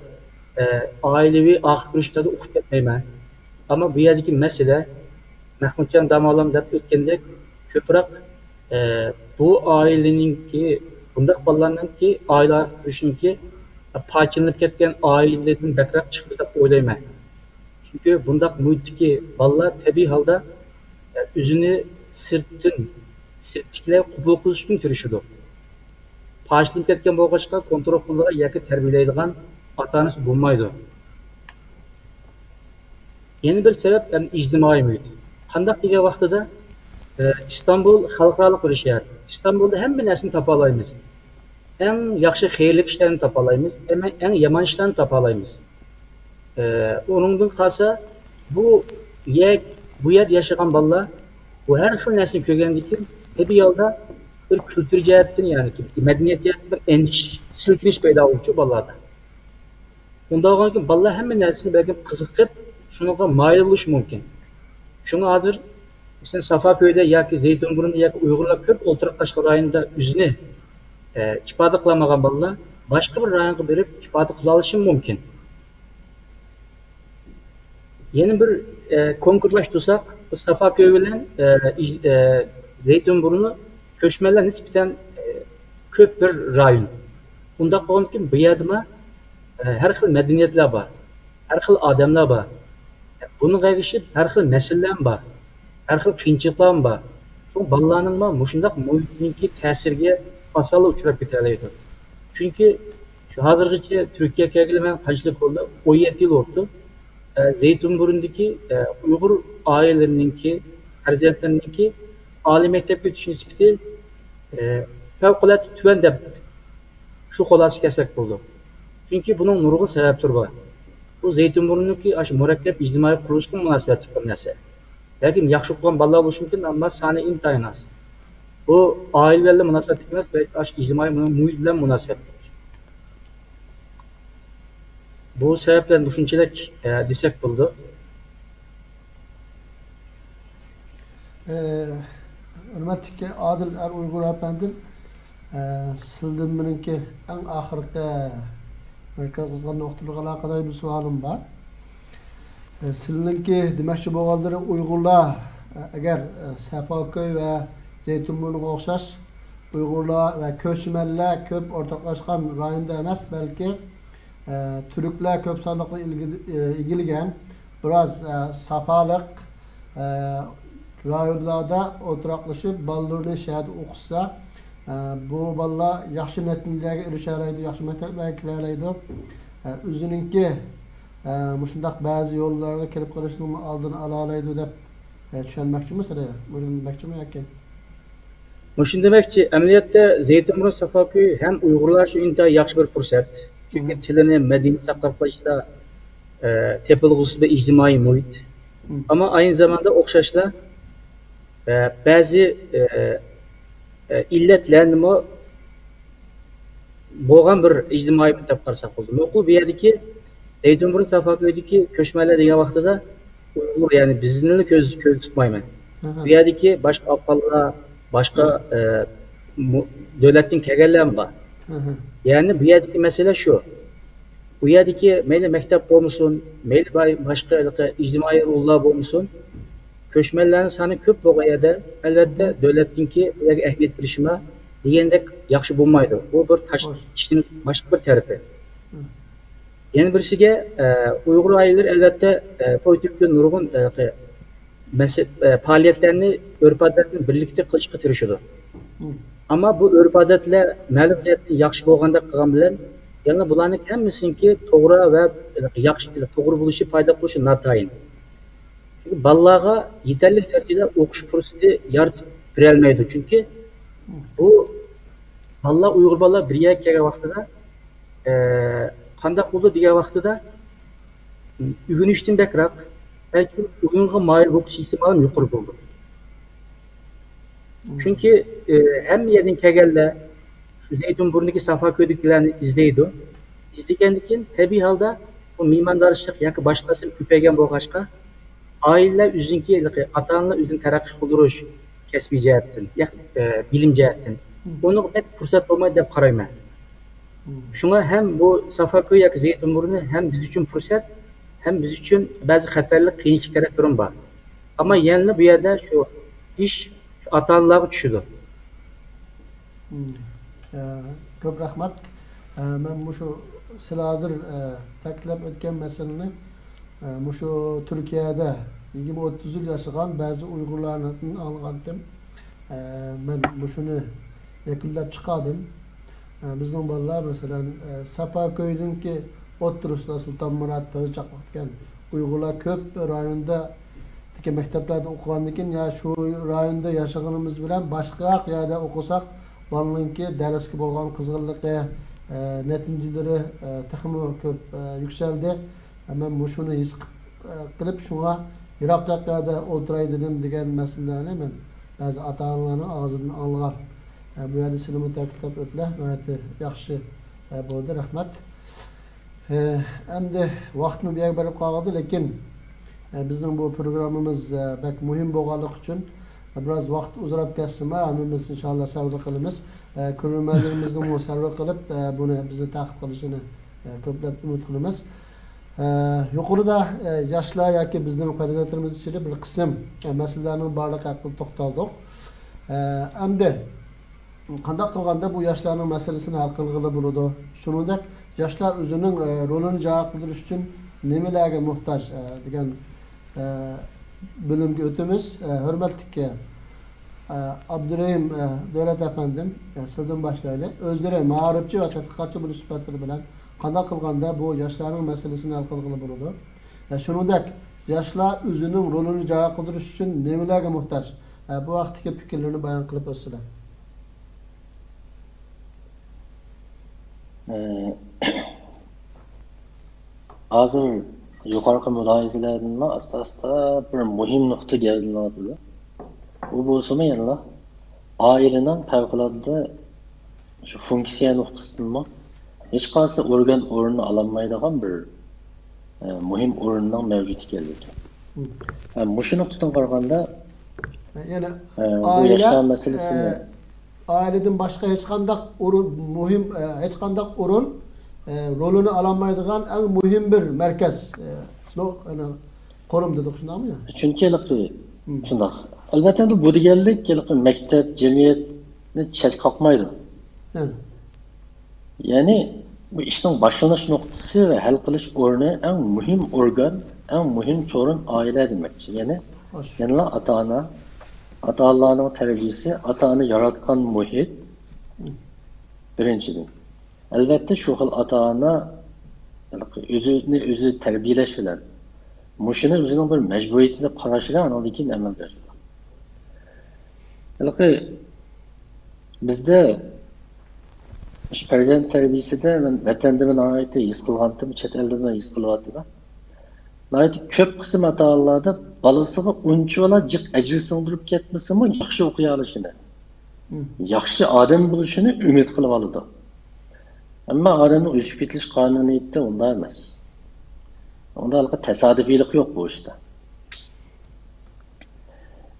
ئە، ئائىلىۋى ئارقا كۆرۈنۈشلەردە ئۇقۇپ كەتمەيمەن. ئەمما بۇ يەردىكى مەسىلە، مەخمۇتجان داموللام دەپ ئۆتكەندەك، كۆپرەك، ئە، بۇ ئائىلىنىڭكى، بۇنداق بالىلارنىڭكى ئائىلە ئارقا كۆرۈنۈشىنىڭكى پارچىلىنىپ كەتكەن ئائىلىدىن بەكرەك چىقىدۇ دەپ ئويلايمەن. چۈنكى بۇنداق مۇھىتتىكى بالىلار تەبىئىي ھالدا، ئە، ئۆزىنى سىرتتىن سىرتتىكىلەر قوبۇل قىلىش ئۈچۈن تىرىشىدۇ. پارچىلىنىپ كەتكەن بولغاچقا، كونترول قىلىدىغان ياكى تەربىيەلەيدىغان ئاتا-ئانىسى بولمايدۇ. يەنە بىر سەۋەب، يەنى ئىجتىمائىي مۇھىت. قانداق دېگەن ۋاقتىدا، ئە، ئىستانبۇل خەلقئارالىق بىر شەھەر. ئىستانبۇلدا ھەممە نەرسىنى تاپالايمىز. ئەڭ ياخشى خەيرلىك ئىشلارنى تاپالايمىز، ئەمما ئەڭ يامان ئىشلارنى تاپالايمىز. ئە، ئۇنىڭدىن قالسا، بۇ يەر، بۇ يەردە ياشىغان بالىلار بۇ ھەر خىل نەرسىنى كۆرگەندىن كېيىن، تەبىئىي ھالدا بىر كۈلتۈر جەھەتتىن، يەنى مەدەنىيەت جەھەتتىن بىر ئەندىشە، سىلكىنىش پەيدا بولىدۇ بالىلاردا. ئۇنداق بولغاندىكىن بالىلار ھەممە نەرسىنى بەلكىم قىزىقىپ، شۇنىڭغا مايىل بولۇشى مۇمكىن. شۇڭا ھازىر، مەسىلەن، سافاكۆيدە ياكى زەيتۇنبۇرۇندا ياكى ئۇيغۇرلار كۆپ ئولتۇراقلاشقان رايوندا ئۆزىنى، ئە، ئىپادە قىلالمىغان بالىلار باشقا بىر رايونغا بېرىپ ئىپادە قىلالىشى مۇمكىن. يەنە بىر، ئە، كونكرېتلاشتۇرساق، بۇ سافاكۆي بىلەن، ئە، ئىج-، ئە، زەيتۇنبۇرنى كۆچمەنلەر نىسبەتەن، ئە، كۆپ بىر رايون. ئۇنداق بولغاندىكىن بۇ يەردىمۇ، ئە، ھەر خىل مەدەنىيەتلەر بار، ھەر خىل ئادەملەر بار. بۇنىڭغا ئەگىشىپ ھەر خىل مەسىلىلەرمۇ بار، ھەر خىل قىيىنچىلىقلارمۇ بار. شۇڭا بالىلارنىڭمۇ مۇشۇنداق مۇھىتنىڭكى تەسىرىگە ئاسانلا ئۇچراپ كېتەلەيدۇ. چۈنكى شۇ ھازىرغىچە تۈركىيەگە كەلگىلى مەن قانچىلىك بولدى؟ ئون يەتتە يىل بولۇپتۇ. ئە، زەيتۇنبۇرۇندىكى، ئە، ئۇيغۇر ئائىلىلىرىنىڭكى، پەرزەنتلىرىنىڭكى ئالىي مەكتەپكە ئۆتۈش نىسبىتى، ئە، پەۋقۇلئاددە تۆۋەن دەپ شۇ خۇلاسىگە كەلسەك بولىدۇ. چۈنكى بۇنىڭ نۇرغۇن سەۋەبلىرى بار. بۇ زەيتۇنبۇرنىڭكى ئاشۇ مۇرەككەپ ئىجتىمائىي قۇرۇلۇشقا مۇناسىۋەتلىك بىر نەرسە. بەلكىم ياخشى ئوقۇغان بالىلار بولۇشى مۇمكىن، ئەمما سانى ئىنتايىن ئاز. بۇ ئائىلە بىلەن مۇناسىۋەتلىك ئەمەس، بەلكى ئاشۇ ئىجتىمائىي مۇ-، مۇھىت بىلەن مۇناسىۋەتلىك. بۇ سەۋەبلەر مۇشۇنچىلىك، ئە، دېسەك بولىدۇ. ئە، ھۆرمەتلىك ئادىل ئەر ئۇيغۇر ئەپەندىم، ئە، سىلدىن مېنىڭكى ئەڭ ئاخىرقى مەركەز قىلغان نۇقتىلىرىغا ئالاقىدار بىر سوئالىم بار. ئە، سىلىنىڭكى دېمەكچى بولغانلىرى ئۇيغۇرلار، ئە، ئەگەر، ئە، سەفاكۆي ۋە زەيتۇنبۇرنىغا ئوخشاش ئۇيغۇرلار ۋە كۆچمەنلەر كۆپ ئورتاقلاشقان رايوندا ئەمەس، بەلكى ئە، تۈركلەر كۆپ سانلىقنى ئىلگىدە-، ئە، ئىگىلىگەن بىراز، ئە، ساپالىق، ئە، رايونلاردا ئولتۇراقلىشىپ، بالىلىرىنى شەھەردە ئوقۇتسا، ئە، بۇ بالىلار ياخشى نەتىجىلەرگە ئېرىشەلەيدۇ، ياخشى مەكتەپلەرگە كىرەلەيدۇ. ئە، ئۆزىنىڭكى، ئە، مۇشۇنداق بەزى يوللارغا كىرىپ قېلىشنىڭ ئالدىنى ئالالايدۇ دەپ، ئە، چۈشەنمەكچىمۇ سىلەر؟ مۇشۇنى دېمەكچىمۇ ياكى؟ مۇشۇنى دېمەكچى، ئەمەلىيەتتە زەيتۇنبۇرۇن سافاكۆي ھەم ئۇيغۇرلار ئۈچۈن ئىنتايىن ياخشى بىر پۇرسەت. چۈنكى تىلىنى، مەدەنىيىتىنى ساقلاپ قېلىشتا، ئە، تېپىلغۇسىز بىر ئىجتىمائىي مۇھىت. ئەمما ئاينى زاماندا ئوخشاشلا، ئە، بەزى، ئە، ئە، ئىللەتلەرنىمۇ بولغان بىر ئىجتىمائىي مۇھىت دەپ قارىساق بولىدۇ. نوقۇل بۇ يەردىكى زەيتۇنبۇرۇن سافاكۆيدىكى كۆچمەنلەر دېگەن ۋاقتىدا ئۇيغۇر، يەنى بىزنىلا كۆز، كۆزدە تۇتمايمەن. بۇ يەردىكى باشقا ئافغانلار، باشقا، ئە، مۇ-، دۆلەتتىن كەلگەنلەرمۇ بار. يەنى بۇ يەردىكى مەسىلە شۇ. بۇ يەردىكى مەيلى مەكتەپ بولمىسۇن، مەيلى باي-، باشقا ھېلىقى ئىجتىمائىي ئورۇنلار بولمىسۇن، كۆچمەنلەرنىڭ سانى كۆپ بولغان يەردە، ئەلۋەتتە، دۆلەتنىڭكى بۇ يەرگە ئەھمىيەت بېرىشىمۇ دېگەندەك ياخشى بولمايدۇ. بۇ بىر تاش-، ئىشنىڭ باشقا بىر تەرىپى. يەنە بىرسىگە، ئە، ئۇيغۇر ئائىلىلىرى، ئەلۋەتتە، ئە، توي تۆكۈن نۇرغۇن، ئە، مەسە-، ئە، پائالىيەتلەرنى، ئۆرپ-ئادەتنى بىرلىكتە قىلىشقا تىرىشىدۇ. ئەمما بۇ ئۆرپ-ئادەتلەر مەلۇم جەھەتتىن ياخشى بولغاندەك قىلغان بىلەن، يەنە بۇلارنىڭ ھەممىسىنىڭكى توغرا ۋە ياخشى، توغرا بولۇشى، پايدىلىق بولۇشى ناتايىن. چۈنكى بالىلارغا يېتەرلىك دەرىجىدە ئوقۇش پۇرسىتى يارىتىپ بېرەلمەيدۇ. چۈنكى بۇ بالىلار، ئۇيغۇر بالىلار بىر يەرگە كەلگەن ۋاقتىدا، ئە، قانداق بولىدۇ دېگەن ۋاقتىدا، ئۆگىنىشتىن بەكرەك، بەلكىم ئويۇنغا مايىل بولۇش ئېھتىمالىمۇ يۇقىرى بولىدۇ. چۈنكى، ئە، ھەممە يەردىن كەلگەنلەر شۇ زەيتۇنبۇرنىدىكى سافاكۆيدىكىلەرنى ئىزدەيدۇ. ئىزدىگەندىن كېيىن، تەبىئىي ھالدا بۇ مېھماندارچىلىق ياكى باشقا نەرسە كۆپەيگەن بولغاچقا، ئائىلىلەر ئۆزىنىڭكى، ئاتا-ئانىلار ئۆزىنى تەرەققىي قىلدۇرۇش كەسپىي جەھەتتىن، يا، ئە، بىلىم جەھەتتىن، ئۇنىڭغا بەك پۇرسەت بولمايدۇ دەپ قارايمەن. شۇڭا ھەم بۇ سافاكۆي ياكى زەيتۇنبۇرنى ھەم بىز ئۈچۈن پۇرسەت، ھەم بىز ئۈچۈن بەزى خەتەرلىك، قىيىنچىلىق تەرەپلىرىمۇ بار. ئەمما يەنىلا بۇ يەردە شۇ ئىش شۇ ئاتا-ئانىلارغا چۈشىدۇ. مم. ئە، كۆپ رەھمەت. ئە، مەن مۇشۇ سىلەر ھازىر، ئە، تەكىتلەپ ئۆتكەن مەسىلىنى، ئە، مۇشۇ تۈركىيەدە يىگىرمە ئوتتۇز يىل ياشىغان بەزى ئۇيغۇرلاردىن ئاڭلىغانتىم. ئە، مەن مۇشۇنى يەكۈنلەپ چىقاردىم. ئە، بىزنىڭ بالىلار، مەسىلەن، ئە، ساپاكۆينىڭكى ئوتتۇرىسىدا سۇلتانمۇرات، تازا چاقماق دېگەن ئۇيغۇرلار كۆپ رايوندا، مەكتەپلەردە ئوقۇغاندىكىن، يا شۇ رايوندا ياشىغىنىمىز بىلەن باشقىراق يەردە ئوقۇساق، بالىنىڭكى دەرسكە بولغان قىزغىنلىقى، ئە، نەتىجىلىرى، ئە، تېخىمۇ كۆپ، ئە، يۈكسەلدى. مەن مۇشۇنى ھېس قىلىپ، ئە، قىلىپ، شۇڭا يىراقراق يەردە ئولتۇراي دېدىم دېگەن مەسىلىلەرنى مەن بەزى ئاتا-ئانىلارنىڭ ئاغزىدىن ئاڭلىغان. ئە، بۇ يەردە سىلىمۇ تەكىتلەپ ئۆتلە، ناھايىتى ياخشى، ئە، بولدى، رەھمەت. ئە، ئەمدى ۋاقىتمۇ بۇ يەرگە بېرىپ قالدى، لېكىن، ئە، بىزنىڭ بۇ پروگراممىمىز، ئە، بەك مۇھىم بولغانلىقى ئۈچۈن، ئە، بىراز ۋاقىت ئۇزىراپ كەتسىمۇ، ھەممىمىز ئىنشاللا سەۋر قىلىمىز. ئە، كۆرۈرمەنلىرىمىزنىمۇ سەۋر قىلىپ، ئە، بۇنى بىزنى تەقىب قىلىشىنى، ئە، كۆپلەپ ئۈمىد قىلىمىز. ئە، يۇقىرىدا، ئە، ياشلار ياكى بىزنىڭ پەرزەنتلىرىمىز ئىچىدە بىر قىسىم، ئە، مەسىلىلەرنىڭ بارلىقى ھەققىدە توختالدۇق. ئە، ئەمدى قانداق قىلغاندا بۇ ياشلارنىڭ مەسىلىسىنى ھەل قىلغىلى بولىدۇ؟ شۇنىڭدەك ياشلار ئۆزىنىڭ، ئە، رولىنى جارى قىلدۇرۇش ئۈچۈن نېمىلەرگە موھتاج، ئە، دېگەن، ئە، بۆلۈمگە ئۆتىمىز. ئە، ھۆرمەتلىك، ئە، ئابدۇرېھىم، ئە، دۆلەت ئەپەندىم، ئە، سىزدىن باشلايلى. ئۆزلىرى مائارىپچى ۋە تەتقىقاتچى بولۇش سۈپەتلىرى بىلەن قانداق قىلغاندا بۇ ياشلارنىڭ مەسىلىسىنى ھەل قىلغىلى بولىدۇ؟ ۋە شۇنىڭدەك ياشلار ئۆزىنىڭ رولىنى جارى قىلدۇرۇش ئۈچۈن نېمىلەرگە موھتاج؟ ئە، بۇ ھەقتىكى پىكىرلىرىنى بايان قىلىپ ئۆتسىلە. ئە، ھازىر يۇقىرىقى مۇلاھىزىلەردىنلا ئاستا-ئاستا بىر مۇھىم نۇقتا گەۋدىلىنىۋاتىدۇ. ئۇ بولسىمۇ يەنىلا ئائىلىنىڭ پەۋقۇلئاددە شۇ فۇنكسىيە نۇقتىسىدىنمۇ ھېچقايسى ئورگان ئورنىنى ئالالمايدىغان بىر، ئە، مۇھىم ئورۇننىڭ مەۋجۇت ئىكەنلىكى. مم. ئە، مۇشۇ نۇقتىدىن قارىغاندا، يەنى ئە، بۇ ئائىلە، ياشلار مەسىلىسىنى ئە، ئائىلىدىن باشقا ھېچقانداق ئورۇن، مۇھىم، ئە، ھېچقانداق ئورۇن، ئە، رولىنى ئالالمايدىغان ئەڭ مۇھىم بىر مەركەز، ئە، نۇ-، ئەنە، قورۇم دېدۇق، شۇنداقمۇ يا؟ چۈنكى ھېلىقى، مم. شۇنداق. ئەلۋەتتە، ئەمدى بۇ دېگەنلىك ھېلىقى مەكتەپ، جەمئىيەتنى چەتكە قاقمايدۇ. ھە. يەنى، بۇ ئىشنىڭ باشلىنىش نۇقتىسى ۋە ھەل قىلىش ئورنى، ئەڭ مۇھىم ئورگان، ئەڭ مۇھىم سورۇن ئائىلە دېمەكچى. يەنى، يەنىلا ئاتا-ئانا، ئاتا-ئانىلارنىڭ تەربىيىسى، ئاتا-ئانا ياراتقان مۇھىت، مم. بىرىنچىدىن. ئەلۋەتتە، شۇ خىل ئاتا-ئانا ئۆزىنى ئۆزى تەربىيەلەش بىلەن، مۇشۇنى ئۆزىنىڭ بىر مەجبۇرىيىتى دەپ قاراشى بىلەن ئاندىن كېيىن ئەمەلگە ئاشىدۇ. ھېلىقى بىزدە مۇشۇ پەرزەنت تەربىيەسىدە مەن ۋەتەندىمۇ ناھايىتى ھېس قىلغانتىم، چەت ئەلدىمۇ ھېس قىلىۋاتىمەن. ناھايىتى كۆپ قىسىم ئاتا-ئانىلاردا بالىسىغا ئۇنچىۋالا جىق ئەجىر سىڭدۈرۈپ كەتمىسىمۇ، ياخشى ئوقۇيالىشىنى، مم. ياخشى ئادەم بولۇشىنى ئۈمىد قىلىۋالىدۇ. ئەمما ئادەمنىڭ ئۆسۈپ يېتىلىش قانۇنىيىتى ئۇنداق ئەمەس. ئۇندا ھېلىقى تاسادىپىيلىق يوق بۇ ئىشتا.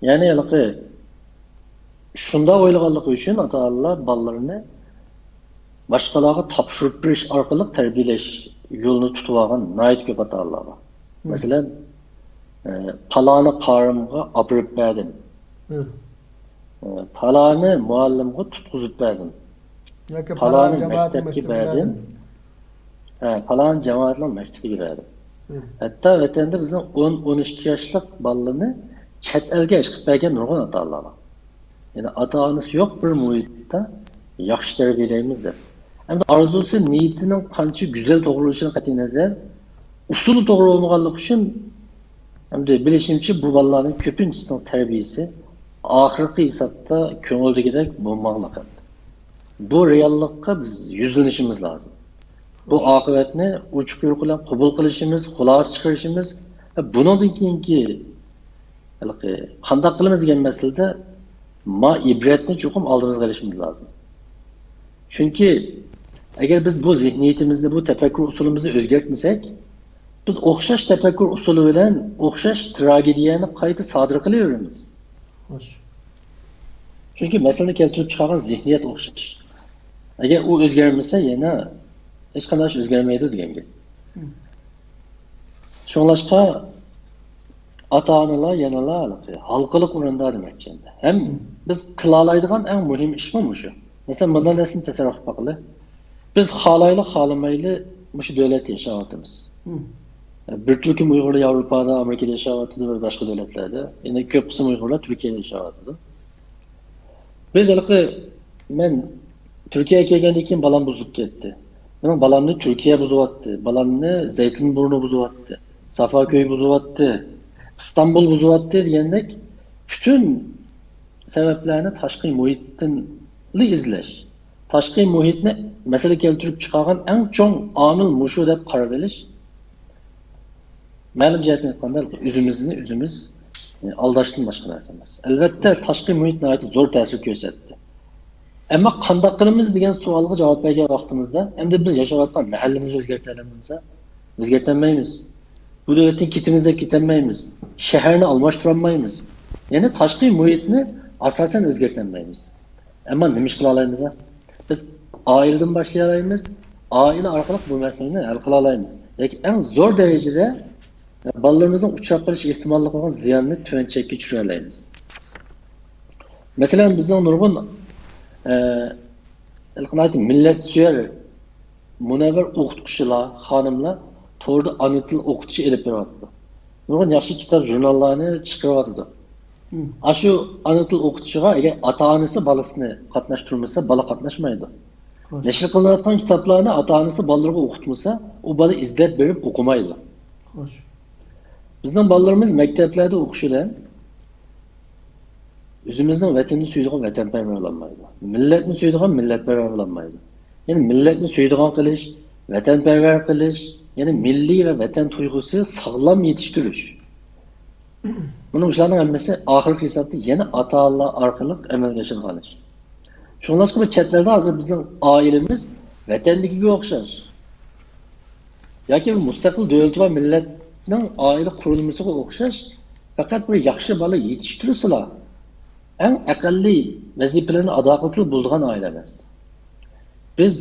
يەنى ھېلىقى شۇنداق ئويلىغانلىقى ئۈچۈن ئاتا-ئانىلار بالىلىرىنى باشقىلارغا تاپشۇرۇپ بېرىش ئارقىلىق تەربىيەلەش يولىنى تۇتۇۋالغان ناھايىتى كۆپ ئاتا-ئانىلار بار. مم. مەسىلەن، ئە، پالانى قارىمغا ئاپىرىپ بەردىم. مم. ئە، پالانى مۇئەللىمغا تۇتقۇزۇپ بەردىم. ياكى پالانى پالان جامائەتنىڭ مەكتەپكە مەكتىپىگە بەردىم. بەردىم. ھە، پالان جامائەتنىڭ مەكتىپىگە بەردىم. مم. ھەتتا ۋەتەندە بىزنىڭ ئون، ئون ئىككى ياشلىق بالىلىرىنى چەت ئەلگە ئىشقىپ بەرگەن نۇرغۇن ئاتا-ئانىلار بار. يەنى ئاتا-ئانىسى يوق بىر مۇھىتتا ياخشى تەربىيەلەيمىز دەپ. ئەمدى ئارزۇسى، نىيىتىنىڭ قانچە گۈزەل توغرا بولۇشىدىن قەتئىينەزەر، ئۇسۇلى توغرا بولمىغانلىقى ئۈچۈن، ئەمدى بىلىشىمچە، بۇ بالىلارنىڭ كۆپىنچىسىنىڭ تەربىيەسى ئاخىرقى ھېسابتا كۆڭۈلدىكىدەك بولماغانلىق. بۇ رېئاللىققا بىز يۈزلىنىشىمىز لازىم. بۇ ئاقىۋەتنى ئوچۇق يورۇق بىلەن قوبۇل قىلىشىمىز، خۇلاسە چىقىرىشىمىز ۋە بۇنىڭدىن كېيىنكى ھېلىقى قانداق قىلىمىز دېگەن مەسىلىدە ما ئىبرەتنى چوقۇم ئالدىمىزغا ئېلىشىمىز لازىم. چۈنكى ئەگەر بىز بۇ زېھنىيىتىمىزنى، بۇ تەپەككۇر ئۇسۇلىمىزنى ئۆزگەرتمىسەك، بىز ئوخشاش تەپەككۇر ئۇسۇلى بىلەن ئوخشاش تراگېدىيەنى قايتا سادىر قىلىۋېرىمىز. خوش. چۈنكى مەسىلىنى كەلتۈرۈپ چىقارغان زېھنىيەت ئوخشاش. ئەگەر ئۇ ئۆزگەرمىسە، يەنە ھېچقانداق ئىش ئۆزگەرمەيدۇ دېگەن گەپ. مم. شۇڭلاشقا ئاتا-ئانىلار يەنىلا ھېلىقى ھالقىلىق ئورۇندا دېمەكچى ئەمدى. ھەم مم. بىز قىلالايدىغان ئەڭ مۇھىم ئىشمۇ مۇشۇ. مەسىلەن، مۇنداق نەرسىنى تەسەۋۋۇر قىلىپ باقىلى. بىز خالايلى خالىمايلى مۇشۇ دۆلەتتە ياشاۋاتىمىز. مم. بىر تۈركۈم ئۇيغۇرلار ياۋروپادا، ئامېرىكىدا ياشاۋاتىدۇ ۋە باشقا دۆلەتلەردە. يەنە كۆپ قىسىم ئۇيغۇرلار تۈركىيەدە ياشاۋاتىدۇ. بىز ھېلىقى، مەن تۈركىيەگە كەلگەندىن كېيىن بالام بۇزۇلۇپ كەتتى. مېنىڭ بالامنى تۈركىيە بۇزۇۋەتتى. بالامنى زەيتۇن بۇرنى بۇزۇۋەتتى. سافاكۆي بۇزۇۋەتتى. ئىستانبۇل بۇزۇۋەتتى دېگەندەك پۈتۈن سەۋەبلەرنى تاشقى مۇھىتتىنلا ئىزدەش. تاشقى مۇھىتنى مەسىلە كەلتۈرۈپ چىقارغان ئەڭ چوڭ ئامىل مۇشۇ دەپ قارىۋېلىش. مەلۇم جەھەتتىن ئېيتقاندا، ئۆزىمىزنى ئۆزىمىز، ئە، ئالداشتىن باشقا نەرسە ئەمەس. ئەلۋەتتە، تاشقى مۇھىت ناھايىتى زور تەسىر كۆرسەتتى. ئەمما قانداق قىلىمىز دېگەن سوئالغا جاۋاب بەرگەن ۋاقتىمىزدا، ئەمدى بىز ياشاۋاتقان مەھەللىمىزنى ئۆزگەرتەلەيمىزمۇ؟ ئۆزگەرتەلمەيمىز. بۇ دۆلەتتىن كېتىمىز دەپ كېتەلمەيمىز. شەھەرنى ئالماشتۇرالمايمىز. يەنى تاشقى مۇھىتنى ئاساسەن ئۆزگەرتەلمەيمىز. ئەمما نېمە ئىش قىلالايمىز؟ بىز ئائىلىدىن باشلىيالايمىز. ئائىلە ئارقىلىق بۇ مەسىلىنى ھەل قىلالايمىز. ياكى ئەڭ زور دەرىجىدە بالىلىرىمىزنىڭ ئۇچراپ قېلىش ئېھتىماللىقى بولغان زىياننى تۆۋەن چەككە چۈشۈرەلەيمىز. مەسىلەن، بىزنىڭ نۇرغۇن، ئە، مىللەتسۆيەر، مۇنەۋۋەر ئوقۇتقۇچىلار، خانىملار توردا ئانا تىل ئوقۇتۇشى ئېلىپ بېرىۋاتىدۇ. نۇرغۇن ياخشى كىتاب، ژۇرناللارنى چىقىرىۋاتىدۇ. مم. ئاشۇ ئانا تىل ئوقۇتۇشىغا ئەگەر ئاتا-ئانىسى بالىسىنى قاتناشتۇرمىسا، بالا قاتناشمايدۇ. خوش. نەشر قىلىنىۋاتقان كىتابلارنى ئاتا-ئانىسى بالىلىرىغا ئوقۇتمىسا، ئۇ بالا ئىزدەپ بېرىپ ئوقۇمايدۇ. خوش. بىزنىڭ بالىلىرىمىز مەكتەپلەردە ئوقۇشى بىلەن ئۆزىمىزنىڭ ۋەتىنىنى سۆيىدىغان ۋەتەنپەرۋەر بولالمايدۇ. مىللەتنى سۆيىدىغان مىللەتپەرۋەر بولالمايدۇ. يەنى مىللەتنى سۆيىدىغان قىلىش، ۋەتەنپەرۋەر قىلىش، يەنى مىللىي ۋە ۋەتەن تۇيغۇسى ساغلام يېتىشتۈرۈش. مانا مۇشۇلارنىڭ ھەممىسى ئاخىرقى ھېسابتا يەنە ئاتا-ئانىلار ئارقىلىق ئەمەلگە ئاشىدىغان ئىش. شۇڭلاشقا بۇ چەت ئەلدە ھازىر بىزنىڭ ئائىلىمىز ۋەتەندىكىگە ئوخشاش. ياكى بىر مۇستەقىل دۆلىتى بار مىللەتنىڭ ئائىلە قۇرۇلمىسىغا ئوخشاش، پەقەت بىر ياخشى بالا يېتىشتۈرسىلا، ئەڭ ئەقەللىي ۋەزىپىلىرىنى ئادا قىلسىلا بولىدىغان ئائىلە ئەمەس. بىز،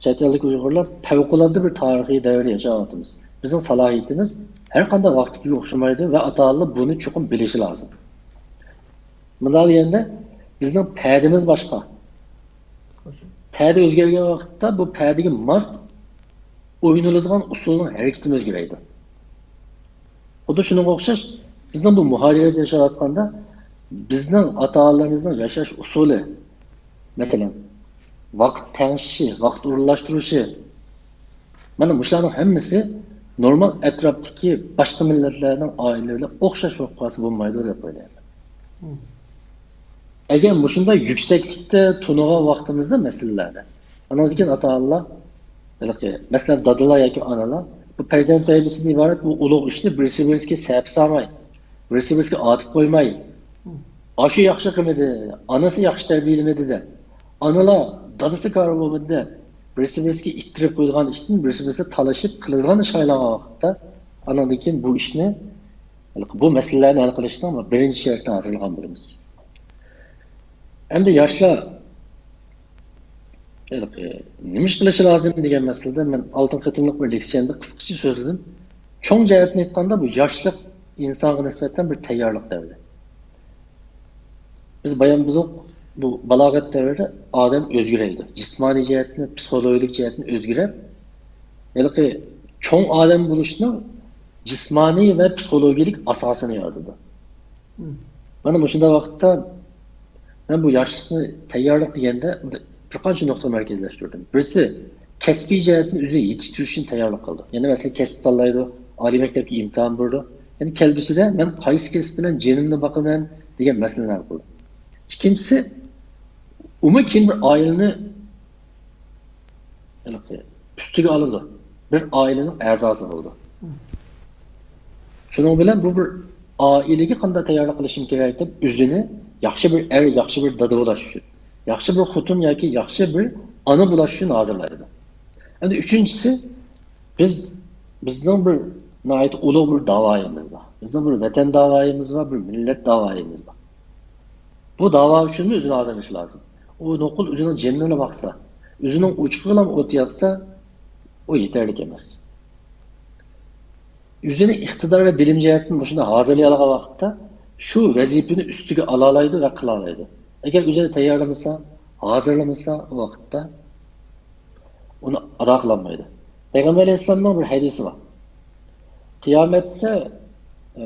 چەت ئەلدىكى ئۇيغۇرلار، پەۋقۇلئاددە بىر تارىخىي دەۋردە ياشاۋاتىمىز. بىزنىڭ سالاھىيىتىمىز ھەر قانداق ۋاقىتتىكىگە ئوخشىمايدۇ ۋە ئاتا-ئانىلار بۇنى چوقۇم بىلىشى لازىم. مۇنداق دېگەندە، بىزنىڭ پەدىمىز باشقا. پەدە ئۆزگەرگەن ۋاقىتتا بۇ پەدىگە ماس ئوينىلىدىغان ئۇسۇلنىڭ ھەرىكىتىمۇ ئۆزگىرەيدۇ. خۇددى شۇنىڭغا ئوخشاش، بىزنىڭ بۇ مۇھاجىرەتتە ياشاۋاتقاندا، بىزنىڭ ئاتا-ئانىلىرىمىزنىڭ ياشاش ئۇسۇلى، مەسىلەن، ۋاقىت تەڭشىشى، ۋاقىت ئورۇنلاشتۇرۇشى، مانا مۇشۇلارنىڭ ھەممىسى نورمال ئەتراپتىكى باشقا مىللەتلەرنىڭ ئائىلىلىرى بىلەن ئوخشاش بولۇپ قالسا بولمايدۇ دەپ ئويلايمەن. مم. ئەگەر مۇشۇنداق يۈكسەكلىكتە تونۇغان ۋاقتىمىزدا مەسىلىلەرنى، ئاندىن كېيىن ئاتا-ئانىلار ھېلىقى، مەسىلەن، دادىلار ياكى ئانىلار بۇ پەرزەنت تەربىيەسىدىن ئىبارەت بۇ ئۇلۇغ ئىشنى بىرسى-بىرسىگە سەپە سالماي، بىرسى-بىرسىگە ئاتىپ قويماي، ئاشۇ ياخشى قىلمىدى، ئانىسى ياخشى تەربىيەلىمىدى دەپ، ئانىلار دادىسى كارى بولمىدى دەپ، بىرسى-بىرسىگە ئىتتىرىپ قويىدىغان ئىشتىن بىرسى-بىرسى تالىشىپ قىلىدىغان ئىش ئايلانغان ۋاقىتتا، ئانىڭدىن كېيىن بۇ ئىشنى، بۇ مەسىلىلەرنى ھەل قىلىشنىڭ بىرىنچى شەرتىنى ھازىرلىغان بولىمىز. ئەمدى ياشلار ھېلىقى نېمە ئىش قىلىشى لازىم دېگەن مەسىلىدە مەن ئالدىنقى قېتىملىق بىر لېكسىيەمدە قىسقىچە سۆزلىدىم. چوڭ جەھەتتىن ئېيتقاندا، بۇ ياشلىق ئىنسانغا نىسبەتەن بىر تەييارلىق دەۋرى. بىز بايام بۇ بالاغەت دەۋرىدە ئادەم ئۆزگىرەيدۇ. جىسمانىي جەھەتتىن، پسىخولوگىيەلىك جەھەتتىن ئۆزگىرەپ، ھېلىقى چوڭ ئادەم بولۇشنىڭ جىسمانىي ۋە پسىخولوگىيەلىك ئاساسىنى يارىتىدۇ. مم. مانا مۇشۇنداق ۋاقىتتا مەن بۇ ياشلىقنى تەييارلىق دېگەندە بىر قانچە نۇقتىغا مەركەزلەشتۈردۈم. بىرسى، كەسپىي جەھەتتىن ئۆزىنى يېتىشتۈرۈشنى تەييارلىق قىلدى. يەنى مەسىلەن، كەسىپ تاللايدۇ، ئالىي مەكتەپكە ئىمتىھان بېرىدۇ. يەنى كەلگۈسىدە مەن قايسى كەسىپ بىلەن جېنىمنى باقىمەن دېگەن مەسىلىنى ھەل قىلدى. ئىككىنچىسى، ئۇمۇ كېيىن بىر ئائىلىنى ھېلىقى ئۈستىگە ئالىدۇ. بىر ئائىلىنىڭ ئەزاسى بولىدۇ. شۇنىڭ بىلەن بۇ بىر ئائىلىگە قانداق تەييارلىق قىلىشىم كېرەك دەپ، ئۆزىنى ياخشى بىر ئەر، ياخشى بىر دادا بولاش ئۈچۈن، ياخشى بىر خوتۇن ياكى ياخشى بىر ئانا بولاش ئۈچۈن ھازىرلايدۇ. ئەمدى ئۈچىنچىسى، بىز، بىزنىڭ بىر ناھايىتى ئۇلۇغ بىر داۋايىمىز بار. بىزنىڭ بىر ۋەتەن داۋايىمىز بار، بىر مىللەت داۋايىمىز بار. بۇ داۋا ئۈچۈنمۇ ئۆزىنى ھازىرلىشى لازىم. ئۇ نوقۇل ئۆزىنىڭ جېنىنىلا باقسا، ئۆزىنىڭ ئوچىقىغىلا ئوت ياقسا، ئۇ يېتەرلىك ئەمەس. ئۆزىنى ئىقتىدار ۋە بىلىم جەھەتتىن مۇشۇنداق ھازىرلىيالىغان ۋاقىتتا شۇ ۋەزىپىنى ئۈستىگە ئالالايدۇ ۋە قىلالايدۇ. ئەگەر ئۆزىنى تەييارلىمىسا، ھازىرلىمىسا، ئۇ ۋاقىتتا ئۇنى ئادا قىلالمايدۇ. پەيغەمبەر ئەلەيھىسسالامنىڭ بىر ھەدىسى بار. قىيامەتتە، ئە،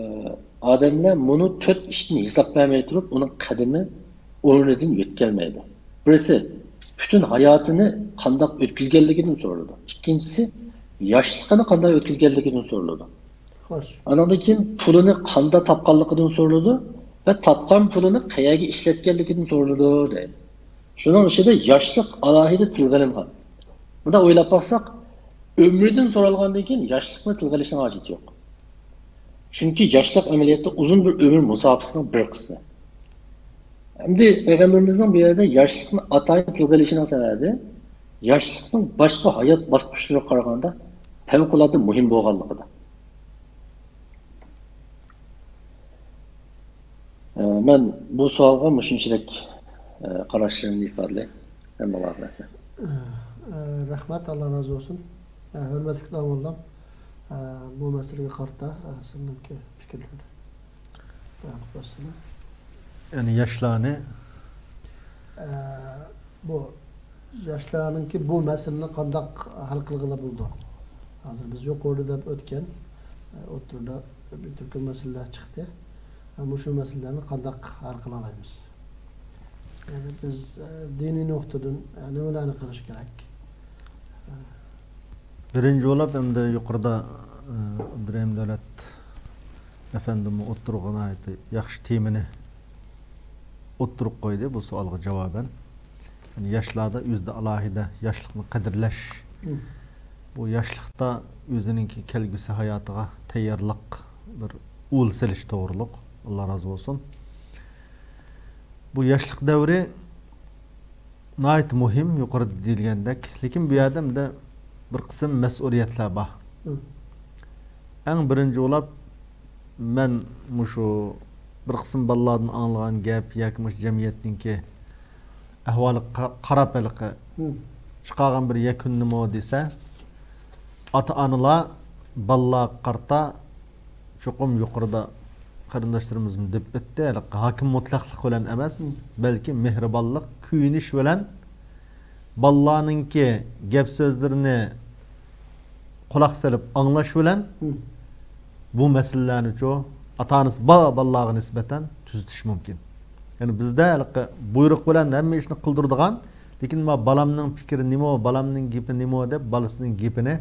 ئادەملەر مۇنۇ تۆت ئىشتىن ھېساب بەرمەي تۇرۇپ، ئۇنىڭ قەدىمى ئورنىدىن يۆتكەلمەيدۇ. بىرسى، پۈتۈن ھاياتىنى قانداق ئۆتكۈزگەنلىكىدىن سورىلىدۇ. ئىككىنچىسى، ياشلىقىنى قانداق ئۆتكۈزگەنلىكىدىن سورىلىدۇ. خوش. ئانىڭدىن كېيىن پۇلىنى قانداق تاپقانلىقىدىن سورىلىدۇ ۋە تاپقان پۇلىنى قەيەرگە ئىشلەتكەنلىكىدىن سورىلىدۇ، دەيدۇ. شۇنىڭ ئىچىدە ياشلىق ئالاھىدە تىلغا ئېلىنغان. مۇنداق ئويلاپ باقساق، ئۆمرىدىن سورالغاندىن كېيىن ياشلىقنى تىلغا ئېلىشنىڭ ھاجىتى يوق. چۈنكى ياشلىق ئەمەلىيەتتە ئۇزۇن بىر ئۆمۈر مۇساپىسىنىڭ بىر قىسمى. ئەمدى پەيغەمبىرىمىزنىڭ بۇ يەردە ياشلىقنى ئاتايىن تىلغا ئېلىشىنىڭ سەۋەبى، ياشلىقنىڭ باشقا ھايات باسقۇچلىرىغا قارىغاندا پەۋقۇلئاددە مۇھىم بولغانلىقىدا. ئە، مەن بۇ سوئالغا مۇشۇنچىلىك، ئە، قاراشلىرىمنى ئىپادىلەي. ھەممىڭلارغا رەھمەت. ئە، ئە، رەھمەت، ئاللا رازى بولسۇن. ئە، ھۆرمەتلىك داڭغۇللام، ئە، بۇ مەسىلىگە قارىتا، ئە، سىزنىڭكى پىكىرلىرىنى بەيان قىلىپ بەرسىلە. يەنى ياشلارنى. ئە، بۇ ياشلارنىڭكى بۇ مەسىلىنى قانداق ھەل قىلغىلى بولىدۇ؟ ھازىر بىز يۇقىرىدا دەپ ئۆتكەن، ئە، ئوتتۇرىدا بىر تۈركۈم مەسىلىلەر چىقتى. ئە، مۇشۇ مەسىلىلەرنى قانداق ھەل قىلالايمىز؟ يەنى بىز، ئە، دىنىي نۇقتىدىن، ئە، نېمىلەرنى قىلىش كېرەك؟ بىرىنچى بولۇپ، ئەمدى يۇقىرىدا، ئە، ئابدۇرېھىم دۆلەت ئەپەندىممۇ ئوتتۇرىغا ناھايىتى ياخشى تېمىنى ئوتتۇرىغا قويدى بۇ سوئالغا جاۋابەن. يەنى ياشلاردا ئۆزىدە ئالاھىدە ياشلىقنى قەدىرلەش، مم. بۇ ياشلىقتا ئۆزىنىڭكى كەلگۈسى ھاياتىغا تەييارلىق، بىر ئۇل سېلىش توغرۇلۇق. ئاللا رازى بولسۇن. بۇ ياشلىق دەۋرى ناھايىتى مۇھىم، يۇقىرىدا دېيىلگەندەك. لېكىن بۇ يەردە مۇنداق بىر قىسىم مەسئۇلىيەتلەر بار. مم. ئەڭ بىرىنچى بولۇپ، مەن مۇشۇ بىر قىسىم بالىلاردىن ئاڭلىغان گەپ ياكى مۇشۇ جەمئىيەتنىڭكى ئەھۋالىغا قا-، قاراپ ھېلىقى مم. چىقارغان بىر يەكۈن نېمە دېسە، ئاتا-ئانىلار بالىلارغا قارىتا چوقۇم يۇقىرىدا قېرىنداشلىرىمىزمۇ دەپ ئۆتتى، ھېلىقى ھاكىم مۇتلەقلىق بىلەن ئەمەس، مم. بەلكى مېھرىبانلىق، كۆيۈنۈش بىلەن بالىلارنىڭكى گەپ سۆزلىرىنى قۇلاق سېلىپ ئاڭلاش بىلەن مم. بۇ مەسىلىلەرنىچۇ ئاتا-ئانىسى بار بالىلارغا نىسبەتەن تۈزىتىش مۇمكىن. يەنى بىزدە ھېلىقى بۇيرۇق بىلەن ھەممە ئىشنى قىلدۇرىدىغان، لېكىن ما بالامنىڭ پىكرى نېمە، بالامنىڭ گېپى نېمە دەپ بالىسىنىڭ گېپىنى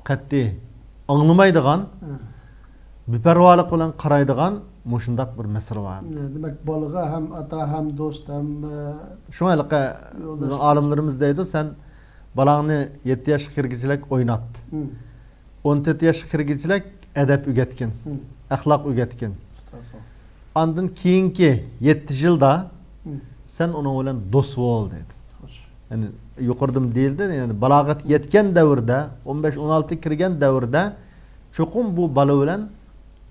قەتئىي ئاڭلىمايدىغان، مم. بىپەرۋالىق بىلەن قارايدىغان مۇشۇنداق بىر مەسىلە بار. دېمەك، بالىغا ھەم ئاتا، ھەم دوست، ھەم، ئە، شۇڭا ھېلىقى يولداش بىزنىڭ ئالىملىرىمىز دەيدۇ، سەن بالاڭنى يەتتە ياشقا كىرگۈچىلىك ئوينات. مم. ئون تۆت ياشقا كىرگۈچىلىك ئەدەپ ئۆگەتكىن، مم. ئەخلاق ئۆگەتكىن. ئۇستاز. ئاندىن كېيىنكى يەتتە يىلدا مم. سەن ئۇنىڭ بىلەن دوست بول دەيدۇ. خوش. يەنى يۇقىرىدىمۇ دېيىلدى، يەنى بالاغەتكە يەتكەن دەۋردە، ئون بەش، ئون ئالتە كىرگەن دەۋردە چوقۇم بۇ بالا بىلەن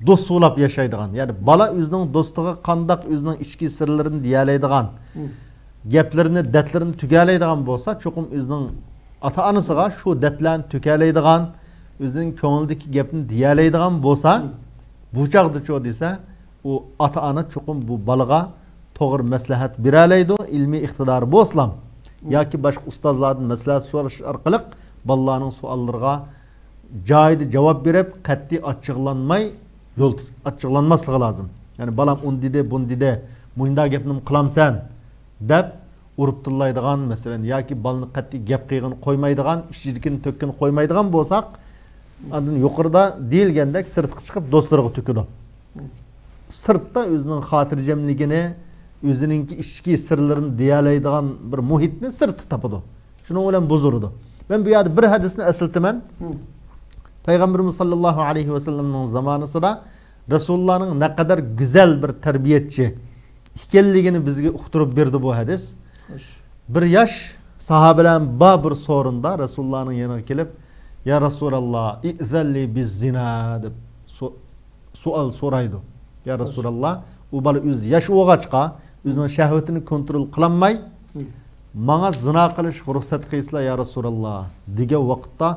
دوست بولاپ ياشايدىغان، يەنى بالا ئۆزىنىڭ دوستىغا قانداق ئۆزىنىڭ ئىچكى سىرلىرىنى دېيەلەيدىغان، مم. گەپلىرىنى، دەردلىرىنى تۆكەلەيدىغان بولسا، چوقۇم ئۆزىنىڭ ئاتا-ئانىسىغا شۇ دەردلەرنى تۆكەلەيدىغان، ئۆزىنىڭ كۆڭلىدىكى گەپنى دېيەلەيدىغان بولسا، مم. بۇ چاغدىچۇ دېسە، ئۇ ئاتا-ئانا چوقۇم بۇ بالىغا توغرا مەسلىھەت بېرەلەيدۇ، ئىلمىي ئىقتىدارى بولسىلا، مم. ياكى باشقا ئۇستازلاردىن مەسلىھەت سورىشى ئارقىلىق بالىلارنىڭ سوئاللىرىغا جايىدا جاۋاب بېرىپ، قەتئىي ئاچچىقلانماي يول تۇت-، ئاچچىقلانماسلىقى لازىم. يەنى، بالام ئۇنى دېدى، بۇنى دېدى، مۇنداق گەپنىمۇ قىلامسەن دەپ ئۇرۇپ تىللايدىغان، مەسىلەن، ياكى بالىنى قەتئىي گەپ قىلغىنى قويمايدىغان، ئىچىدىكىنى تۆككىنى قويمايدىغان بولساق، ئاندىن يۇقىرىدا دېيىلگەندەك سىرتقا چىقىپ دوستلىرىغا تۆكىدۇ. سىرتتا ئۆزىنىڭ خاتىرجەملىكىنى، ئۆزىنىڭكى ئىچكى سىرلىرىنى دېيەلەيدىغان بىر مۇھىتنى سىرتتا تاپىدۇ. شۇنىڭ بىلەن بۇزۇلىدۇ. مەن بۇ يەردە بىر ھەدىسنى ئەسلىتىمەن. مم. پەيغەمبىرىمىز ساللاللاھۇ ئەلەيھى ۋەسەللەمنىڭ زامانىسىدا رەسۇلۇللانىڭ نەقەدەر گۈزەل بىر تەربىيەچى ئىكەنلىكىنى بىزگە ئۇقتۇرۇپ بەردى بۇ ھەدىس. خوش. بىر ياش ساھابىلەر بار بىر سورۇندا رەسۇلۇللانىڭ يېنىغا كېلىپ، يا رەسۇلاللا، ئىئزەنلى بىززىنا دەپ سو-، سوئال سورايدۇ. يا رەسۇلاللا، ئۇ بالا ئۆزى ياش بولغاچقا، ئۆزىنىڭ شەھۋىتىنى كونترول قىلالماي، ماڭا زىنا قىلىشقا رۇخسەت قىلسىلا، يا رەسۇلاللا، دېگەن ۋاقىتتا،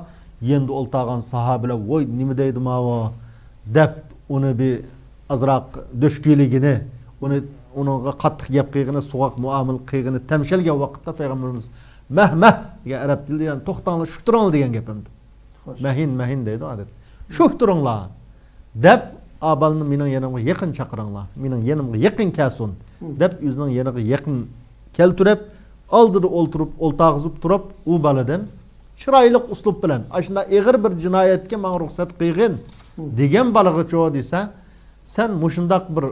يېنىدا ئولتۇرغان ساھابىلەر، ۋوي، نېمە دەيدۇ ماۋۇ؟ دەپ، ئۇنى بىر ئازراق دۆشكىلىگىنى، ئۇنى، ئۇنىڭغا قاتتىق گەپ قىلغىنى، سوغۇق مۇئامىلە قىلغىنى تەمشەلگەن ۋاقىتتا پەيغەمبىرىمىز، مەھ، مەھ، دېگەن ئەرەب تىلىدا، يەنى، توختاڭلار، شۇك تۇرۇڭلار دېگەن گەپ ئەمدى. خوش. مەھىن، مەھىن دەيدۇ ئادەتتە. شۇك تۇرۇڭلار دەپ، ئا بالىنى مېنىڭ يېنىمغا يېقىن چاقىرىڭلار. مېنىڭ يېنىمغا يېقىن كەلسۇن. دەپ ئۆزىنىڭ يېنىغا يېقىن كەلتۈرۈپ، ئالدىدا ئولتۇرۇپ، ئولتۇرغۇزۇپ تۇرۇپ، ئۇ بالىدىن چىرايلىق ئۇسلۇب بىلەن، ئاشۇنداق ئېغىر بىر جىنايەتكە ماڭا رۇخسەت قىلغىن دېگەن بالىغىچۇ دېسە، سەن مۇشۇنداق بىر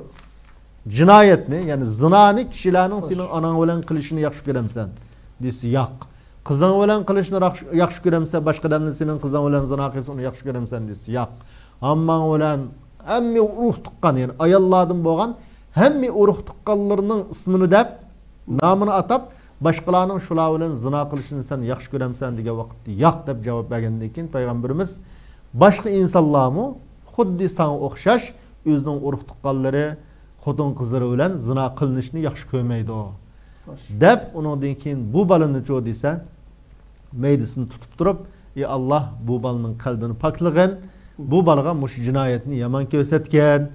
جىنايەتنى، يەنى زىنانى كىشىلەرنىڭ سېنىڭ ئاناڭ بىلەن قىلىشىنى ياخشى كۆرەمسەن؟ دېسە، ياق. قىزىڭ بىلەن قىلىشنى راخ-، ياخشى كۆرەمسەن، باشقا ئادەمنى سېنىڭ قىزىڭ بىلەن زىنا قىلسا، ئۇنى ياخشى كۆرەمسەن؟ دېسە، ياق. ھامماڭ بىلەن ھەممە ئۇرۇق تۇغقان، يەنى ئاياللاردىن بولغان ھەممە ئۇرۇق تۇغقانلىرىنىڭ ئىسمىنى دەپ، نامىنى ئاتاپ، باشقىلارنىڭ شۇلار بىلەن زىنا قىلىشىنى سەن ياخشى كۆرەمسەن دېگەن ۋاقىتتا، ياق دەپ جاۋاب بەرگەندىن كېيىن، پەيغەمبىرىمىز باشقا ئىنسانلارمۇ خۇددى ساڭا ئوخشاش ئۆزىنىڭ ئۇرۇق تۇغقانلىرى، خوتۇن قىزلىرى بىلەن زىنا قىلىنىشنى ياخشى كۆرمەيدۇ، دەپ، ئۇنىڭدىن كېيىن بۇ بالىنىچۇ دېسە، مەيدىسىنى تۇتۇپ تۇرۇپ، ئى ئاللا، بۇ بالىنىڭ قەلبىنى پاكلىغىن، بۇ بالىغا مۇشۇ جىنايەتنى يامان كۆرسەتكەن،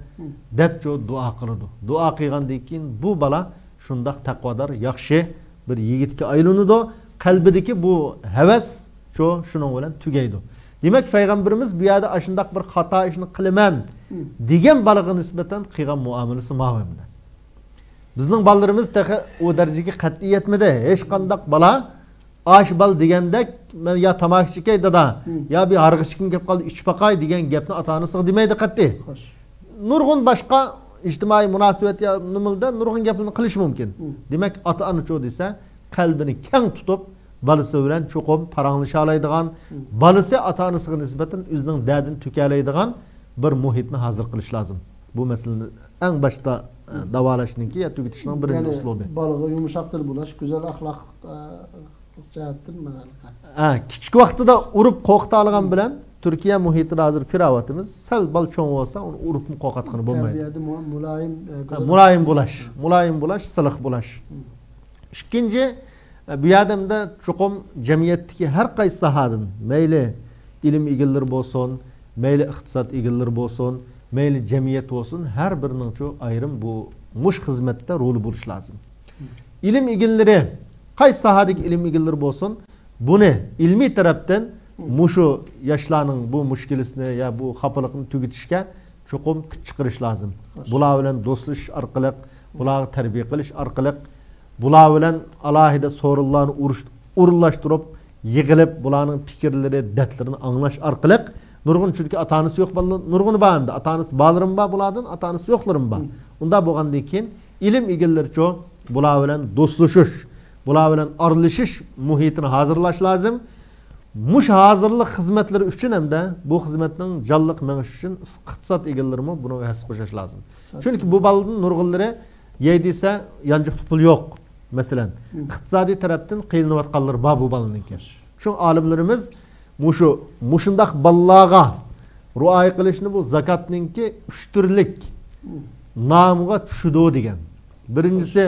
دەپچۇ دۇئا قىلىدۇ. دۇئا قىلغاندىن كېيىن بۇ بالا شۇنداق تەقۋادار، ياخشى بىر يىگىتكە ئايلىنىدۇ. قەلبىدىكى بۇ ھەۋەس شۇ، شۇنىڭ بىلەن تۈگەيدۇ. دېمەك، پەيغەمبىرىمىز بۇ يەردە ئاشۇنداق بىر خاتا ئىشنى قىلىمەن دېگەن بالىغا نىسبەتەن قىلغان مۇئامىلىسى ماۋۇ ئەمدى. بىزنىڭ بالىلىرىمىز تېخى ئۇ دەرىجىگە قەتئىي يەتمىدى. ھېچقانداق بالا ئاش بال دېگەندەك، مەن يا تاماكا چېكەي دادا، يا بىر ھارغا ئىچكۈم كەپ قالدى، ئىچىپ باقاي دېگەن گەپنى ئاتا-ئانىسىغا دېمەيدۇ قەتئىي. نۇرغۇن باشقا ئىجتىمائىي مۇناسىۋەت يا نېمىلىدە نۇرغۇن گەپلەرنى قىلىشى مۇمكىن. دېمەك، ئاتا-ئانىچۇ دېسە، قەلبىنى كەڭ تۇتۇپ، بالىسى بىلەن چوقۇم پاراڭلىشالايدىغان، بالىسى ئاتا-ئانىسىغا نىسبەتەن ئۆزىنىڭ دەردىنى تۆكەلەيدىغان بىر مۇھىتنى ھازىر قىلىش لازىم. بۇ مەسىلىنى ئەڭ باشتا، ئە، داۋالاشنىڭكى يا تۈگىتىشنىڭ بىرىنچى يەنى ئۇسۇلى. بالىغا يۇمشاق تىل بولاش، گۈزەل ئەخلاق، ئە، جەھەتتىن مانا. ھە، كىچىك ۋاقتىدا ئۇرۇپ قورقۇتالىغان بىلەن تۈركىيە مۇھىتىدا ھازىر كۆرۈۋاتىمىز. سەل بالا چوڭ بولسا، ئۇنى ئۇرۇپمۇ قورقۇتقىلى بولمايدۇ. تەربىيەدە مۇ-، مۇلايىم، ئە، ھە، گۈزەل مۇلايىم بولاش، مۇلايىم بولاش، سىلىق بولاش. ئىككىنچى، ئە، بۇ يەردە چوقۇم جەمئىيەتتىكى ھەر قايسى ساھەدىن، مەيلى ئىلىم ئىگىلىرى بولسۇن، مەيلى ئىقتىساد ئىگىلىرى بولسۇن، مەيلى جەمئىيەت بولسۇن، ھەر بىرىنىڭچۇ ئايرىم بۇ مۇش خىزمەتتە رولى بولۇشى لازىم. ئىلىم ئىگىلىرى، قايسى ساھەدىكى ئىلىم ئىگىلىرى بولسۇن، بۇنى ئىلمىي تەرەپتىن مۇشۇ ياشلارنىڭ بۇ مۈشكۈلىسىنى يا بۇ خاپىلىقىنى تۈگىتىشكە چوقۇم كۈچ چىقىرىش لازىم. بۇلار بىلەن دوستلىشىش ئارقىلىق، بۇلارغا تەربىيە قىلىش ئارقىلىق، بۇلار بىلەن ئالاھىدە سورۇنلارنى ئۇرۇش-، ئورۇنلاشتۇرۇپ، يىغىلىپ، بۇلارنىڭ پىكىرلىرى، دەردلىرىنى ئاڭلاش ئارقىلىق، نۇرغۇن، چۈنكى ئاتا-ئانىسى يوق بالىلار نۇرغۇنى بار ئەمدى. ئاتا-ئانىسى بارلىرىمۇ بار بۇلاردىن، ئاتا-ئانىسى يوقلىرىمۇ بار. ئۇنداق بولغاندىن كېيىن، ئىلىم ئىگىلىرىچۇ بۇلار بىلەن دوستلىشىش، بۇلار بىلەن ئارىلىشىش مۇھىتىنى ھازىرلاش لازىم. مۇشۇ ھازىرلىق خىزمەتلىرى ئۈچۈن ھەمدە بۇ خىزمەتنىڭ جانلىق مېڭىشى ئۈچۈن ئىقتىساد ئىگىلىرىمۇ بۇنىڭغا ھەسسە قوشۇش لازىم. چۈنكى بۇ بالىدىن نۇرغۇنلىرى يەي دېسە، يانچۇقتا پۇل يوق. مەسىلەن، ئىقتىسادىي تەرەپتىن قىينىلىۋاتقانلىرى بار بۇ بالىنىڭكى. شۇڭا ئالىملىرىمىز مۇشۇ، مۇشۇنداق بالىلارغا رىئايە قىلىشنى بۇ زاكاتنىڭكى ئۈچ تۈرلۈك نامىغا چۈشىدۇ دېگەن. بىرىنچىسى،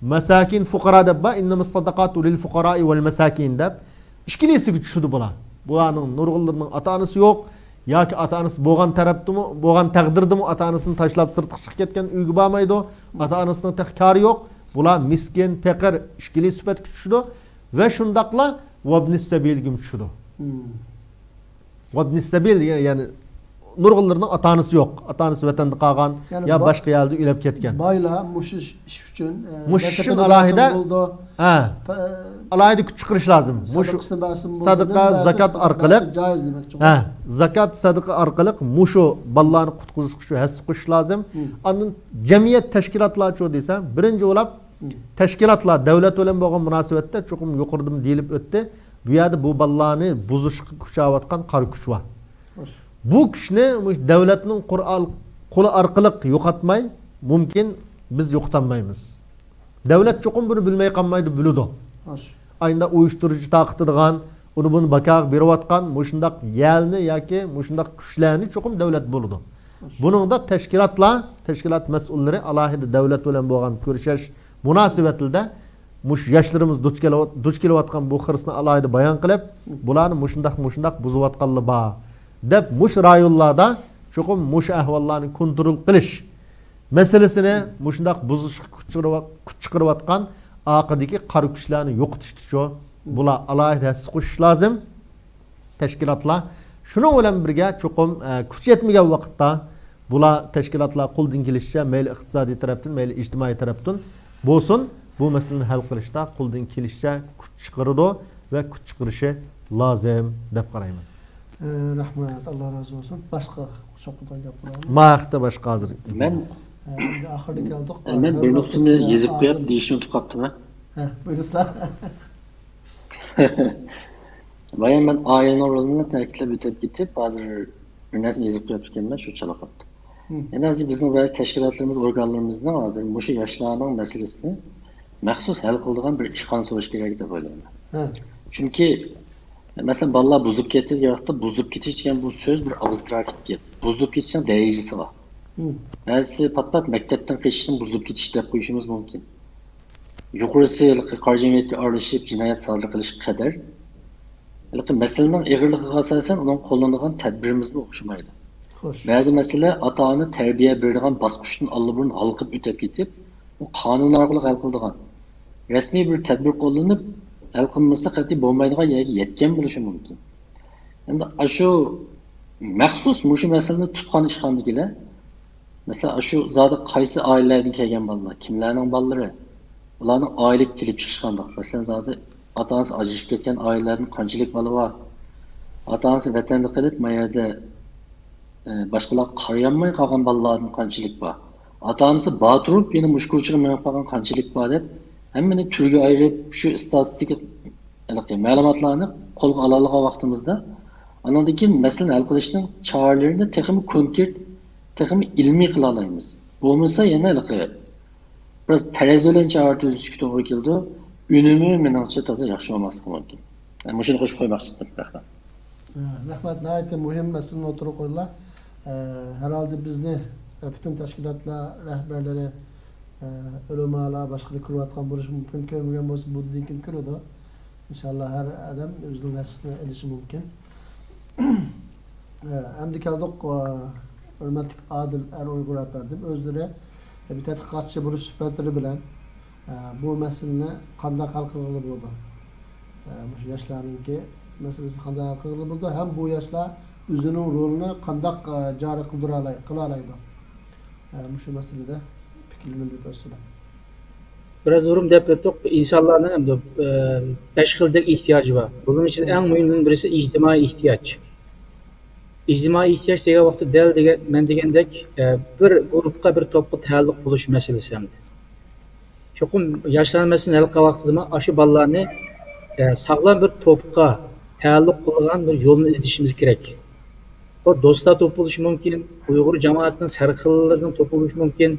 مەساكىن، فۇقارا دەپ بار، ئىننەمەس سەدەقاتۇ لىل فۇقارائى ۋەل مەساكىن دەپ، ئىككىلىسىگە چۈشىدۇ بۇلار. بۇلارنىڭ نۇرغۇنلىرىنىڭ ئاتا-ئانىسى يوق، ياكى ئاتا-ئانىسى بولغان تەرەپتىمۇ، بولغان تەقدىردىمۇ ئاتا-ئانىسىنى تاشلاپ سىرتقا چىقىپ كەتكەن، ئۆيگە بارمايدۇ، ئاتا-ئانىسىنىڭ تېخى كارى يوق. بۇلار مىسكىن، پېقىر، ئىككىلى سۈپەتكە چۈشىدۇ ۋە شۇنداقلا ۋابنىس سەبىلگىمۇ چۈشىدۇ. ۋابنىس سەبىل دېگەن، يەنى نۇرغۇنلىرىنىڭ ئاتا-ئانىسى يوق. ئاتا-ئانىسى ۋەتەندە قالغان يا باشقا يەردە ئۆلۈپ كەتكەن. بايلار مۇشۇ ئىش ئۈچۈن، ئە، مۇشۇ ئىش ئۈچۈن ئالاھىدە، ھە، ئالاھىدە كۈچ چىقىرىش لازىم. مۇشۇ سەدىقە، زاكات ئارقىلىق، ھە، زاكات، سەدىقە ئارقىلىق مۇشۇ بالىلارنى قۇتقۇزۇشقا شۇ ھەسسە قوشۇش لازىم. ئاندىن جەمئىيەت، تەشكىلاتلارچۇ دېسە، بىرىنچى بولاپ تەشكىلاتلار دۆلەت بىلەن بولغان مۇناسىۋەتتە چوقۇم يۇقىرىدىمۇ دېيىلىپ ئۆتتى. بۇ يەردە بۇ بالىلارنى بۇزۇشقا كۈچەۋاتقان قارا كۈچ بار. بۇ كۈچنى مۇشۇ دۆلەتنىڭ قۇرئان-، قولى ئارقىلىق يوقاتماي، مۇمكىن، بىز يوقىتالمايمىز. دۆلەت چوقۇم بۇنى بىلمەي قالمايدۇ، بىلىدۇ. ئاينىدا ئۇيۇشتۇرۇجى تارقىتىدىغان، ئۇنى بۇنى باكاغا بېرىۋاتقان مۇشۇنداق يەلنى ياكى مۇشۇنداق كۈچلەرنى چوقۇم دۆلەت بولىدۇ. بۇنىڭدا تەشكىلاتلار، تەشكىلات مەسئۇللىرى ئالاھىدە دۆلەت بىلەن بولغان كۆرۈشۈش مۇناسىۋەتلىدە مۇشۇ ياشلىرىمىز دۇچ كېلىۋات-، دۇچ كېلىۋاتقان بۇ خىرىسنى ئالاھىدە بايان قىلىپ، بۇلارنى مۇشۇنداق، مۇشۇنداق بۇزۇۋاتقانلار بار، دەپ مۇشۇ رايونلاردا چوقۇم مۇشۇ ئەھۋاللارنى كونترول قىلىش مەسىلىسىنى، مۇشۇنداق بۇزۇشقا كۈچ چىقىرىۋات-، كۈچ چىقىرىۋاتقان ئارقىدىكى قارا كۈچلەرنى يوقىتىشتىچۇ، بۇلار ئالاھىدە ھەسسە قوشۇش لازىم. تەشكىلاتلار شۇنىڭ بىلەن بىرگە چوقۇم، ئە، كۈچ يەتمىگەن ۋاقىتتا بۇلار تەشكىلاتلار قولدىن كېلىشىچە، مەيلى ئىقتىسادىي تەرەپتىن، مەيلى ئىجتىمائىي تەرەپتىن بولسۇن، بۇ مەسىلىنى ھەل قىلىشتا قولدىن كېلىشىچە كۈچ چىقىرىدۇ ۋە كۈچ چىقىرىشى لازىم دەپ قارايمەن. ئە، رەھمەت، ئاللا رازى بولسۇن. باشقا سوقىدىغان گەپ بارمۇ؟ ما ھەقتە باشقا ھازىر. مەن ئە، ئەمدى ئاخىرىدا كەلدۇق. ئە، مەن بىر نۇقتىنى يېزىپ قويۇپ دېيىشنى ئۇنتۇپ قاپتىمەن. ھە، بۇيرۇسىلا. بايا مەن ئائىلىنىڭ رولىنى تەكىتلەپ ئۆتۈپ كېتىپ، ھازىر بىر نەرسە يېزىپ قويۇپتىكەنمەن، شۇ چالا قاپتۇ. يەنە ھازىر بىزنىڭ بەزى تەشكىلاتلىرىمىز، ئورگانلىرىمىزنىڭ ھازىر مۇشۇ ياشلارنىڭ مەسىلىسىنى مەخسۇس ھەل قىلىدىغان بىر ئىشخانا سورىشى كېرەك دەپ ئويلايمەن. چۈنكى، مەسىلەن، بالىلار بۇزۇلۇپ كەتتى دېگەن ۋاقىتتا، بۇزۇلۇپ كېتىش دېگەن بۇ سۆز بىر ئابستراكت گەپ. بۇزۇلۇپ كېتىشنىڭ دەرىجىسى بار. بەزىسى پات-پات مەكتەپتىن قېچىشنى بۇزۇلۇپ كېتىش دەپ قويۇشىمىز مۇمكىن. يۇقىرىسى ھېلىقى قارا جەمئىيەتكە ئارىلىشىپ جىنايەت سادىر قىلىشقا قەدەر، ھېلىقى مەسىلىنىڭ ئېغىرلىقىغا ئاساسەن ئۇنىڭ قوللىنىدىغان تەدبىرىمىزمۇ ئوخشىمايدۇ. خوش. بەزى مەسىلە ئاتا-ئانا تەربىيە بېرىدىغان باسقۇچتىن ئاللىبۇرۇن ھالقىپ ئۆتۈپ كېتىپ، ئۇ قانۇن ئارقىلىق ھەل قىلىدىغان، رەسمىي بىر تەدبىر قوللىنىپ ھەل قىلمىسا قەتئىي بولمايدىغان يەرگە يەتكەن بولۇشى مۇمكىن. ئەمدى ئاشۇ مەخسۇس مۇشۇ مەسىلىنى تۇتقان ئىشخانىدىكىلەر، مەسىلەن، ئاشۇ زادى قايسى ئائىلىلەردىن كەلگەن بالىلار، كىملەرنىڭ بالىلىرى، ئۇلارنىڭ ئائىلىگە كېلىپ چىقىشى قانداق؟ مەسىلەن، زادى ئاتا-ئانىسى ئاجرىشىپ كەتكەن ئائىلىلەردىن قانچىلىك بالا بار؟ ئاتا-ئانىسى ۋەتەندە قېلىپ، ما يەردە، ئە، باشقىلارغا قارىيالماي قالغان بالىلاردىن قانچىلىك بار؟ ئاتا-ئانىسى بار تۇرۇپ، يەنە مۇشۇ كوچىغا مېڭىپ قالغان قانچىلىك بار دەپ، ھەممىنى تۈرگە ئايرىپ، شۇ ئىستاتىستىكا ھېلىقى مەلۇماتلارنى قولغا ئالالىغان ۋاقتىمىزدا، ئانىڭدىن كېيىن مەسىلىنى ھەل قىلىشنىڭ چارىلىرىنى تېخىمۇ كونكرېت، تېخىمۇ ئىلمىي قىلالايمىز. بولمىسا يەنە ھېلىقى بىراز پەرەز بىلەن چارە تۈزۈشكە توغرا كېلىدۇ. ئۈنۈمى مېنىڭچە تازا ياخشى بولماسلىقى مۇمكىن. مەن مۇشۇنى قوشۇپ قويماقچى ئىدىم. رەھمەت. ھە، رەھمەت. ناھايىتى مۇھىم مەسىلىنى ئوتتۇرىغا قويدۇلار. ئە، ھەرھالدا بىزنى، ئە، پۈتۈن تەشكىلاتلار رەھبەرلىرى، ئە، ئۆلىمالار، باشقىلار كۆرۈۋاتقان بولۇشى مۇمكىن، كۆرمىگەن بولسا بۇندىن كېيىن كۆرىدۇ. ئىنشاللا ھەر ئادەم ئۆزىنىڭ ھەسسىسىنى ئېلىشى مۇمكىن. ئە، ئەمدى كەلدۇق، ئە، ھۆرمەتلىك ئادىل ئەر ئۇيغۇر ئەپەندىم. ئۆزلىرى بىر تەتقىقاتچى بولۇش سۈپەتلىرى بىلەن، ئە، بۇ مەسىلىنى قانداق ھەل قىلغىلى بولىدۇ؟ ئە، مۇشۇ ياشلارنىڭكى مەسىلىسىنى قانداق ھەل قىلغىلى بولىدۇ؟ ھەم بۇ ياشلار ئۆزىنىڭ رولىنى قانداق، ئە، جارى قىلدۇرالاي-، قىلالايدۇ؟ ئە، مۇشۇ مەسىلىدە پىكىرلىرىنى بىلىپ ئۆتسىلە. بىراز بۇرۇن دەپ ئۆتتۇق، ئىنسانلارنىڭ ئەمدى، ئە، بەش خىلدەك ئېھتىياجى بار. بۇنىڭ ئىچىدە ئەڭ مۇھىمىدىن بىرسى ئىجتىمائىي ئېھتىياج. ئىجتىمائىي ئېھتىياج دېگەن ۋاقىتتا دەل دېگەن، مەن دېگەندەك، ئە، بىر گۇرۇپپا، بىر توپقا تەئەللۇق بولۇش مەسىلىسى ئەمدى. چوقۇم ياشلار مەسىلىسىنى ھەل قىلغان ۋاقتىدىمۇ ئاشۇ بالىلارنى، ئە، ساغلام بىر توپقا تەئەللۇق قىلىدىغان بىر يولنى ئىزدىشىمىز كېرەك. بۇ دوستلار توپى بولۇشى مۇمكىن، ئۇيغۇر جامائىتىنىڭ سەرخىللىرىنىڭ توپى بولۇشى مۇمكىن.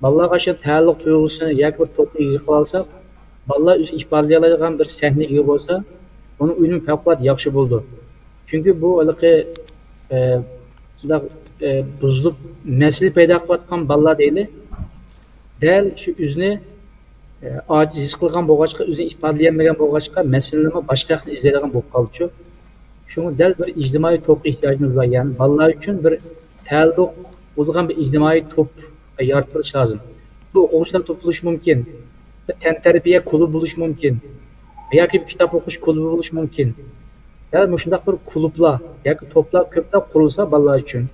بالىلارغا شۇ تەئەللۇق تۇيغۇسىنى ياكى بىر توپنى ئىگە قىلالىساق، بالىلار ئۆزىنى ئىپادىلىيەلەيدىغان بىر سەھنىگە ئىگە بولسا، ئۇنىڭ ئۈنۈمى پەۋقۇلئاددە ياخشى بولىدۇ. چۈنكى بۇ ھېلىقى، ئە، شۇنداق، ئە، بۇزۇلۇپ مەسىلە پەيدا قىلىۋاتقان بالىلار دەيلى، دەل شۇ ئۆزىنى، ئە، ئاجىز ھېس قىلغان بولغاچقا، ئۆزىنى ئىپادىلىيەلمىگەن بولغاچقا، مەسىلىنىمۇ باشقا ياقتىن ئىزدەيدىغان بولۇپ قالدىچۇ. شۇڭا دەل بىر ئىجتىمائىي توپقا ئېھتىياجىمىز بار. يەنى بالىلار ئۈچۈن بىر تەئەللۇق بولىدىغان بىر ئىجتىمائىي توپ يارىتىلىشى لازىم. بۇ ئوقۇغۇچىلار توپى بولۇشى مۇمكىن، بىر تەنتەربىيە كۇلۇبى بولۇشى مۇمكىن ياكى بىر كىتاب ئوقۇش كۇلۇبى بولۇشى مۇمكىن. يا مۇشۇنداق بىر كۇلۇبلار ياكى توپلار كۆپلەپ قۇرۇلسا بالىلار ئۈچۈن،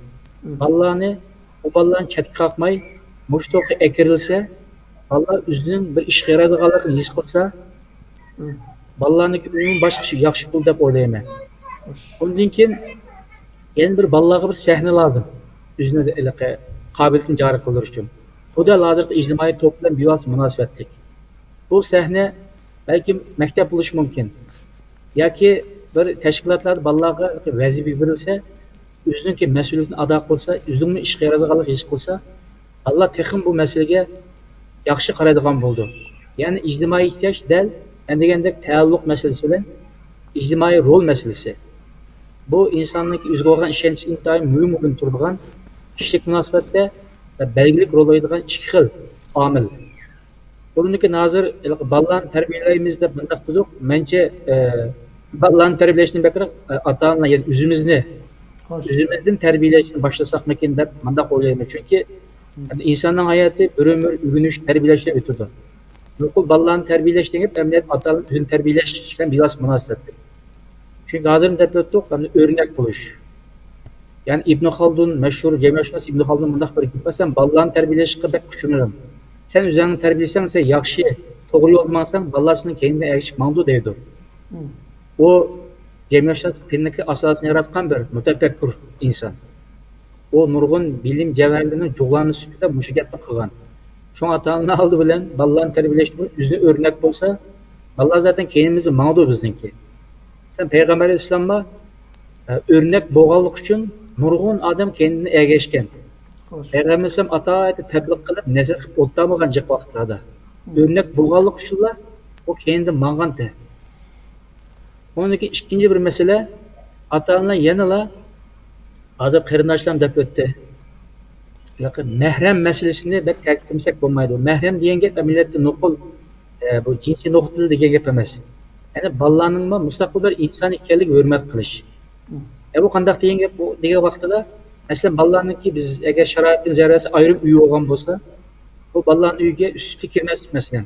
بالىلارنى، ئۇ بالىلارنى چەتكە قاقماي، مۇشۇ توپقا ئەكىرىلسە، بالىلار ئۆزىنىڭ بىر ئىشقا يارايدىغانلىقىنى ھېس قىلسا، بالىلارنىڭكى ئۈنۈمى باشقىچە ياخشى بولىدۇ دەپ ئويلايمەن. ئۇندىن كېيىن يەنە بىر بالىلارغا بىر سەھنە لازىم. ئۆزىنىڭ ھېلىقى قابىلىيىتىنى جارى قىلدۇرۇش ئۈچۈن. بۇ دەل ھازىرقى ئىجتىمائىي توپ بىلەن بىۋاسىتە مۇناسىۋەتلىك. بۇ سەھنە بەلكىم مەكتەپ بولۇشى مۇمكىن. ياكى بىر تەشكىلاتلاردا بالىلارغا ۋەزىپە بېرىلسە، ئۆزىنىڭكى مەسئۇلىيىتىنى ئادا قىلسا، ئۆزىنىڭمۇ ئىشقا يارايدىغانلىقىنى ھېس قىلسا، بالىلار تېخىمۇ بۇ مەسىلىگە ياخشى قارايدىغان بولىدۇ. يەنى ئىجتىمائىي ئېھتىياج دەل مەن دېگەندەك تەئەللۇق مەسىلىسى بىلەن ئىجتىمائىي رول مەسىلىسى. بۇ ئىنساننىڭكى ئۆزىگە بولغان ئىشەنچى ئىنتايىن مۇھىم ئورۇندا تۇرىدىغان، كىشىلىك مۇناسىۋەتتە بەلگىلىك رول ئوينايدىغان ئىككى خىل ئامىل. بۇنىڭدىن كېيىن ھازىر ھېلىقى بالىلارنى تەربىيەلەيمىز دەپ مۇنداق دېدۇق. مەنچە، ئە، بالىلارنى تەربىيەلەشتىن بەكرەك، ئە، ئاتا-ئانىلار، يەنى ئۆزىمىزنى، خوش. ئۆزىمىزدىن تەربىيەلەشنى باشلىساقمىكىن دەپ مۇنداق ئويلايمەن. چۈنكى ئىنساننىڭ ھاياتى بىر ئۆمۈر ئۆگىنىش، تەربىيەلەش بىلەن ئۆتىدۇ. نوقۇل بالىلارنى تەربىيەلەش دېگەن گەپ ئەمەلىيەتتە ئاتا-ئانىنى ئۆزىنى تەربىيەلەش بىلەن بىۋاسىتە مۇناسىۋەتلىك. چۈنكى ھازىر دەپ ئۆتتۇق، ئۆرنەك بولۇش. يەنى ئىبن خالدۇن، مەشھۇر جەمئىيەتشۇناس ئىبن خالدۇن مۇنداق بىر گېپى بار، سەن بالىلارنى تەربىيەلەشكە بەك كۈچىنىدىڭ. سەن ئۆزۈڭنى تەربىيەلىسەڭ، سەن ياخشى، توغرا يولدا ماڭساڭ، بالىلار سېنىڭ كەينىڭدىن ئەگىشىپ ماڭىدۇ دەيدۇ. ئۇ جەمئىيەتشۇناسلىق پېنىنىڭكى ئاساسىنى ياراتقان بىر مۇتەپەككۇر ئىنسان. ئۇ نۇرغۇن بىلىم جەۋھەرلىرىنىڭ جۇغلانمىسى سۈپىتىدە مۇشۇ گەپنى قىلغان. شۇڭا ئاتا-ئانىلار ئالدى بىلەن بالىلارنى تەربىيەلەشتە ئۆزىنى ئۆرنەك بولسا، بالىلار زاتەن كەينىمىزدىن ماڭىدۇ بىزنىڭكى. سەن پەيغەمبەر ئەلەيھىسسالامغا، ئە، ئۆرنەك بولغانلىقى ئۈچۈن نۇرغۇن ئادەم كەينىدىن ئەگەشكەن. خوش. پەيغەمبەر ئەلەيھىسسالام ئاتا ئايەتتە تەبلىغ قىلىپ، نەسىھەت قىلىپ ئولتۇرمىغان جىق ۋاقىتلاردا. مم. ئۆرنەك بولغانلىقى ئۈچۈنلا ئۇ كەينىدىن ماڭغانتى. ئۇنىڭدىن كېيىن ئىككىنچى بىر مەسىلە، ئاتا-ئانىلار يەنىلا، ھازىر قېرىنداشلارمۇ دەپ ئۆتتى. مەھرەم مەسىلىسىنى بەك تەكىتلىمىسەك بولمايدۇ. مەھرەم دېگەن گەپ ئەمەلىيەتتە نوقۇل، ئە، بۇ جىنسىي نۇقتىدىن دېگەن گەپ ئەمەس. يەنى بالىلارنىڭمۇ مۇستەقىل بىر ئىنسان ئىكەنلىكىگە ھۆرمەت قىلىش. ئە، بۇ قانداق دېگەن گەپ؟ بۇ دېگەن ۋاقتىدا، مەسىلەن، بالىلارنىڭكى بىز ئەگەر شارائىتىمىز يار بەرسە، ئايرىم ئۆيى بولغان بولسا، بۇ بالىلارنىڭ ئۆيىگە ئۈستى كىرمەسلىك، مەسىلەن،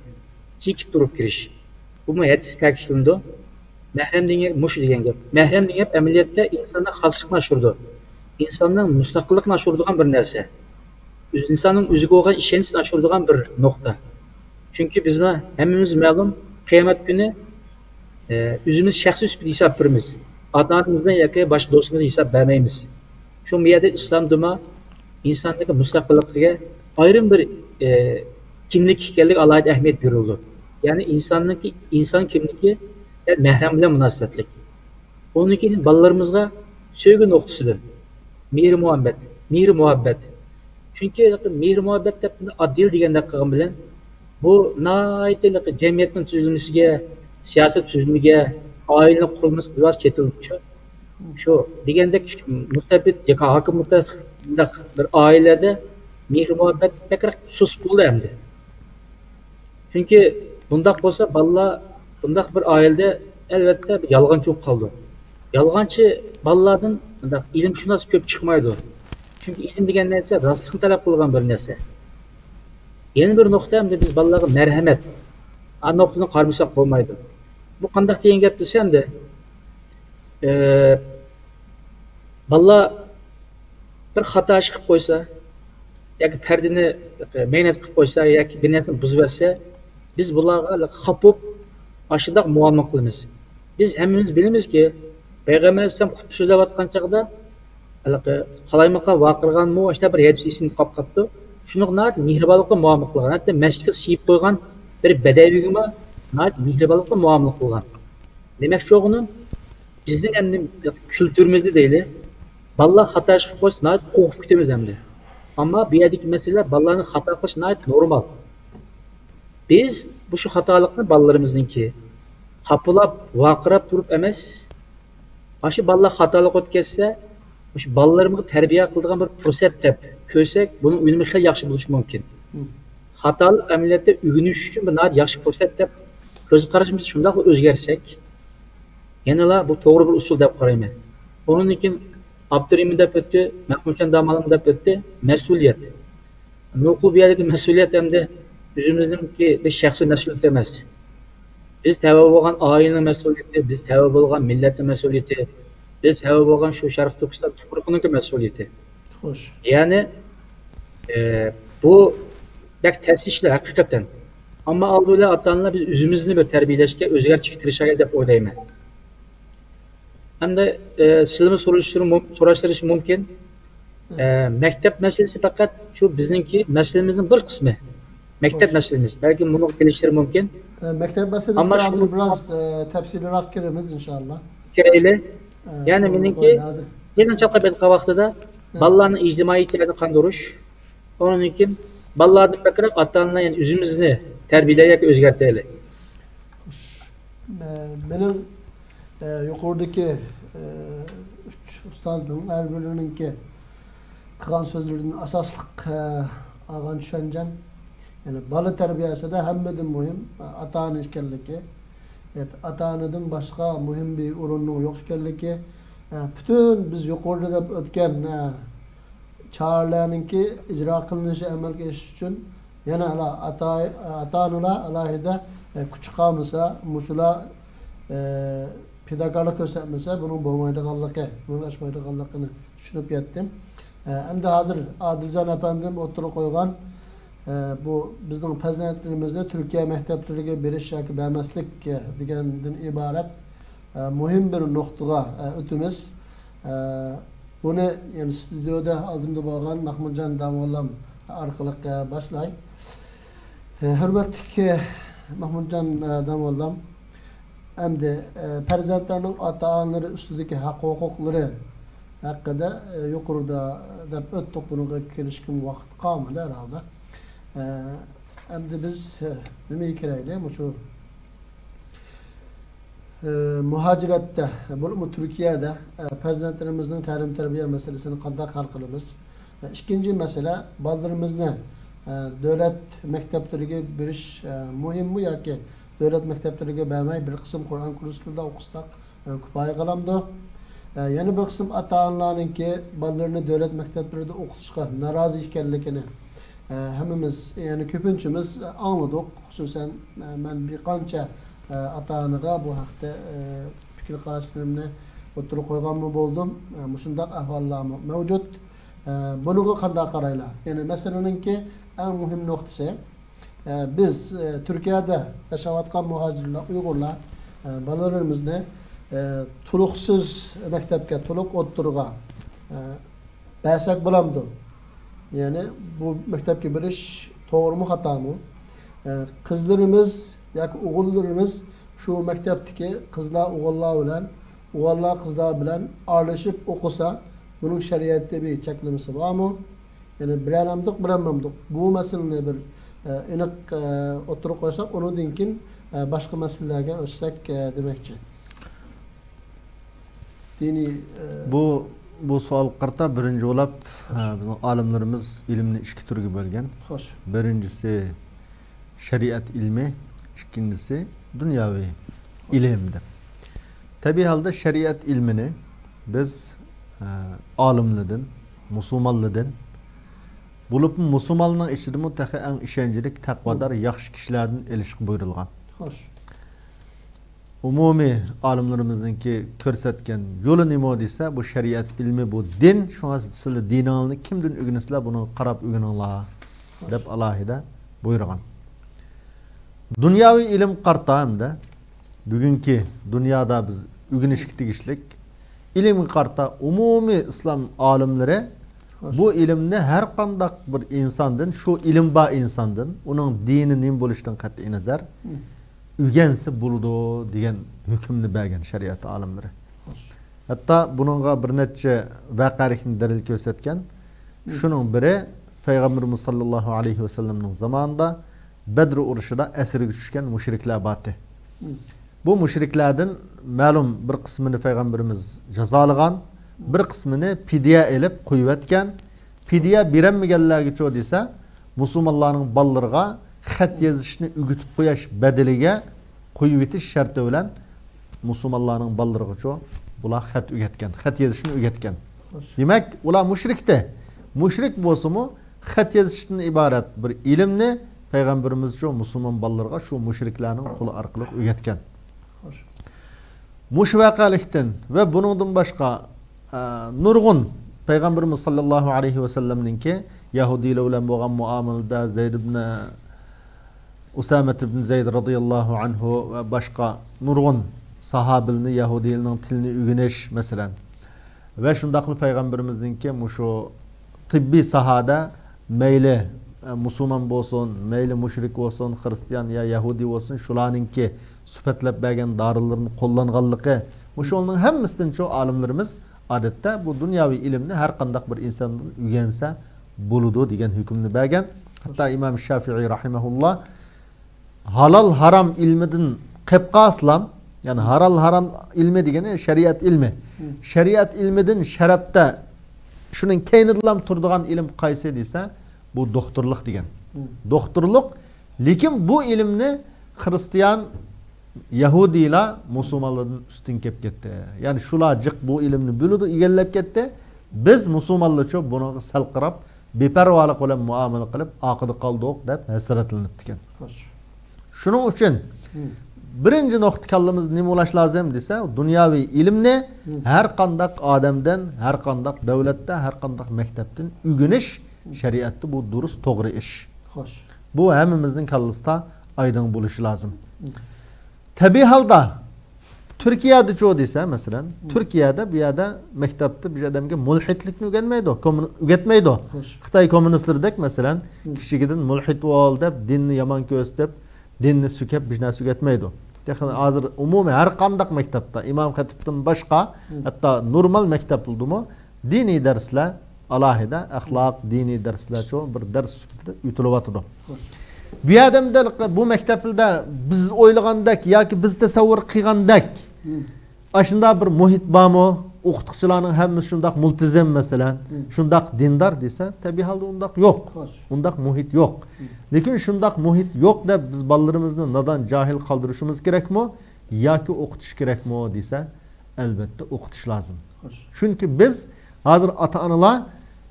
چېكىپ تۇرۇپ كىرىش. بۇمۇ ھەدىستە تەكىتلىنىدۇ. مەھرەم دېگەن گەپ مۇشۇ دېگەن گەپ. مەھرەم دېگەن گەپ ئەمەلىيەتتە ئىنساننىڭ خاسلىقىنى ئاشۇرىدۇ. ئىنساننىڭ مۇستەقىللىقىنى ئاشۇرىدىغان بىر نەرسە. ئۆز-، ئىنساننىڭ ئۆزىگە بولغان ئىشەنچىسىنى ئاشۇرىدىغان بىر نۇقتا. چۈنكى بىزمۇ ھەممىمىز مەلۇم، قىيامەت كۈنى، ئە، ئۆزىمىز شەخسىي سۈپىتىدە ھېساب بېرىمىز. ئاتا-ئانىمىزنى ياكى باشقا دوستىمىزنى ھېساب بەرمەيمىز. شۇ بۇ يەردە ئىسلامدىمۇ ئىنساننىڭكى مۇستەقىللىقىگە ئايرىم بىر، ئە، كىملىك ئىكەنلىكى ئالاھىدە ئەھمىيەت بېرىلىدۇ. يەنى ئىنساننىڭكى، ئىنسان كىملىكى دەل مەھرەم بىلەن مۇناسىۋەتلىك. ئۇنىڭدىن كېيىن بالىلىرىمىزغا سۆيگۈ نۇقتىسىدىن مېھىر-مۇھەببەت، مېھىر-مۇھەببەت. چۈنكى مېھىر-مۇھەببەت دەپ ئاددىي دېگەندەك قىلغان بىلەن، بۇ ناھايىتى جەمئىيەتنىڭ تۈزۈلمىسىگە، سىياسەت تۈزۈلمىگە، ئائىلە قۇرۇلمىسىغا بىراز چېتىلىدۇ. شۇ دېگەندەك مۇستەبىت ياكى ھاكىم مۇتەخ-، بۇنداق بىر ئائىلىلەردە مېھىر-مۇھەببەت بەكرەك سۇس بولدى ئەمدى. چۈنكى بۇنداق بولسا بالىلار بۇنداق بىر ئائىلىدە ئەلۋەتتە بىر يالغانچى بولۇپ قالىدۇ. يالغانچى بالىلاردىن بۇنداق ئىلىمشۇناس كۆپ چىقمايدۇ. چۈنكى ئىلىم دېگەن نەرسە راستلىقنى تەلەپ قىلىدىغان بىر نەرسە. يەنە بىر نۇقتا ئەمدى بىز بالىلارغا مەرھەمەت. ئا نۇقتىدىن قارىمىساق بولمايدۇ. بۇ قانداق دېگەن گەپ دېسە ئەمدى، ئى، بالىلار بىر خاتا ئىش قىلىپ قويسا، ياكى پەردىنى مەينەت قىلىپ قويسا، ياكى بىر نەرسىنى بۇزۇۋەتسە، بىز بۇلارغا خاپا بولۇپ، ئاشۇنداق مۇئامىلە قىلىمىز. بىز ھەممىمىز بىلىمىزكى، پەيغەمبەر ئەلەيھىسسالام خۇتبە سۆزلەۋاتقان چاغدا، ھېلىقى قالايمىقان ۋارقىرىغانمۇ، ئاشۇنداق بىر ھەدىس ئېسىمدە قاپ قاپتۇ. شۇنىڭغا ناھايىتى مېھرىبانلىققا مۇئامىلە قىلغان. ھەتتا مەسچىتكە سىيىپ قويغان بىر بەدەۋىگىمۇ ناھايىتى مېھرىبانلىققا مۇئامىلە قىلغان. دېمەكچى بولغىنىم، بىزنىڭ ئەمدى كۈلتۈرىمىزدە دەيلى، بالىلار خاتا ئىش قىلىپ قويسا، ناھايىتى قورقۇپ كېتىمىز ئەمدى. ئەمما بۇ يەردىكى مەسىلە، بالىلارنىڭ خاتا قىلىشى ناھايىتى نورمال. بىز مۇشۇ خاتالىقنى بالىلىرىمىزنىڭكى خاپىلاپ، ۋارقىراپ تۇرۇپ ئەمەس، ئاشۇ بالىلار خاتالىق ئۆتكەزسە، مۇشۇ بالىلىرىمىزغا تەربىيە قىلىدىغان بىر پۇرسەت دەپ كۆرسەك، بۇنىڭ ئۈنۈمى خېلى ياخشى بولۇشى مۇمكىن. خاتالىق ئەمەلىيەتتە ئۆگىنىش ئۈچۈن بىر ناھايىتى ياخشى پۇرسەت دەپ كۆز قارىشىمىزنى شۇنداقلا ئۆزگەرتسەك، يەنىلا بۇ توغرا بىر ئۇسۇل دەپ قارايمەن. ئۇنىڭدىن كېيىن ئابدۇرېھىم دەپ ئۆتتى، مەخمۇتجان دامالىم دەپ ئۆتتى، مەسئۇلىيەت. نوقۇل بۇ يەردىكى مەسئۇلىيەت ئەمدى ئۆزىمىزنىڭكى بىر شەخسىي مەسئۇلىيىتى ئەمەس. بىز تەۋە بولغان ئائىلىنىڭ مەسئۇلىيىتى، بىز تەۋە بولغان مىللەتنىڭ مەسئۇلىيىتى، بىز تەۋە بولغان شۇ شەرقىي تۈركىستان تۇپرىقىنىڭكى مەسئۇلىيىتى. خوش. يەنى، ئە، بۇ بەك تەس ئىشلار ھەقىقەتەن. ئەمما ئالدى بىلەن ئاتا-ئانىلار بىز ئۆزىمىزنى بىر تەربىيەلەشكە، ئۆزگەرتىشكە تىرىشايلى دەپ ئويلايمەن. ھەمدە، ئە، سىلىمۇ سورىشىشىڭ مۇم-، سوراشلىرىشى مۇمكىن. ئە، مەكتەپ مەسىلىسى پەقەت شۇ بىزنىڭكى مەسىلىمىزنىڭ بىر قىسمى. مەكتەپ مەسىلىمىز. بەلكىم بۇنىڭغا كېلىشلىرى مۇمكىن. ئە، مەكتەپ مەسىلىسىگە ئەمما ھازىر شۇ بىراز، ئە، تەپسىلىيراق كىرىمىز، ئىنشائاللا. كىرەيلى. ئە، يەنى شۇ مېنىڭكى ھازىر يېڭىچاقلاپ ئېيتقان ۋاقتىدا ئە. بالىلارنىڭ ئىجتىمائىي ئېھتىياجىنى قاندۇرۇش، ئۇنىڭدىن كېيىن بالىلاردىن بەكرەك ئاتا-ئانىلار، يەنى ئۆزىمىزنى تەربىيەلەيلى ياكى ئۆزگەرتەيلى. ئە، مېنىڭ، ئە، يۇقىرىدىكى، ئە، ئۈچ ئۇستازنىڭ ھەر بىرىنىڭكى قىلغان سۆزلىرىدىن ئاساسلىق، ئە، ئالغان چۈشەنچەم، يەنى بالا تەربىيەسىدە ھەممىدىن مۇھىم، ئە، ئاتا-ئانا ئىكەنلىكى، ئاتا-ئانىدىن باشقا مۇھىم بىر ئورۇننىڭ يوق ئىكەنلىكى، ئە، پۈتۈن بىز يۇقىرىدا دەپ ئۆتكەن، ئە، چارىلەرنىڭكى ئىجرا قىلىنىشى، ئەمەلگە ئېشىش ئۈچۈن يەنە ئالا-، ئاتا-، ئاتا-ئانىلار ئالاھىدە، ئە، كۈچ چىقارمىسا، مۇشۇلار، ئە، پىداكارلىق كۆرسەتمىسە، بۇنىڭ بولمايدىغانلىقى، ئەمەلگە ئاشمايدىغانلىقىنى چۈشىنىپ يەتتىم. ئە، ئەمدى ھازىر ئادىلجان ئەپەندىم ئوتتۇرىغا قويغان، ئە، بۇ بىزنىڭ پەرزەنتلىرىمىزنى تۈركىيە مەكتەپلىرىگە بېرىش ياكى بەرمەسلىك، ئە، دېگەندىن ئىبارەت، ئە، مۇھىم بىر نۇقتىغا، ئە، ئۆتىمىز. ئە، بۇنى يەنە ستۇدىيودا ئالدىمدا بولغان مەھمۇتجان داموللام ئارقىلىق، ئە، باشلاي. ئە، ھۆرمەتلىك، ئە، مەھمۇتجان، ئە، داموللام، ئەمدى، ئە، پەرزەنتلەرنىڭ ئاتا-ئانىلىرى ئۈستىدىكى ھەق-ھوقۇقلىرى ھەققىدە، ئە، يۇقىرىدا دەپ ئۆتتۇق، بۇنىڭغا كىرىشكىمۇ ۋاقىت قالمىدى ھەر ھالدا. ئە، ئەمدى بىز، ئە، نېمىگە كىرەيلى؟ مۇشۇ، ئە، مۇھاجىرەتتە، بولۇپمۇ تۈركىيەدە، ئە، پەرزەنتلىرىمىزنىڭ تەلىم-تەربىيە مەسىلىسىنى قانداق ھەل قىلىمىز؟ ئىككىنچى مەسىلە، بالىلىرىمىزنى، ئە، دۆلەت مەكتەپلىرىگە بېرىش، ئە، مۇھىممۇ ياكى دۆلەت مەكتەپلىرىگە بەرمەي، بىر قىسىم قۇرئان كۇرسلىرىدا ئوقۇتساق، ئە، كۇپايە قىلامدۇ؟ ئە، يەنە بىر قىسىم ئاتا-ئانىلارنىڭكى بالىلىرىنى دۆلەت مەكتەپلىرىدە ئوقۇتۇشقا نارازى ئىكەنلىكىنى، ئە، ھەممىمىز، يەنى كۆپىنچىمىز ئاڭلىدۇق. خۇسۇسەن، ئە، مەن بىر قانچە، ئە، ئاتا-ئانىغا بۇ ھەقتە، ئە، پىكىر قاراشلىرىمنى ئوتتۇرىغا قويغانمۇ بولدۇم. ئە، مۇشۇنداق ئەھۋاللارمۇ مەۋجۇت. ئە، بۇنىڭغا قانداق قارايلا؟ يەنى مەسىلىنىڭكى ئەڭ مۇھىم نۇقتىسى، ئە، بىز، ئە، تۈركىيەدە ياشاۋاتقان مۇھاجىرلار، ئۇيغۇرلار، ئە، بالىلىرىمىزنى، ئە، تولۇقسىز مەكتەپكە، تولۇق ئوتتۇرىغا، ئە، بەرسەك بولامدۇ؟ يەنى بۇ مەكتەپكە بېرىش توغرىمۇ، خاتامۇ؟ ئە، قىزلىرىمىز ياكى ئوغۇللىرىمىز شۇ مەكتەپتىكى قىزلار ئوغۇللار بىلەن، ئوغۇللار قىزلار بىلەن ئارىلىشىپ ئوقۇسا، بۇنىڭ شەرىئەتتە بىر چەكلىمىسى بارمۇ؟ يەنى بىرەرلەمدۇق، بىرەرلەمدۇق. بۇ مەسىلىنى بىر، ئە، ئېنىق، ئە، ئوتتۇرىغا قويساق، ئۇنىڭدىن كېيىن، ئە، باشقا مەسىلىلەرگە ئۆتسەك، ئە، دېمەكچى. دىنىي، ئە، بۇ، بۇ سوئالغا قارىتا بىرىنچى بولاپ، ئە، بىزنىڭ ئالىملىرىمىز ئىلىمنى ئىككى تۈرگە بۆلگەن. خوش. بىرىنچىسى شەرىئەت ئىلمى، ئىككىنچىسى دۇنياۋى ئىلىم دەپ. تەبىئىي ھالدا شەرىئەت ئىلمىنى بىز، ئە، ئالىملىدىن، مۇسۇلمانلىدىن، بولۇپمۇ مۇسۇلمانلارنىڭ ئىچىدىمۇ تېخى ئەڭ ئىشەنچلىك، تەقۋادار، ياخشى كىشىلەردىن ئېلىشقا بۇيرۇلغان. خوش. ئومۇمىي ئالىملىرىمىزنىڭكى كۆرسەتكەن يولى نېمە دېسە، بۇ شەرىئەت ئِلمى، بۇ دىن، شۇڭا سىلەر دىنىڭلارنى كىمدىن ئۆگىنىسىلەر، بۇنىڭغا قاراپ ئۆگىنىڭلار، دەپ ئالاھىدە بۇيرۇغان. دۇنياۋى ئىلىم قارىتا ھەمدە بۈگۈنكى دۇنيادا بىز ئۆگىنىشكە تېگىشلىك ئىلىمگە قارىتا ئومۇمىي ئىسلام ئالىملىرى بۇ ئىلىمنى ھەر قانداق بىر ئىنساندىن، شۇ ئىلىم بار ئىنساندىن، ئۇنىڭ دىنى نېمە بولۇشىدىن قەتئىينەزەر، ئۆگەنسە بولىدۇ دېگەن ھۆكۈمنى بەرگەن شەرىئەت ئالىملىرى. ھەتتا بۇنىڭغا بىر نەچچە ۋەقەلىكنى دەلىل كۆرسەتكەن. شۇنىڭ بىرى، پەيغەمبىرىمىز ساللاللاھۇ ئەلەيھى ۋەسەللەمنىڭ زامانىدا بەدر ئۇرۇشىدا ئەسىرگە چۈشكەن مۇشرىكلار بارتى. بۇ مۇشرىكلاردىن مەلۇم بىر قىسمىنى پەيغەمبىرىمىز جازالىغان، بىر قىسمىنى پىدىيە ئېلىپ قويۇۋەتكەن. پىدىيە بېرەلمىگەنلەرگىچۇ دېسە، مۇسۇلمانلارنىڭ بالىلىرىغا خەت يېزىشنى ئۆگىتىپ قويۇش بەدىلىگە قويۇۋېتىش شەرتى بىلەن مۇسۇلمانلارنىڭ بالىلىرىغىچۇ بۇلار خەت ئۆگەتكەن، خەت يېزىشنى ئۆگەتكەن. دېمەك، ئۇلار مۇشرىكتى. مۇشرىك بولسىمۇ، خەت يېزىشتىن ئىبارەت بىر ئىلىمنى پەيغەمبىرىمىزچۇ مۇسۇلمان بالىلىرىغا شۇ مۇشرىكلارنىڭ قولى ئارقىلىق ئۆگەتكەن. مۇشۇ ۋەقەلىكتىن ۋە بۇنىڭدىن باشقا، ئە، نۇرغۇن پەيغەمبىرىمىز ساللاللاھۇ ئەلەيھى ۋەسەللەمنىڭكى يەھۇدىيلار بىلەن بولغان مۇئامىلىدە، زەيد ئىبن ئۇسامەت ئىبن زەيد رازىياللاھۇ ئەنھۇ ۋە باشقا نۇرغۇن ساھابىلىرىنى يەھۇدىيلارنىڭ تىلىنى ئۆگىنىش، مەسىلەن، ۋە شۇنداقلا پەيغەمبىرىمىزنىڭكى مۇشۇ تېببىي ساھەدە مەيلى، ئە، مۇسۇلمان بولسۇن، مەيلى مۇشرىك بولسۇن، خىرىستىيان يا يەھۇدىي بولسۇن، شۇلارنىڭكى سۈپەتلەپ بەرگەن دارىلىرىنى قوللانغانلىقى، مۇشۇلارنىڭ ھەممىسىدىنچۇ ئالىملىرىمىز ئادەتتە بۇ دۇنياۋى ئىلىمنى ھەر قانداق بىر ئىنساندىن ئۆگەنسە بولىدۇ دېگەن ھۆكۈمنى بەرگەن. ھەتتا ئىمام شافىئىي رەھىمەھۇللا ھالال ھارام ئىلمىدىن قېلىپ قالسىلام، يەنى ھالال ھارام ئىلمى دېگىنى شەرىئەت ئىلمى. شەرىئەت ئىلمىدىن شەرەپتە شۇنىڭ كەينىدىلام تۇرىدىغان ئىلىم قايسى دېسە، بۇ دوختۇرلۇق دېگەن. دوختۇرلۇق، لېكىن بۇ ئىلىمنى خىرىستىيان، يەھۇدىيلار مۇسۇلمانلاردىن ئۈستۈن كېلىپ كەتتى. يەنى شۇلار جىق بۇ ئىلىمنى بىلىدۇ، ئىگىلەپ كەتتى. بىز مۇسۇلمانلارچۇ بۇنىڭغا سەل قاراپ، بىپەرۋالىق بىلەن مۇئامىلە قىلىپ، ئارقىدا قالدۇق دەپ ھەسرەتلىنىپتىكەن. خوش. شۇنىڭ ئۈچۈن بىرىنچى نۇقتا كاللىمىزدا نېمە بولاش لازىم دېسە، دۇنياۋى ئىلىمنى ھەر قانداق ئادەمدىن، ھەر قانداق دۆلەتتە، ھەر قانداق مەكتەپتىن ئۆگىنىش شەرىئەتتە بۇ دۇرۇس، توغرا ئىش. خوش. بۇ ھەممىمىزنىڭ كاللىسىدا ئايدىڭ بولۇشى لازىم. تەبىئىي ھالدا تۈركىيەدىچۇ دېسە، مەسىلەن، تۈركىيەدە بۇ يەردە مەكتەپتە بىر ئادەمگە مۇلھىدلىكنى ئۆگەنمەيدۇ، كوممۇن-، ئۆگەتمەيدۇ. خوش. خىتاي كوممۇنىستلىرىدەك، مەسىلەن، كىچىكىدىن مۇلھىد بول دەپ، دىننى يامان كۆرسىتىپ، دىننى سۆكۈپ، بىر نەرسە ئۆگەتمەيدۇ. تېخى ھازىر ئومۇمىي ھەر قانداق مەكتەپتە، ئىمام خەتىپتىن باشقا، ھەتتا نورمال مەكتەپلىرىدىمۇ دىنىي دەرسلەر، ئالاھىدە ئەخلاق، دىنىي دەرسلەرچۇ بىر دەرس سۈپىتىدە ئۆتۈلۈۋاتىدۇ. بۇ يەردە بۇ مەكتەپلەردە بىز ئويلىغاندەك ياكى بىز تەسەۋۋۇر قىلغاندەك ئاشۇنداق بىر مۇھىت بارمۇ؟ ئوقۇتقۇچىلارنىڭ ھەممىسى شۇنداق مۇلتىزىم، مەسىلەن، شۇنداق دىندار دېسە، تەبىئىي ھالدا ئۇنداق يوق. خوش. ئۇنداق مۇھىت يوق. لېكىن شۇنداق مۇھىت يوق دەپ بىز بالىلىرىمىزنى نادان، جاھىل قالدۇرۇشىمىز كېرەكمۇ ياكى ئوقۇتۇش كېرەكمۇ دېسە، ئەلۋەتتە ئوقۇتۇش لازىم. خوش. چۈنكى بىز ھازىر ئاتا-ئانىلار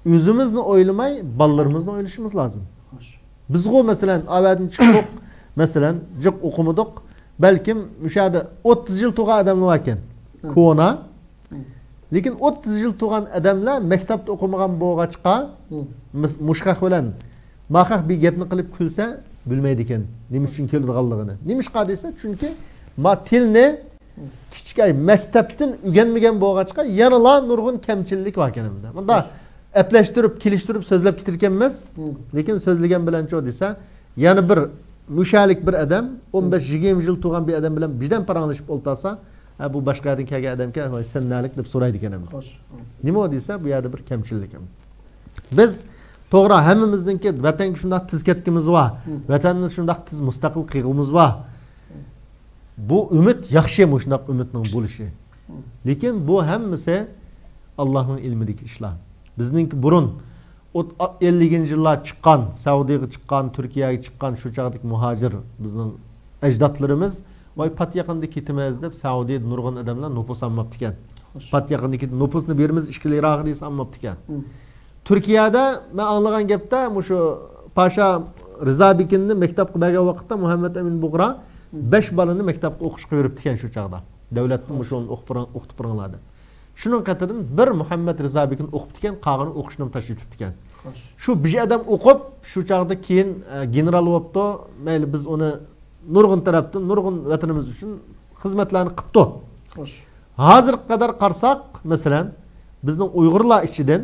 ئۆزىمىزنى ئويلىماي، بالىلىرىمىزنى ئويلىشىمىز لازىم. خوش. بىزغۇ، مەسىلەن، ئاۋەدىن چىقتۇق، مەسىلەن، جىق ئوقۇمىدۇق. بەلكىم مۇشۇ يەردە ئوتتۇز يىل تۇرغان ئادەملەر باركەن، كونا. لېكىن ئوتتۇز يىل تۇرغان ئادەملەر مەكتەپتە ئوقۇمىغان بولغاچقا، مىس-، مۇشۇ خەق بىلەن ما خەق بىر گەپنى قىلىپ كۈلسە، بىلمەيدىكەن نېمە ئۈچۈن كۈلىدىغانلىقىنى. نېمىشقا دېسە، چۈنكى ما تىلنى كىچىكەي مەكتەپتىن ئۆگەنمىگەن بولغاچقا، يەنىلا نۇرغۇن كەمچىللىك باركەن ئەمدى. مۇندا ئەپلەشتۈرۈپ، كېلىشتۈرۈپ سۆزلەپ كېتىدىكەنمىز، لېكىن سۆزلىگەن بىلەنچۇ دېسە، يەنە بىر مۇشەلىك بىر ئادەم، ئون بەش يىگىرمە يىل تۇرغان بىر ئادەم بىلەن بىردەم پاراڭلىشىپ ئولتۇرسا، ھە، بۇ باشقا يەردىن كەلگەن ئادەمكەن، ۋاي، سەن نەلىك دەپ سورايدىكەن ئەمدى. خوش. نېمە دېسە، بۇ يەردە بىر كەمچىللىك ئەمدى. بىز توغرا، ھەممىمىزنىڭكى ۋەتەنگە شۇنداق تىز كەتكىمىز بار، ۋەتەننى شۇنداق تىز مۇستەقىل قىلغۇمىز بار. بۇ ئۈمىد ياخشى، مۇشۇنداق ئۈمىدنىڭ بولۇشى. لېكىن بۇ ھەممىسى ئاللاھنىڭ ئىلمىدىكى ئىشلار. بىزنىڭكى بۇرۇن ئوت-، ئا-، ئەللىكىنچى يىللار چىققان، سەئۇدىغا چىققان، تۈركىيەگە چىققان شۇ چاغدىكى مۇھاجىر بىزنىڭ ئەجدادلىرىمىز، ۋاي، پات يېقىندا كېتىمىز دەپ، سەئۇدىدا نۇرغۇن ئادەملەر نوپۇس ئالماپتىكەن. خوش. پات يېقىندا كېتىپ، نوپۇسنى بېرىمىز ئىككى لىراغا دېسە، ئالماپتىكەن. تۈركىيەدە مەن ئاڭلىغان گەپتە، مۇشۇ پاشا رىزا بېكىننى مەكتەپكە بەرگەن ۋاقىتتا مۇھەممەد ئەمىن بۇغرا بەش بالىنى مەكتەپكە ئوقۇشقا بېرىپتىكەن شۇ چاغدا. دەۋلەتتىن مۇشۇنى ئوقۇپ بېرىڭ، ئوقۇتۇپ بېرىڭلار دەپ. شۇنىڭ قېتىدىن بىر مۇھەممەد رىزا بېكىن ئوقۇپتىكەن، قالغىنى ئوقۇشنىمۇ تاشلىۋېتىپتىكەن. خوش. شۇ بىر ئادەم ئوقۇپ، شۇ چاغدا كېيىن، ئە، گېنېرال بوپتۇ. مەيلى، بىز ئۇنى نۇرغۇن تەرەپتىن، نۇرغۇن ۋەتىنىمىز ئۈچۈن خىزمەتلەرنى قىپتۇ. خوش. ھازىرغا قەدەر قارىساق، مەسىلەن، بىزنىڭ ئۇيغۇرلار ئىچىدىن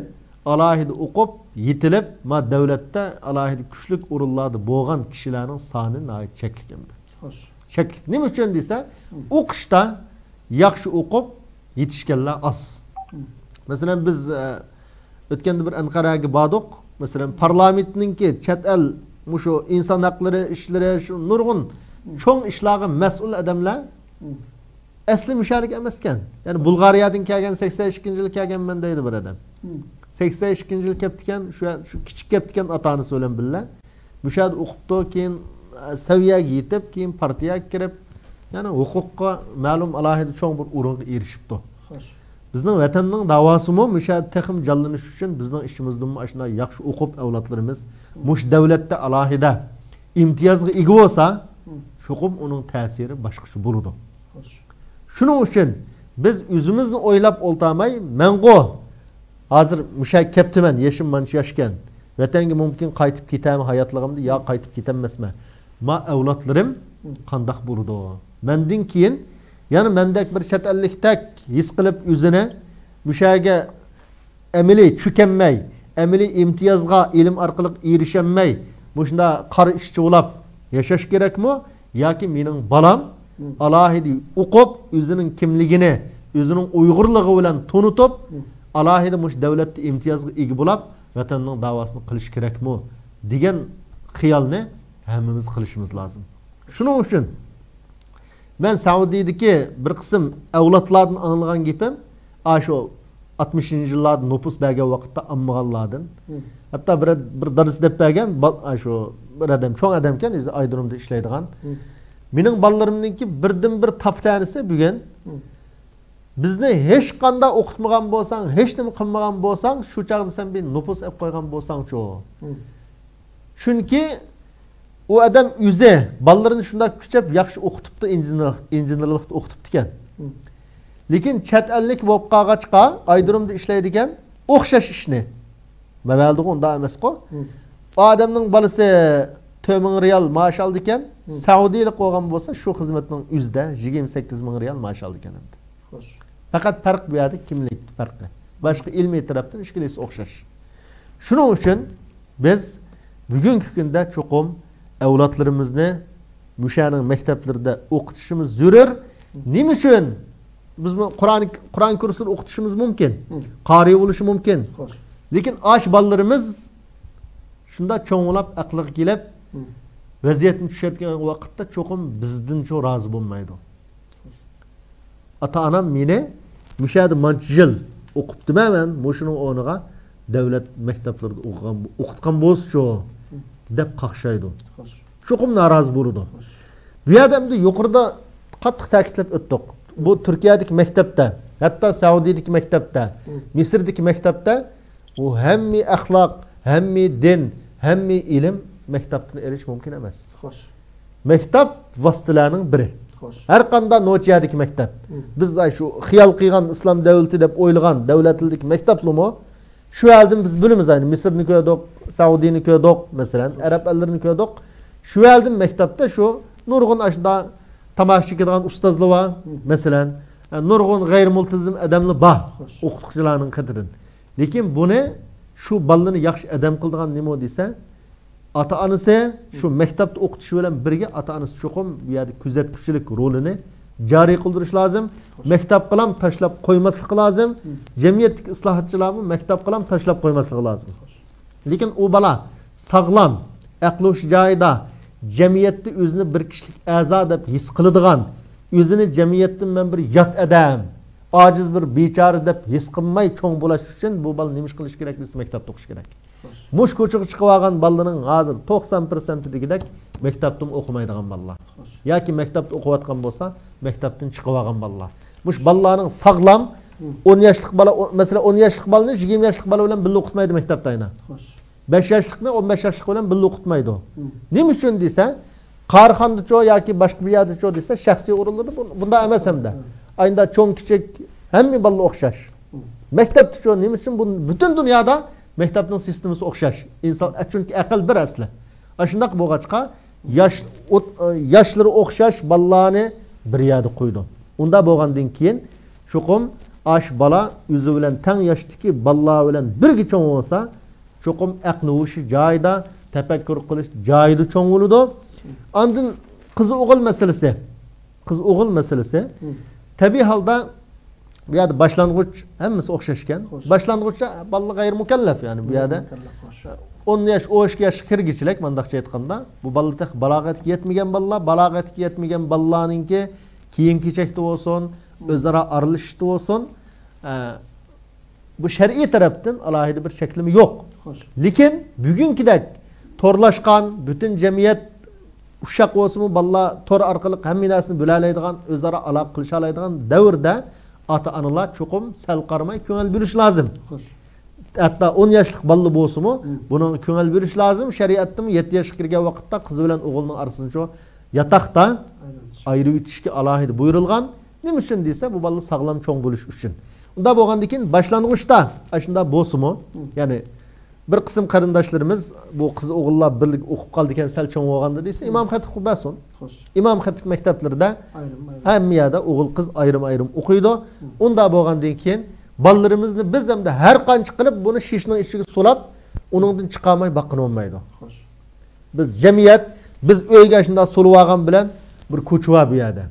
ئالاھىدە ئوقۇپ، يېتىلىپ، ما دەۋلەتتە ئالاھىدە كۈچلۈك ئورۇنلاردا بولغان كىشىلەرنىڭ سانى ناھايىتى چەكلىك ئەمدى. خوش. چەكلىك. نېمە ئۈچۈن دېسە، ئوقۇشتا ياخشى ئوقۇپ يېتىشكەنلەر ئاز. مەسىلەن، بىز، ئە، ئۆتكەندە بىر ئەنقەرەگە باردۇق. مەسىلەن، پارلامېنتنىڭكى چەت ئەل مۇشۇ ئىنسان ھەقلىرى ئىشلىرى، شۇ نۇرغۇن چوڭ ئىشلارغا مەسئۇل ئادەملەر ئەسلى مۇشەلىك ئەمەسكەن. يەنى بۇلغارىيەدىن كەلگەن، سەكسەن ئىككىنچى يىلى كەلگەنمەن دەيدۇ بىر ئادەم. سەكسەن ئىككىنچى يىلى كەپتىكەن، شۇ، شۇ كىچىك كەپتىكەن ئاتا-ئانىسى بىلەن بىللە. مۇشۇ يەردە ئوقۇپتۇ، كېيىن، ئە، سەۋىيەگە يېتىپ، كېيىن پارتىيەگە كىرىپ، يەنى ھوقۇققا مەلۇم ئالاھىدە چوڭ بىر ئورۇنغا ئېرىشىپتۇ. خوش. بىزنىڭ ۋەتەننىڭ داۋاسىمۇ مۇشۇ يەردە تېخىمۇ جانلىنىش ئۈچۈن بىزنىڭ ئىچىمىزدىنمۇ ئاشۇنداق ياخشى ئوقۇپ ئەۋلادلىرىمىز مۇشۇ دەۋلەتتە ئالاھىدە ئىمتىيازغا ئىگە بولسا، چوقۇم ئۇنىڭ تەسىرى باشقىچە بولىدۇ. خوش. شۇنىڭ ئۈچۈن بىز ئۆزىمىزنى ئويلاپ ئولتۇرماي، مەنغۇ ھازىر مۇشۇ يەرگە كەپتىمەن، يېشىم مانچە ياشكەن. ۋەتەنگە مۇمكىن قايتىپ كېتەرمەن ھاياتلىقىمدا يا قايتىپ كېتەلمەسمەن. ما ئەۋلادلىرىم قانداق بولىدۇ؟ مەندىن كېيىن يەنە مەندەك بىر چەت ئەللىكتەك ھېس قىلىپ ئۆزىنى مۇشۇ يەرگە ئەمەلىي چۆكەلمەي، ئەمەلىي ئىمتىيازغا ئىلىم ئارقىلىق ئېرىشەلمەي، مۇشۇنداق قارا ئىشچى بولاپ ياشاش كېرەكمۇ؟ ياكى مېنىڭ بالام ئالاھىدە ئوقۇپ، ئۆزىنىڭ كىملىكىنى، ئۆزىنىڭ ئۇيغۇرلۇقى بىلەن تونۇتۇپ، ئالاھىدە مۇشۇ دەۋلەتتە ئىمتىيازغا ئىگە بولاپ، ۋەتەننىڭ داۋاسىنى قىلىش كېرەكمۇ؟ دېگەن خىيالنى ھەممىمىز قىلىشىمىز لازىم. شۇنىڭ ئۈچۈن مەن سەئۇدىدىكى بىر قىسىم ئەۋلادلاردىن ئاڭلىغان گېپىم، ئاشۇ ئاتمىشىنچى يىللاردا نوپۇس بەرگەن ۋاقىتتا ئالمىغانلاردىن. ھەتتا بىر، بىر دادىسى دەپ بەرگەن، با-، ئاشۇ بىر ئادەم، چوڭ ئادەمكەن، ئۆزى ئايرودرومدا ئىشلەيدىغان. مېنىڭ بالىلىرىمنىڭكى بىردىنبىر تاپا-تەنىسى بۈگۈن، بىزنى ھېچقانداق ئوقۇتمىغان بولساڭ، ھېچنېمە قىلمىغان بولساڭ، شۇ چاغدا سەن بىر نوپۇس ئېلىپ قويغان بولساڭچۇ؟ چۈنكى ئۇ ئادەم ئۆزى بالىلىرىنى شۇنداق كۈچەپ ياخشى ئوقۇتۇپتۇ، ئىنژېنېر-، ئىنژېنېرلىقتا ئوقۇتۇپتىكەن. لېكىن چەت ئەللىك بولۇپ قالغاچقا، ئايرودرومدا ئىشلەيدىكەن، ئوخشاش ئىشنى. مەۋەلدىغۇ ئۇنداق ئەمەسقۇ. ئادەمنىڭ بالىسى تۆت مىڭ رىيال مائاش ئالىدىكەن، سەئۇدىيلىق بولغان بولسا، شۇ خىزمەتنىڭ ئۆزىدە يىگىرمە سەككىز مىڭ رىيال مائاش ئالىدىكەن ئەمدى. خوش. پەقەت پەرق بۇ يەردە كىملىك پەرقى. باشقا ئىلمىي تەرەپتىن ئىككىلىسى ئوخشاش. شۇنىڭ ئۈچۈن بىز بۈگۈنكى كۈندە چوقۇم ئەۋلادلىرىمىزنى مۇشۇنىڭ مەكتەپلىرىدە ئوقۇتۇشىمىز زۆرۈر. نېمە ئۈچۈن؟ بىز بۇ قۇرئان، قۇرئان كۇرسىدا ئوقۇتۇشىمىز مۇمكىن. قارىي بولۇشى مۇمكىن. خوش. لېكىن ئاش بالىلىرىمىز شۇنداق چوڭلاپ، ئەقلىگە كېلىپ، ۋەزىيەتنى چۈشەنگەن ۋاقىتتا چوقۇم بىزدىنچۇ رازى بولمايدۇ. ئاتا-ئانام مېنى مۇشۇ يەردە مانچە يىل ئوقۇپتىمەن مەن، مۇشۇنىڭ ئورنىغا دۆلەت مەكتەپلىرىدە ئوقۇغان، ئوقۇتقان بولسىچۇ، دەپ قاقشايدۇ. خوش. چوقۇم نارازى بولىدۇ. خوش. بۇ يەردە ئەمدى يۇقىرىدا قاتتىق تەكىتلەپ ئۆتتۇق. بۇ تۈركىيەدىكى مەكتەپتە، ھەتتا سەئۇدىدىكى مەكتەپتە، مىسىردىكى مەكتەپتە ئۇ ھەممە ئەخلاق، ھەممە دىن، ھەممە ئىلىم مەكتەپتىن ئېلىش مۇمكىن ئەمەس. خوش. مەكتەپ ۋاسىتىلەرنىڭ بىرى. خوش. ھەر قانداق نوچىيەدىكى مەكتەپ. بىز ئاي شۇ خىيال قىلغان ئىسلام دۆلىتى دەپ ئويلىغان دۆلەتلىرىدىكى مەكتەپلىمۇ شۇ ھالدىن بىز بىلىمىز، ئاينى مىسىرنى كۆردۇق، سەئۇدىنى كۆردۇق، مەسىلەن، ئەرەب ئەللىرىنى كۆردۇق. شۇ ھالدىن مەكتەپتە شۇ نۇرغۇن ئاشۇنداق تاماكا چېكىدىغان ئۇستازلار بار، مەسىلەن، نۇرغۇن غەيرىي مۇلتىزىم ئادەملەر بار، خوش، ئوقۇتقۇچىلارنىڭ قېتىدىن. لېكىن بۇنى، شۇ بالىنى ياخشى ئادەم قىلىدىغان نېمە دېسە، ئاتا-ئانىسى شۇ مەكتەپتە ئوقۇتۇش بىلەن بىرگە ئاتا-ئانىسى چوقۇم بۇ يەردە كۆزەتكۈچىلىك رولىنى جارى قىلدۇرۇش لازىم. مەكتەپقىلام تاشلاپ قويماسلىقى لازىم. جەمئىيەتتىكى ئىسلاھاتچىلارمۇ مەكتەپقىلام تاشلاپ قويماسلىقى لازىم. لېكىن ئۇ بالا ساغلام، ئەقلى ھوشى جايىدا، جەمئىيەتتە ئۆزىنى بىر كىشىلىك ئەزا دەپ ھېس قىلىدىغان، ئۆزىنى جەمئىيەتتىن مەن بىر يات ئادەم، ئاجىز بىر بىچارە دەپ ھېس قىلماي چوڭ بولاش ئۈچۈن بۇ بالا نېمە ئىش قىلىشى كېرەك دېسە، مەكتەپتە ئوقۇشى كېرەك. مۇشۇ كوچىغا چىقىۋالغان بالىلارنىڭ ھازىر توقسان پىرسەنتى دېگۈدەك مەكتەپتىمۇ ئوقۇمايدىغان بالىلار. ياكى مەكتەپتە ئوقۇۋاتقان بولسا، مەكتەپتىن چىقىۋالغان بالىلار. مۇشۇ بالىلارنىڭ ساغلام، ئون ياشلىق بالا، ئو-، مەسىلەن، ئون ياشلىق بالىنى يىگىرمە ياشلىق بالا بىلەن بىللە ئوقۇتمايدۇ مەكتەپتە ئاينا. بەش ياشلىقنى ئون بەش ياشلىق بىلەن بىللە ئوقۇتمايدۇ. نېمە ئۈچۈن دېسە، قارىخانىدىچۇ ياكى باشقا بىر يەردىچۇ دېسە، شەخسىي ئورۇنلىرىدا بۇ-، بۇنداق ئەمەس ھەمدە. ئاينىدا چوڭ كىچىك ھەممە بالىلار ئوخشاش. مەكتەپتىچۇ نېمە ئۈچۈن بۇ-، پۈتۈن دۇنيادا مەكتەپنىڭ سىستېمىسى ئوخشاش. ئىنسان، چۈنكى ئەقىل بىر ئەسلى. ئاشۇنداق بولغاچقا، ياش، ئوت-، ياشلىرى ئوخشاش بالىلارنى بىر يەردە قويىدۇ. ئۇنداق بولغاندىن كېيىن، چوقۇم ئاش بالا ئۆزى بىلەن تەڭ ياشتىكى بالىلار بىلەن بىرگە چوڭ بولسا، چوقۇم ئەقلى ھوشى جايىدا، تەپەككۇر قىلىش جايىدا چوڭ بولىدۇ. ئاندىن قىز ئوغۇل مەسىلىسى. قىز ئوغۇل مەسىلىسى. تەبىئىي ھالدا بۇ يەردە باشلانغۇچ ھەممىسى ئوخشاش ئىكەن. خوش. باشلانغۇچ بالىلار غەيرىي مۇكەللەف، يەنى بۇ يەردە مۇكەللەپ، خوش. ئون ياش، ئون ئىككى ياشقا كىرگۈچىلىك، مانداقچە ئېيتقاندا، بۇ بالىلار تېخى بالاغەتكە يەتمىگەن بالىلار، بالاغەتكە يەتمىگەن بالىلارنىڭكى كىيىم كېچەكتە بولسۇن، ئۆزئارا ئارىلىشىشتا بولسۇن، ئە، بۇ شەرئىي تەرەپتىن ئالاھىدە بىر چەكلىمە يوق. خوش. لېكىن بۈگۈنكىدەك تورلاشقان، پۈتۈن جەمئىيەت ئۇششاق بولسىمۇ، بالىلار تور ئارقىلىق ھەممە نەرسىنى بىلەلەيدىغان، ئۆزئارا ئالاقە قىلىشالايدىغان دەۋردە ئاتا-ئانىلار چوقۇم سەل قارىماي كۆڭۈل بۆلۈشى لازىم. خوش. ھەتتا ئون ياشلىق بالىلا بولسىمۇ، بۇنىڭغا كۆڭۈل بۆلۈش لازىم. شەرىئەتتىمۇ يەتتە ياشقا كىرگەن ۋاقىتتا قىز بىلەن ئوغۇلنىڭ ئارىسىنى شۇ ياتاقتا ئايرىۋېتىشكە ئالاھىدە بۇيرۇلغان. نېمە ئۈچۈن دېسە، بۇ بالىلار ساغلام چوڭ بولۇش ئۈچۈن. ئۇنداق بولغاندىن كېيىن باشلانغۇچتا ئاشۇنداق بولسىمۇ، يەنى بىر قىسىم قېرىنداشلىرىمىز بۇ قىز ئوغۇللار بىرلىكتە ئوقۇپ قالىدىكەن، سەل چوڭ بولغاندا دېسە، ئىمام خەتىپ قىلىپ بەرسۇن. خوش. ئىمام خەتىپ مەكتەپلىرىدە ئايرىم، ئايرىم. ھەممە يەردە ئوغۇل قىز ئايرىم-ئايرىم ئوقۇيدۇ. ئۇنداق بولغاندىن كېيىن بالىلىرىمىزنى بىز ئەمدى ھەر قانچە قىلىپ بۇنى شىشنىڭ ئىچىگە سولاپ، ئۇنىڭدىن چىقارماي باققىلى بولمايدۇ. خوش. بىز جەمئىيەت، بىز ئۆيگە شۇنداق سولىۋالغان بىلەن بىر كوچا بار بۇ يەردە.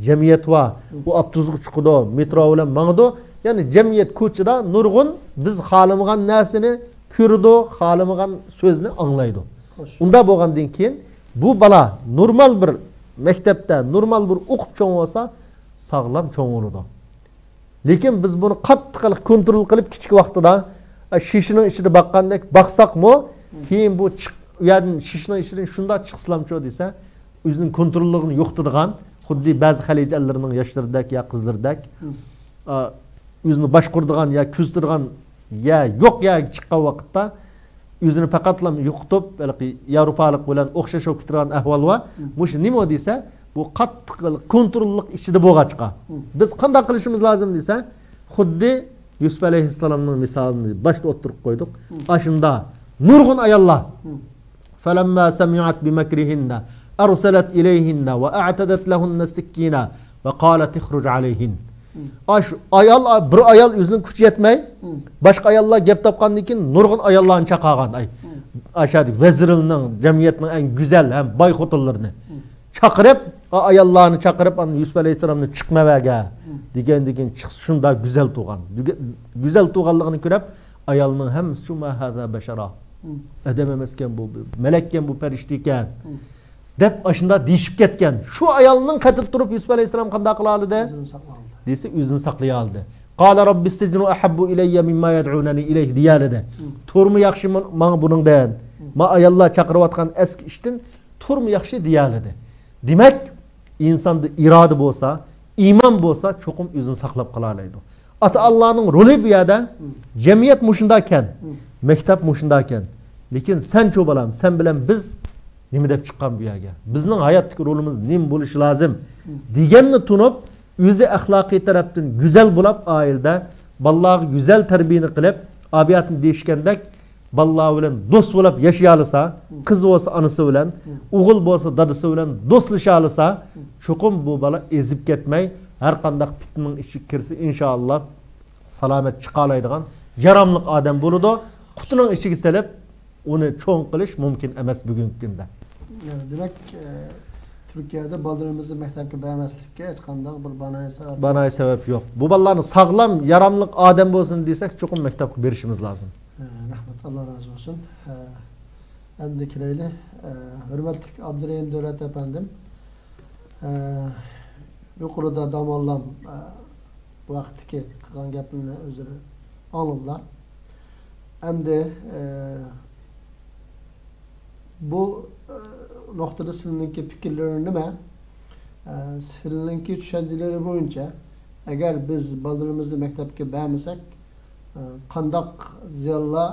جەمئىيەت بار. بۇ ئاپتوبۇسقا چىقىدۇ، مېترو بىلەن ماڭىدۇ. يەنى جەمئىيەت كوچىدا نۇرغۇن بىز خالىمىغان نەرسىنى كۆرىدۇ، خالىمىغان سۆزنى ئاڭلايدۇ. خوش. ئۇنداق بولغاندىن كېيىن بۇ بالا نورمال بىر مەكتەپتە، نورمال بىر ئوقۇپ چوڭ بولسا، ساغلام چوڭ بولىدۇ. لېكىن بىز بۇنى قاتتىق قىلىپ كونترول قىلىپ كىچىك ۋاقتىدا، ئە، شىشىنىڭ ئىچىدە باققاندەك باقساقمۇ، كېيىن بۇ چىق-، ئۇ يەردىن شىشىنىڭ ئىچىدىن شۇنداق چىقسىلامچۇ دېسە، ئۆزىنىڭ كونتروللۇقىنى يوقىتىدىغان، خۇددى بەزى خەلىج ئەللىرىنىڭ ياشلىرىدەك يا قىزلىرىدەك، ئا، ئۆزىنى باشقۇرىدىغان يا كۆزىتىدىغان يا يوق يەرگە چىققان ۋاقىتتا، ئۆزىنى پەقەتلا يوقىتىپ، ھېلىقى ياۋروپالىق بىلەن ئوخشاش بولۇپ كېتىدىغان ئەھۋال بار. مم. مۇشۇ نېمە دېسە، بۇ قاتتىق كونتروللۇق ئىچىدە بولغاچقا، مم، بىز قانداق قىلىشىمىز لازىم دېسە، خۇددى يۈسۈپ ئەلەيھىسسالامنىڭ مىسالىنى باشتا ئوتتۇرىغا قويدۇق. مم. ئاشۇندا نۇرغۇن ئاياللار، مم، فەلەممە سەمىئەت بىمەكرىھىننە ئەرسەلەت ئىلەيھىننە ۋە ئەئتەدەت لەھۇننە سىككىنە ۋە قالەت ئىخرۇج ئەلەيھىن. مم. ئاش-، ئايال، بىر ئايال ئۆزىنىڭ كۈچى يەتمەي، مم، باشقا ئاياللار گەپ تاپقاندىن كېيىن نۇرغۇن ئاياللارنى چاقىرغان. ئاي، مم، ئاشادىكى ۋەزىرلىنىڭ، جەمئىيەتنىڭ ئەڭ گۈزەل ھەم باي خوتۇنلىرىنى، مم، چاقىرىپ، ئا-، ئاياللارنى چاقىرىپ، ئانا يۈسۈپ ئەلەيھىسسالامنى چىقماۋەرگە، مم، دېگەندىن كېيىن چىقسا شۇنداق گۈزەل تۇرغان. گۈ-، گۈزەل تۇرغانلىقىنى كۆرۈپ، ئايالنىڭ ھەممىسى شۇ، ما ھازا بەشەرا. مم. ئادەم ئەمەسكەن بۇ، مەلەككەن بۇ، پەرىشتىكەن. مم. دەپ ئاشۇنداق دېيىشىپ كەتكەن. شۇ ئايالنىڭ قېتىدا تۇرۇپ يۈسۈپ ئەلەيھىسسالام قانداق قىلالىدى؟ ئۆزىنى ساقلىيالىدى. دېسە ئۆزىنى ساقلىيالىدى. قالە رەببىس سىجنۇ ئەھەببۇ ئىلەييە مىمما يەدئۇنەنى ئىلەيھ دېيەلىدى. مم. تۈرمە ياخشى ماڭا بۇنىڭدىن. مم. ما ئاياللار چاقىرىۋاتقان ئەسكى ئىشتىن تۈرمە ياخشى دېيەلىدى. دېمەك، ئىنساندا ئىرادە بولسا، ئىمان بولسا، چوقۇم ئۆزىنى ساقلاپ قالالايدۇ. ئاتا-ئانىلارنىڭ رولى بۇ يەردە، مم، جەمئىيەت مۇشۇنداكەن، مم، مەكتەپ مۇشۇنداكەن. لېكىن سەنچۇ بالام، سەن بىلەن بىز نېمە دەپ چىققان بۇ يەرگە؟ بىزنىڭ ھاياتتىكى رولىمىز نېمە بولۇشى لازىم؟ مم. دېگەننى تونۇپ، ئۆزى ئەخلاقىي تەرەپتىن گۈزەل بولاپ، ئائىلىدە بالىلارغا گۈزەل تەربىيەنى قىلىپ، ئابىياتنى دېيىشكەندەك، بالىلار بىلەن دوست بولاپ ياشىيالىسا، مم، قىز بولسا ئانىسى بىلەن، مم، ئوغۇل بولسا دادىسى بىلەن دوستلىشالىسا، مم، چوقۇم بۇ بالا ئېزىپ كەتمەي، ھەر قانداق پىتنىنىڭ ئىچىگە كىرسە، ئىنشائاللا، سالامەت چىقالايدىغان ياراملىق ئادەم بولىدۇ. قۇتىنىڭ ئىچىگە سېلىپ، ئۇنى چوڭ قىلىش مۇمكىن ئەمەس بۈگۈنكى كۈندە. يەنى دېمەك، ئە، تۈركىيەدە بالىلىرىمىزنى مەكتەپكە بەرمەسلىككە ھېچقانداق بىر بانايە سەۋەب يوق. بانايە سەۋەب يوق. بۇ بالىلارنى ساغلام، ياراملىق ئادەم بولسۇن دېسەك، چوقۇم مەكتەپكە بېرىشىمىز لازىم. ئە، رەھمەت، ئاللا رازى بولسۇن. ئە، ئەمدى كېلەيلى. ئە، ھۆرمەتلىك ئابدۇرېھىم دۆلەت ئەپەندىم، ئە، يۇقىرىدا داموللام، ئە، بۇ ھەقتىكى قىلغان گەپلىرىنى ئۆزلىرى ئاڭلىدىلار. ئەمدى، ئە، بۇ، ئە، نۇقتىدا سىلىنىڭكى پىكىرلىرى نېمە؟ ئە، سىلىنىڭكى چۈشەنچىلىرى بويىچە، ئەگەر بىز بالىلىرىمىزنى مەكتەپكە بەرمىسەك، ئە، قانداق زىيانلار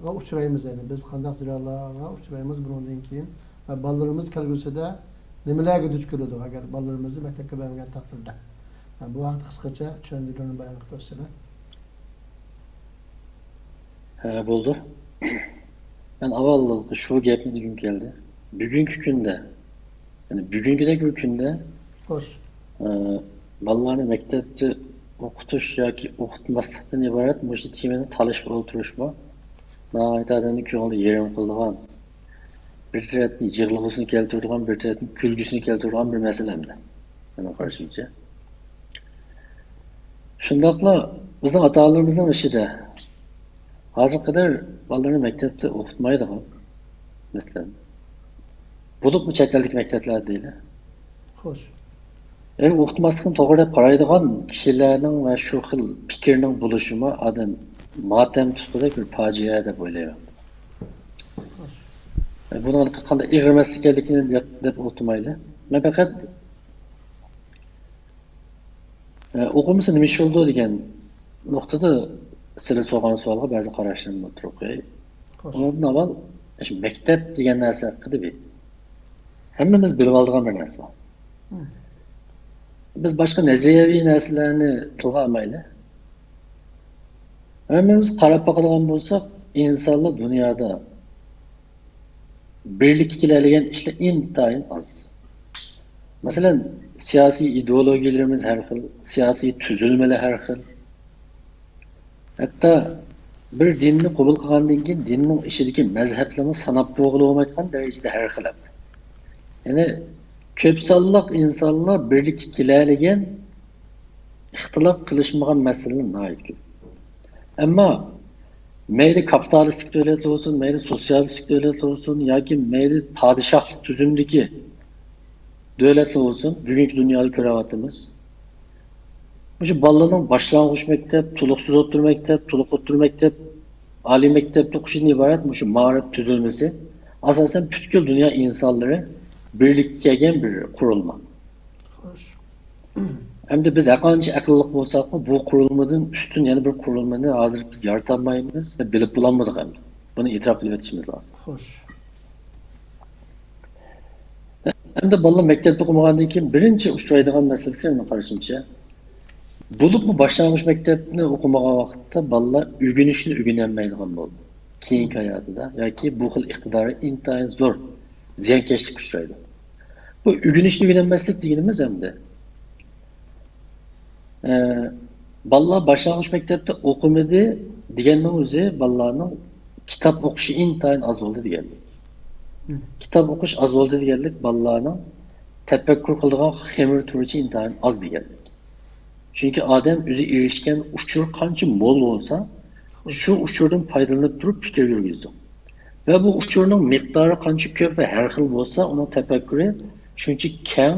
غا ئۇچرايمىز، يەنى بىز قانداق زىيانلارغا ئۇچرايمىز بۇنىڭدىن كېيىن ۋە بالىلىرىمىز كەلگۈسىدە نېمىلەرگە دۇچ كېلىدۇ، ئەگەر بالىلىرىمىزنى مەكتەپكە بەرمىگەن تەقدىردە؟ بۇ ھەقتە قىسقىچە چۈشەنچىلىرىنى بايان قىلىپ ئۆتسىلە. ھە، بولدى. مەن ئاۋۋال شۇ گەپنى دېگۈم كەلدى. بۈگۈنكى كۈندە، يەنى بۈگۈنكىدەك بىر كۈندە، خوش، ئە، بالىلارنى مەكتەپتە ئوقۇتۇش ياكى ئوقۇتماسلىقتىن ئىبارەت مۇشۇ تېمىنى تالىشىپ ئولتۇرۇشمۇ ناھايىتى ئادەمنى كۆڭلىنى يېرىم قىلىدىغان، بىر تەرەپتىن يىغلىغۇسىنى كەلتۈرىدىغان، بىر تەرەپتىن كۈلگۈسىنى كەلتۈرىدىغان بىر مەسىلە ئەمدى، مېنىڭ قارىشىمچە. شۇنداقلا بىزنىڭ ئاتا-ئانىلىرىمىزنىڭ ئىچىدە ھازىرغا قەدەر بالىلىرىنى مەكتەپتە ئوقۇتمايدىغان، مەسىلەن، بولۇپمۇ چەت ئەلدىكى مەكتەپلەردە دەيلى. خوش. يەنى ئوقۇتماسلىقنى توغرا دەپ قارايدىغان كىشىلەرنىڭ ۋە شۇ خىل پىكىرنىڭ بولۇشىمۇ ئادەم ماتەم تۇتقۇدەك بىر پاجىئە دەپ ئويلايمەن. خوش. بۇنىڭ قانداق ئېغىر مەسىلە ئىكەنلىكىنى دەپ، دەپ ئولتۇرمايلى. مەن پەقەت، ئە، ئوقۇمىسا نېمە ئىش بولىدۇ دېگەن نۇقتىدا سىلەر سورىغان سوئالغا بەزى قاراشلىرىمنى ئوتتۇرىغا قوياي. خوش. ئۇنىڭدىن ئاۋۋال، شۇ مەكتەپ دېگەن نەرسە ھەققىدە بىر ھەممىمىز بىلىۋالىدىغان بىر نەرسە بار. مم. بىز باشقا نەزەرىيەۋى نەرسىلەرنى تىلغا ئالمايلى. ھەممىمىز قاراپ باقىدىغان بولساق، ئىنسانلار دۇنيادا بىرلىككە كېلەلىگەن ئىشلار ئىنتايىن ئاز. مەسىلەن، سىياسىي ئىدېئولوگىيەلىرىمىز ھەر خىل، سىياسىي تۈزۈلمىلەر ھەر خىل. ھەتتا بىر دىننى قوبۇل قىلغاندىن كېيىن دىننىڭ ئىچىدىكى مەزھەپلەرمۇ ساناپ بولغىلى بولمايدىغان دەرىجىدە ھەر خىل. يەنى كۆپ سانلىق ئىنسانلار بىرلىككە كېلەلىگەن، ئىختىلاپ قىلىشمىغان مەسىلىلەر ناھايىتى كۆپ. ئەمما مەيلى كاپىتالىستىك دۆلەت بولسۇن، مەيلى سوتسىيالىستىك دۆلەت بولسۇن ياكى مەيلى پادىشاھلىق تۈزۈمدىكى دۆلەتلەر بولسۇن، بۈگۈنكى دۇنيادا كۆرۈۋاتىمىز. مۇشۇ بالىلارنىڭ باشلانغۇچ مەكتەپ، تولۇقسىز ئوتتۇرا مەكتەپ، تولۇق ئوتتۇرا مەكتەپ، ئالىي مەكتەپتە ئوقۇشىدىن ئىبارەت مۇشۇ مائارىپ تۈزۈلمىسى ئاساسەن پۈتكۈل دۇنيا ئىنسانلىرى بىرلىككە كەلگەن بىر قۇرۇلما. خوش. ئەمدى بىز ھەرقانچە ئەقىللىق بولساقمۇ، بۇ قۇرۇلمىدىن ئۈستۈن يەنە بىر قۇرۇلمىنى ھازىر بىز يارىتالمايمىز، بىلىپ بولالمىدۇق ئەمدى. بۇنى ئېتىراپ قىلىپ ئۆتۈشىمىز لازىم. خوش. ئەمدى بالىلار مەكتەپتە ئوقۇمىغاندىن كېيىن بىرىنچى ئۇچرايدىغان مەسىلىسى، مېنىڭ قارىشىمچە، بولۇپمۇ باشلانغۇچ مەكتەپنى ئوقۇمىغان ۋاقىتتا بالىلار ئۆگىنىشنى ئۆگىنەلمەيدىغان بولىدۇ. كېيىنكى ھاياتىدا ياكى بۇ خىل ئىقتىدارى ئىنتايىن زور زىيانكەشلىككە ئۇچرايدۇ. بۇ ئۆگىنىشنى ئۆگىنەلمەسلىك دېگىنىمىز ئەمدى، ئە، بالىلار باشلانغۇچ مەكتەپتە ئوقۇمىدى دېگەننىڭ ئۆزى بالىلارنىڭ كىتاب ئوقۇشى ئىنتايىن ئاز بولدى دېگەنلىك. كىتاب ئوقۇش ئاز بولدى دېگەنلىك بالىلارنىڭ تەپەككۇر قىلىدىغان خېمىر تۈرىچە ئىنتايىن ئاز دېگەنلىك. چۈنكى ئادەم ئۆزى ئېرىشكەن ئۇچۇر قانچە مول بولسا، شۇ ئۇچۇردىن پايدىلىنىپ تۇرۇپ پىكىر يۈرگۈزىدۇ. ۋە بۇ ئۇچۇرنىڭ مىقدارى قانچە كۆپ ۋە ھەر خىل بولسا، ئۇنىڭ تەپەككۇرى شۇنچە كەڭ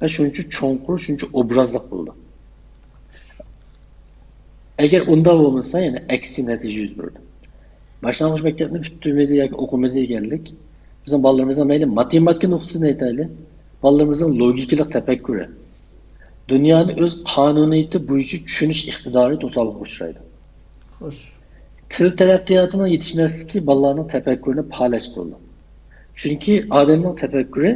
ۋە شۇنچە چوڭقۇر، شۇنچە ئوبرازلىق بولىدۇ. ئەگەر ئۇنداق بولمىسا، يەنە ئەكسىچە نەتىجە يۈز بېرىدۇ. باشلانغۇچ مەكتەپنى پۈتتۈرمىدى ياكى ئوقۇمىدى دېگەنلىك، بىزنىڭ بالىلىرىمىزنىڭ مەيلى ماتېماتىكا نۇقتىسىدىن ئېيتايلى، بالىلىرىمىزنىڭ لوگىكىلىق تەپەككۇرى، دۇنيانى ئۆز قانۇنىيىتى بويىچە چۈشىنىش ئىقتىدارى توسالغۇغا ئۇچرايدۇ. خوش. تىل تەرەققىياتىنىڭ يېتىشمەسلىكى بالىلارنىڭ تەپەككۇرىنى پالەچ قىلىدۇ. چۈنكى ئادەمنىڭ تەپەككۇرى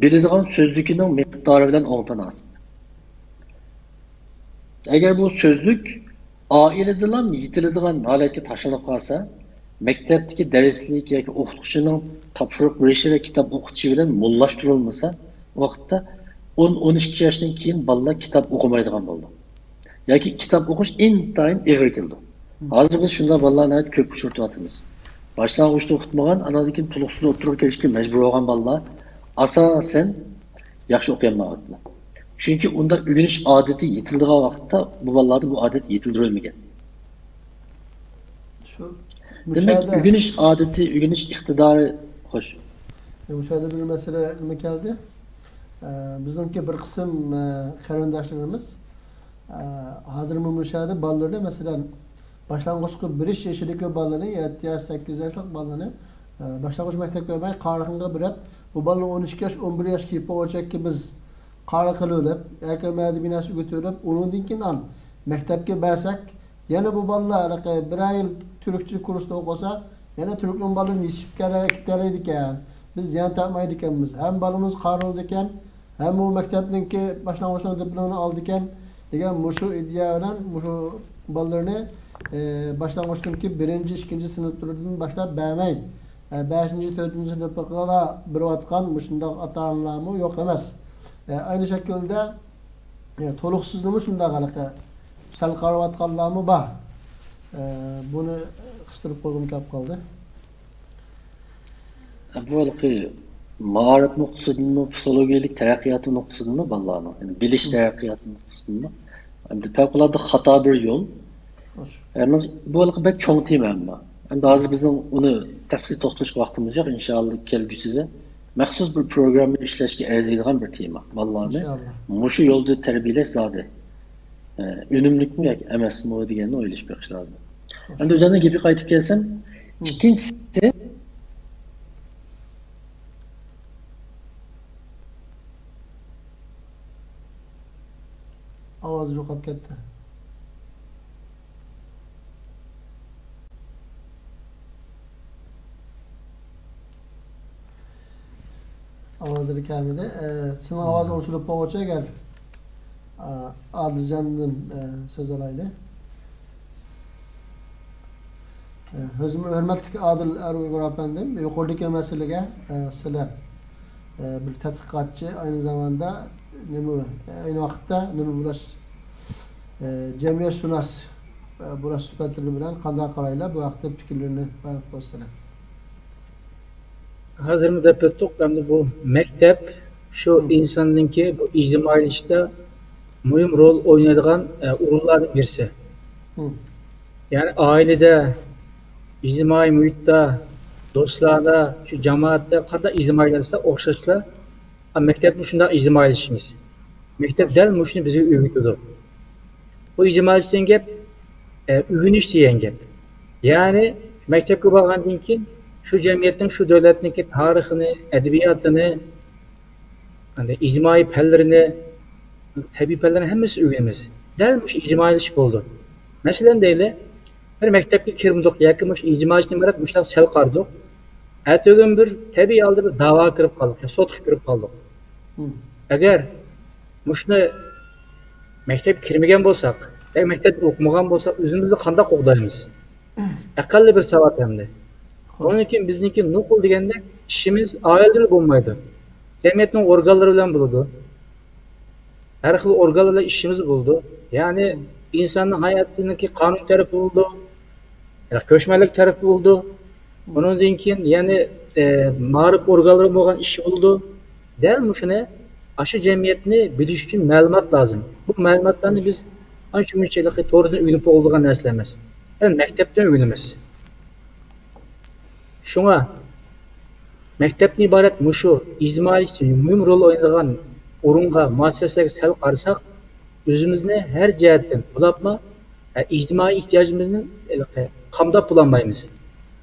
بىلىدىغان سۆزلۈكىنىڭ مىقدارى بىلەن ئوڭتاناسىپ. ئەگەر بۇ سۆزلۈك ئائىلىدىلا يېتىلىدىغان ھالەتكە تاشلىنىپ قالسا، مەكتەپتىكى دەرسلىك ياكى ئوقۇتقۇچىنىڭ تاپشۇرۇق بېرىشى ۋە كىتاب ئوقۇتۇشى بىلەن موللاشتۇرۇلمىسا، ئۇ ۋاقىتتا ئون، ئون ئىككى ياشتىن كېيىن بالىلار كىتاب ئوقۇمايدىغان بولىدۇ. ياكى كىتاب ئوقۇش ئىنتايىن ئېغىر كېلىدۇ. ھازىر بىز شۇنداق بالىلارنى ناھايىتى كۆپ ئۇچرىتىۋاتىمىز. باشلانغۇچتا ئوقۇتمىغان، ئاناندىن كېيىن تولۇقسىز ئوتتۇرىغا كىرىشكە مەجبۇر بولغان بالىلار ئاساسەن ياخشى ئوقۇيالمايۋاتىدۇ. چۈنكى ئۇنداق ئۆگىنىش ئادىتى يېتىلىدىغان ۋاقىتتا بۇ بالىلاردا بۇ ئادەت يېتىلدۈرۈلمىگەن. شۇ دېمەك، مۇشۇ يەردە ئۆگىنىش ئادىتى، ئۆگىنىش ئىقتىدارى، خوش. مۇشۇ يەردە بىر مەسىلە نېمە كەلدى؟ ئە، بىزنىڭكى بىر قىسىم، ئە، قېرىنداشلىرىمىز، ئە، ھازىرمۇ مۇشۇ يەردە بالىلىرىنى، مەسىلەن، باشلانغۇچقا بېرىش يېشىدىكى بالىنى، يەتتە ياش، سەككىز ياشلىق بالىنى، ئە، باشلانغۇچ مەكتەپكە بەرمەي، قاراخانىغا بېرىپ، بۇ بالىنى ئون ئىككى ياش، ئون بىر ياش كېلىپ بولغۇچەككە بىز قارا قىلىۋېلىپ، ياكى مەدە بىناسى ئۆگىتىۋېلىپ، ئۇنىڭدىن كېيىن ئان مەكتەپكە بەرسەك، يەنە بۇ بالىلار ھېلىقى بىرەر يىل تۈركچە كۇرستا ئوقۇسا، يەنە تۈركنىڭ بالىلىرىنى يېتىشىپ كېتەلەيدىكەن. بىز زىيان تارتمايدىكەنمىز. ھەم بالىمىز قارىلىدىكەن، ھەم ئۇ مەكتەپنىڭكى باشلانغۇچنىڭ دىپلومىنى ئالىدىكەن دېگەن مۇشۇ ئىدىيە بىلەن مۇشۇ بالىلىرىنى، ئى، باشلانغۇچتىنكى بىرىنچى، ئىككىنچى سىنىپلىرىدىن باشلاپ بەرمەي، ئى، بەشىنچى، تۆتىنچى سىنىپقىلا بېرىۋاتقان مۇشۇنداق ئاتا-ئانىلارمۇ يوق ئەمەس. ئى، ئەينى شەكىلدە، ئى، تولۇقسىزنىمۇ شۇنداق ھېلىقى سەل قارىۋاتقانلارمۇ بار. ئى، بۇنى قىستۇرۇپ قويغۇم كەپ قالدى. بۇ ھېلىقى مائارىپ نۇقتىسىدىنمۇ، پسىخولوگىيەلىك تەرەققىياتى نۇقتىسىدىنمۇ بالىلارنىڭ، يەنى بىلىش تەرەققىياتى نۇقتىسىدىنمۇ، ئەمدى پەۋقۇلئاددە خاتا بىر يول. ئەمما بۇ ھېلىقى بەك چوڭ تېما ئەمما. ئەمدى ھازىر بىزنىڭ ئۇنى تەپسىلىي توختىلىشقا ۋاقتىمىز يوق. ئىنشائاللا، كەلگۈسىدە مەخسۇس بىر پروگرامما ئىشلەشكە ئەرزىيدىغان بىر تېما. بالىلارنى ئىنشائاللا مۇشۇ يولدا تەربىيەلەش زادى، ئە، ئۈنۈملۈكمۇ ياكى ئەمەسمۇ دېگەننى ئويلىشىپ بېقىش لازىم. ئەمدى ئۆزۈمنىڭ گېپىگە قايتىپ كەلسەم، ئىككىنچىسى، ئاۋاز يوقاپ كەتتى. ئاۋازلىرى كەلمىدى. ئە، سېنىڭ ئاۋازىڭ ئوچۇلۇپ بولغۇچە ئەگەر، ئە، ئادىلجاندىن، ئە، سۆز ئالايلى. ئە، ھۆزمۇ-، ھۆرمەتلىك ئادىل ئەر ئۇيغۇر ئەپەندىم، يۇقىرىدىكى مەسىلىگە، ئە، سىلەر، ئە، بىر تەتقىقاتچى، ئەينى زاماندا نېمە، ئەينى ۋاقىتتا نېمە بۇلاش، ئە، جەمئىيەتشۇناس، ئە، بۇلاش سۈپەتلىرى بىلەن قانداق قارايلا؟ بۇ ھەقتە پىكىرلىرىنى بايان قىلسىلەر. ھازىرمۇ دەپ ئۆتتۇق، ئەمدى بۇ مەكتەپ شۇ ئىنساننىڭكى بۇ ئىجتىمائىيلىشىشتا مۇھىم رول ئوينايدىغان، ئە، ئورۇنلاردىن بىرسى. يەنى ئائىلىدە، ئىجتىمائىي مۇھىتتا، دوستلاردا، شۇ جامائەتتە قانداق ئىجتىمائىيلاشسا ئوخشاشلا، ئا، مەكتەپمۇ شۇنداق ئىجتىمائىيلىشىمىز. مەكتەپ دەل مۇشۇنى بىزگە ئۆگىتىدۇ. بۇ ئىجتىمائىيلىشىش دېگەن گەپ، ئە، ئۆگىنىش دېگەن گەپ. يەنى مەكتەپكە بارغاندىن كېيىن شۇ جەمئىيەتنىڭ، شۇ دۆلەتنىڭكى تارىخىنى، ئەدەبىياتىنى، ئەنە ئىجتىمائىي پەنلىرىنى، تەبىئىي پەنلەرنىڭ ھەممىسىنى ئۆگىنىمىز. دەل مۇشۇ ئىجتىمائىيلىشىش بولىدۇ. مەسىلەن دەيلى، بىر مەكتەپكە كىرمىدۇق ياكى مۇشۇ ئىجتىمائىيلىقتىن ئىبارەت مۇشۇنداق سەل قارىدۇق. ئەتىگۈن بىر تەبىئىي ھالدا بىر دەۋاغا كىرىپ قالدۇق، يا سوتقا كىرىپ قالدۇق. ئەگەر مۇشۇنى مەكتەپكە كىرمىگەن بولساق، ياكى مەكتەپتە ئوقۇمىغان بولساق، ئۆزىمىزنى قانداق قوغدايمىز؟ ئەقەللىي بىر ساۋات ئەمدى. ئۇنىڭدىن كېيىن بىزنىڭكى نوقۇل دېگەندەك ئىشىمىز ئائىلىدىلا بولمايدۇ. جەمئىيەتنىڭ ئورگانلىرى بىلەن بولىدۇ. ھەر خىل ئورگانلار بىلەن ئىشىمىز بولىدۇ. يەنى ئىنساننىڭ ھاياتىنىڭكى قانۇن تەرىپى بولىدۇ، كۆچمەنلىك تەرىپى بولىدۇ. ئۇنىڭدىن كېيىن يەنى، ئە، مائارىپ ئورگانلىرى بولغان ئىش بولىدۇ. دەل مۇشۇنى ئاشۇ جەمئىيەتنى بىلىش ئۈچۈن مەلۇمات لازىم. بۇ مەلۇماتلارنى بىز ئانچە مۇنچە ھېلىقى توردىن ئۆگىنىپ بولىدىغان نەرسىلەر ئەمەس. يەنى مەكتەپتىن ئۆگىنىمىز. شۇڭا مەكتەپتىن ئىبارەت مۇشۇ ئىجتىمائىي مۇھىم رول ئوينايدىغان ئورۇنغا، مۇئەسسەسىگە سەل قارىساق، ئۆزىمىزنى ھەر جەھەتتىن بولۇپمۇ، ئە، ئىجتىمائىي ئېھتىياجىمىزنى ھېلىقى قامداپ بولالمايمىز.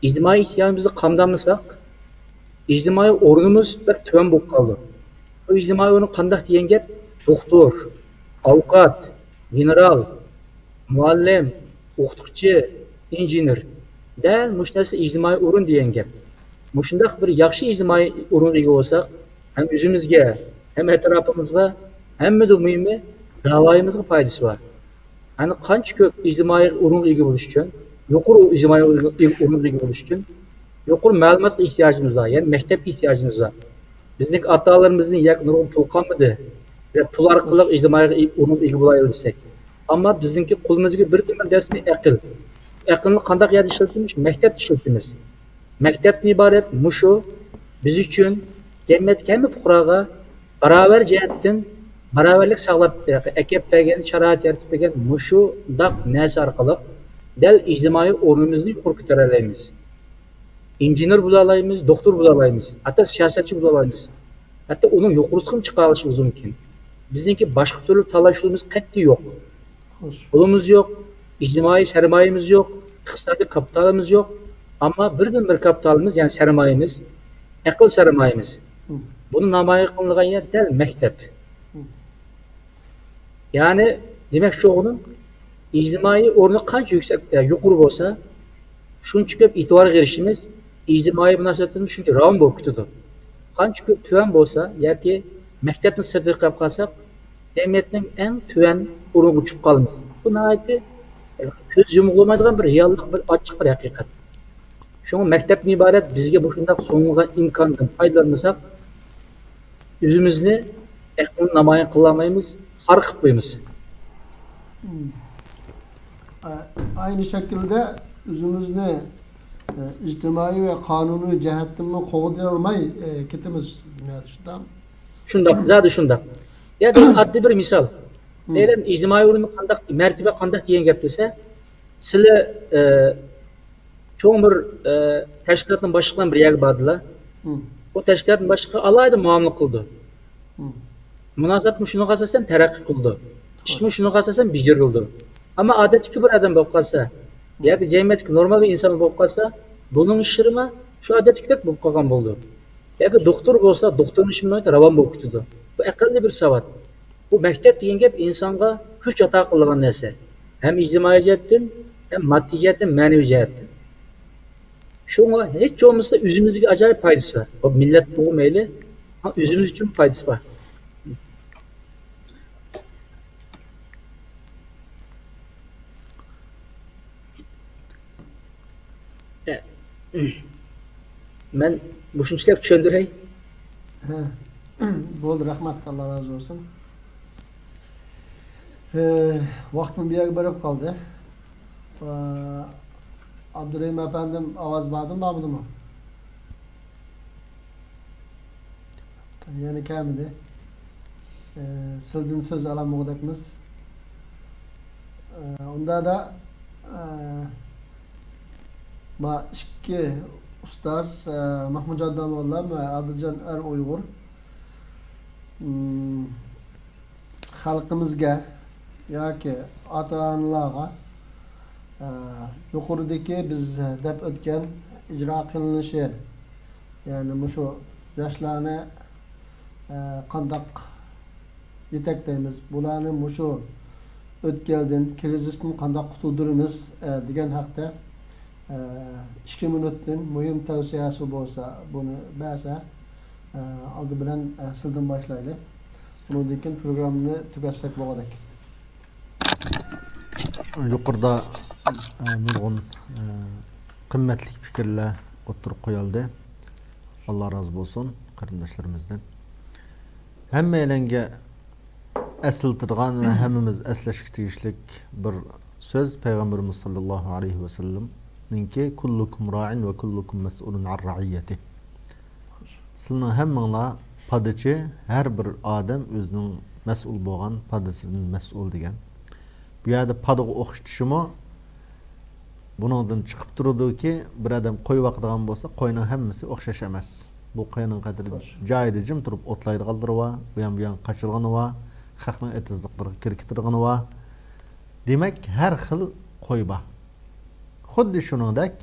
ئىجتىمائىي ئېھتىياجىمىزنى قامدالمىساق، ئىجتىمائىي ئورنىمىز بەك تۆۋەن بولۇپ قالىدۇ. بۇ ئىجتىمائىي ئورۇن قانداق دېگەن گەپ؟ دوختۇر، ئاۋوكات، گېنېرال، مۇئەللىم، ئوقۇتقۇچى، ئىنژېنېر. دەل مۇشۇ نەرسە ئىجتىمائىي ئورۇن دېگەن گەپ. مۇشۇنداق بىر ياخشى ئىجتىمائىي ئورۇنغا ئىگە بولساق، ھەم ئۆزىمىزگە، ھەم ئەتراپىمىزغا، ھەممىدىن مۇھىمى، راۋايىمىزغا پايدىسى بار. يەنى قانچە كۆپ ئىجتىمائىي ئورۇنغا ئىگە بولۇش ئۈچۈن، يۇقىرى ئىجتىمائىي ئورۇنغا ئىگە بولۇش ئۈچۈن يۇقىرى مەلۇماتقا ئېھتىياجىمىز بار، يەنى مەكتەپكە ئېھتىياجىمىز بار. بىزنىڭ ئاتا-ئانىلىرىمىزدىن ياكى نۇرغۇن پۇل قالمىدى. يا پۇل ئارقىلىق ئىجتىمائىي ئورۇنغا ئىگە بولايلى دېسەك. ئەمما بىزنىڭكى قولىمىزدىكى بىردىنبىر دەرسمۇ ئەقىل. ئەقىلنى قانداق يەردە ئىشلىتىمىز؟ مەكتەپتە ئىشلىتىمىز. مەكتەپتىن ئىبارەت مۇشۇ بىز ئۈچۈن جەمئىيەتتىكى ھەممە پۇقراغا باراۋەر جەھەتتىن باراۋەرلىك ساقلاپ، ئەكەپ بەرگەن، شارائىت يارىتىپ بەرگەن مۇشۇنداق نەرسە ئارقىلىق دەل ئىجتىمائىي ئورنىمىزنى يۇقىرى كۆتۈرەلەيمىز. ئىنژېنېر بولالايمىز، دوختۇر بولالايمىز، ھەتتا سىياسەتچى بولالايمىز. ھەتتا ئۇنىڭ يۇقىرىسىغىمۇ چىقالىشىمىز مۇمكىن. بىزنىڭكى باشقا تۈرلۈك تاللاش يولىمىز قەتئىي يوق. خوش. پۇلىمىز يوق، ئىجتىمائىي سەرمايىمىز يوق، ئىقتىسادىي كاپىتالىمىز يوق. ئەمما بىردىنبىر كاپىتالىمىز، يەنى سەرمايىمىز، ئەقىل سەرمايىمىز. مم. بۇنى نامايان قىلىنىدىغان يەر دەل مەكتەپ. مم. يەنى، دېمەكچى بولغىنىم، ئىجتىمائىي ئورنى قانچە يۈكسەك، ئە، يۇقىرى بولسا، شۇنچە كۆپ ئېتىبارغا ئېرىشىمىز، ئىجتىمائىي مۇناسىۋەتلىرىمىز شۇنچە راۋان بولۇپ كېتىدۇ. قانچە كۆپ تۆۋەن بولسا ياكى مەكتەپنىڭ سىرتىغا قېلىپ قالساق، جەمئىيەتنىڭ ئەڭ تۆۋەن ئورۇنغا چۈشۈپ قالىمىز. بۇ ناھايىتى، ئە، كۆز يۇمغىلىمايدىغان بىر رېئاللىق، بىر ئاچچىق بىر ھەقىقەت. شۇڭا مەكتەپتىن ئىبارەت بىزگە مۇشۇنداق سۇنۇلغان ئىمكاندىن پايدىلانمىساق، ئۆزىمىزنى ئەقلىنى نامايان قىلالمايمىز، خار قىلىپ قويىمىز. مم. ئە، ئاينى شەكىلدە ئۆزىمىزنى، ئە، ئىجتىمائىي ۋە قانۇنىي جەھەتتىنمۇ قوغدىيالماي، ئە، كېتىمىز. نېمە، شۇنداق؟ شۇنداق، زادى شۇنداق. يا، بىر ئاددىي بىر مىسال. مم. مەيلى، ئىجتىمائىي ئورۇن قانداق، مەرتىۋە قانداق دېگەن گەپتە، سىلەر، ئە، چوڭ بىر، ئە، تەشكىلاتنىڭ باشلىقى بىلەن بىر يەرگە باردىلا. مم. ئۇ تەشكىلاتنىڭ باشلىقى ئالاھىدە مۇئامىلە قىلىدۇ. مم. مۇناسىۋەتمۇ شۇنىڭغا ئاساسەن تەرەققىي قىلىدۇ. ئىشمۇ شۇنىڭغا ئاساسەن بېجىرىلىدۇ. ئەمما ئادەتتىكى بىر ئادەم بولۇپ قالسا، مم، ياكى جەمئىيەتتىكى نورمال بىر ئىنسان بولۇپ قالسا، بۇنىڭ ئىشلىرىمۇ شۇ ئادەتتىكىدەك بولۇپ قالغان بولىدۇ. ياكى دوختۇر بولسا، دوختۇرنىڭ ئىشى راۋان بولۇپ كېتىدۇ. بۇ ئەقەللىي بىر ساۋات. بۇ مەكتەپ دېگەن گەپ ئىنسانغا كۈچ ئاتا قىلىدىغان نەرسە. ھەم ئىجتىمائىي جەھەتتىن، ھەم ماددىي جەھەتتىن، مەنىۋى جەھەتتىن. شۇڭا ھېچ بولمىسا ئۆزىمىزگە ئاجايىپ پايدىسى بار. بۇ مىللەت بولغۇ مەيلى، ئۆزىمىز ئۈچۈن پايدىسى بار. مەن مۇشۇنچىلىك چۈشەندۈرەي. ھە. بولدى، رەھمەت، ئاللا رازى بولسۇن. ھە، ۋاقىتمۇ بۇ يەرگە بېرىپ قالدى. ئابدۇرېھىم ئەپەندىم، ئاۋاز باردىمۇ، بارمىدىمۇ؟ يەنە كەلمىدى. ئە، سىلىدىن سۆز ئالالمىغۇدەكمىز. ئە، ئۇندادا، ئە، ما ئىككى ئۇستاز، ئە، مەھمۇتجان داموللام ۋە ئادىلجان ئەر ئۇيغۇر، مم، خەلقىمىزگە ياكى ئاتا-ئانىلارغا، ئە، يۇقىرىدىكى بىز دەپ ئۆتكەن ئىجرا قىلىنىشى، يەنى مۇشۇ ياشلارنى، ئە، قانداق يېتەكلەيمىز، بۇلارنى مۇشۇ ئۆتكەلدىن، كىرىزىستىن قانداق قۇتۇلدۇرىمىز، ئە، دېگەن ھەقتە، ئە، ئىككى مىنۇتتىن مۇھىم تەۋسىيەسى بولسا، بۇنى بەرسە، ئە، ئالدى بىلەن، ئە، سىزدىن باشلايلى. ئۇنىڭدىن كېيىن پروگراممىنى تۈگەتسەك بولغۇدەك. يۇقىرىدا، ئە، نۇرغۇن، ئە، قىممەتلىك پىكىرلەر ئوتتۇرىغا قويۇلدى. ئاللا رازى بولسۇن قېرىنداشلىرىمىزدىن. ھەممەيلەنگە ئەسلىتىدىغان ۋە ھەممىمىز ئەسلەشكە تېگىشلىك بىر سۆز پەيغەمبىرىمىز ساللاللاھۇ ئەلەيھى ۋەسەللەمنىڭكى، كۇللۇكۇم راعىن ۋە كۇللۇكۇم مەسئۇلۇن ئەن رەئىييەتىھ. سىلەرنىڭ ھەممىڭلار پادىچى، ھەر بىر ئادەم ئۆزىنىڭ مەسئۇل بولغان پادىسىدىن مەسئۇل دېگەن. بۇ يەردە پادىغا ئوخشىتىشىمۇ بۇنىڭدىن چىقىپ تۇرىدۇكى، بىر ئادەم قوي باقىدىغان بولسا، قوينىڭ ھەممىسى ئوخشاش ئەمەس. بۇ قوينىڭ قەدرى، خوش، جايىدا جىم تۇرۇپ ئوتلايدىغانلىرى بار، ئۇيان بۇيان قاچىدىغىنى بار، خەقنىڭ ئېتىزلىقلىرىغا كىرىپ كېتىدىغىنى بار. دېمەك، ھەر خىل قوي بار. خۇددى شۇنىڭدەك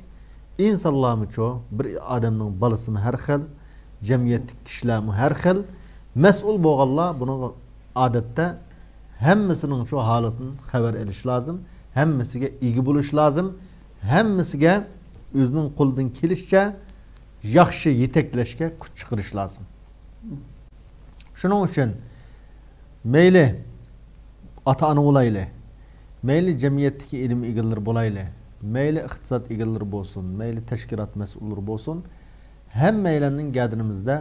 ئىنسانلارمۇچۇ، بىر ئادەمنىڭ بالىسىمۇ ھەر خىل، جەمئىيەتتىكى كىشىلەرمۇ ھەر خىل. مەسئۇل بولغانلار بۇنىڭغا ئادەتتە ھەممىسىنىڭ شۇ ھالىتىدىن خەۋەر ئېلىش لازىم، ھەممىسىگە ئىگە بولۇش لازىم، ھەممىسىگە ئۆزىنىڭ قولىدىن كېلىشىچە ياخشى يېتەكلەشكە كۈچ چىقىرىش لازىم. شۇنىڭ ئۈچۈن مەيلى ئاتا-ئانا بولايلى، مەيلى جەمئىيەتتىكى ئىلىم ئىگىلىرى بولايلى، مەيلى ئىقتىساد ئىگىلىرى بولسۇن، مەيلى تەشكىلات مەسئۇللىرى بولسۇن، ھەممەيلەننىڭ گەدىنىمىزدە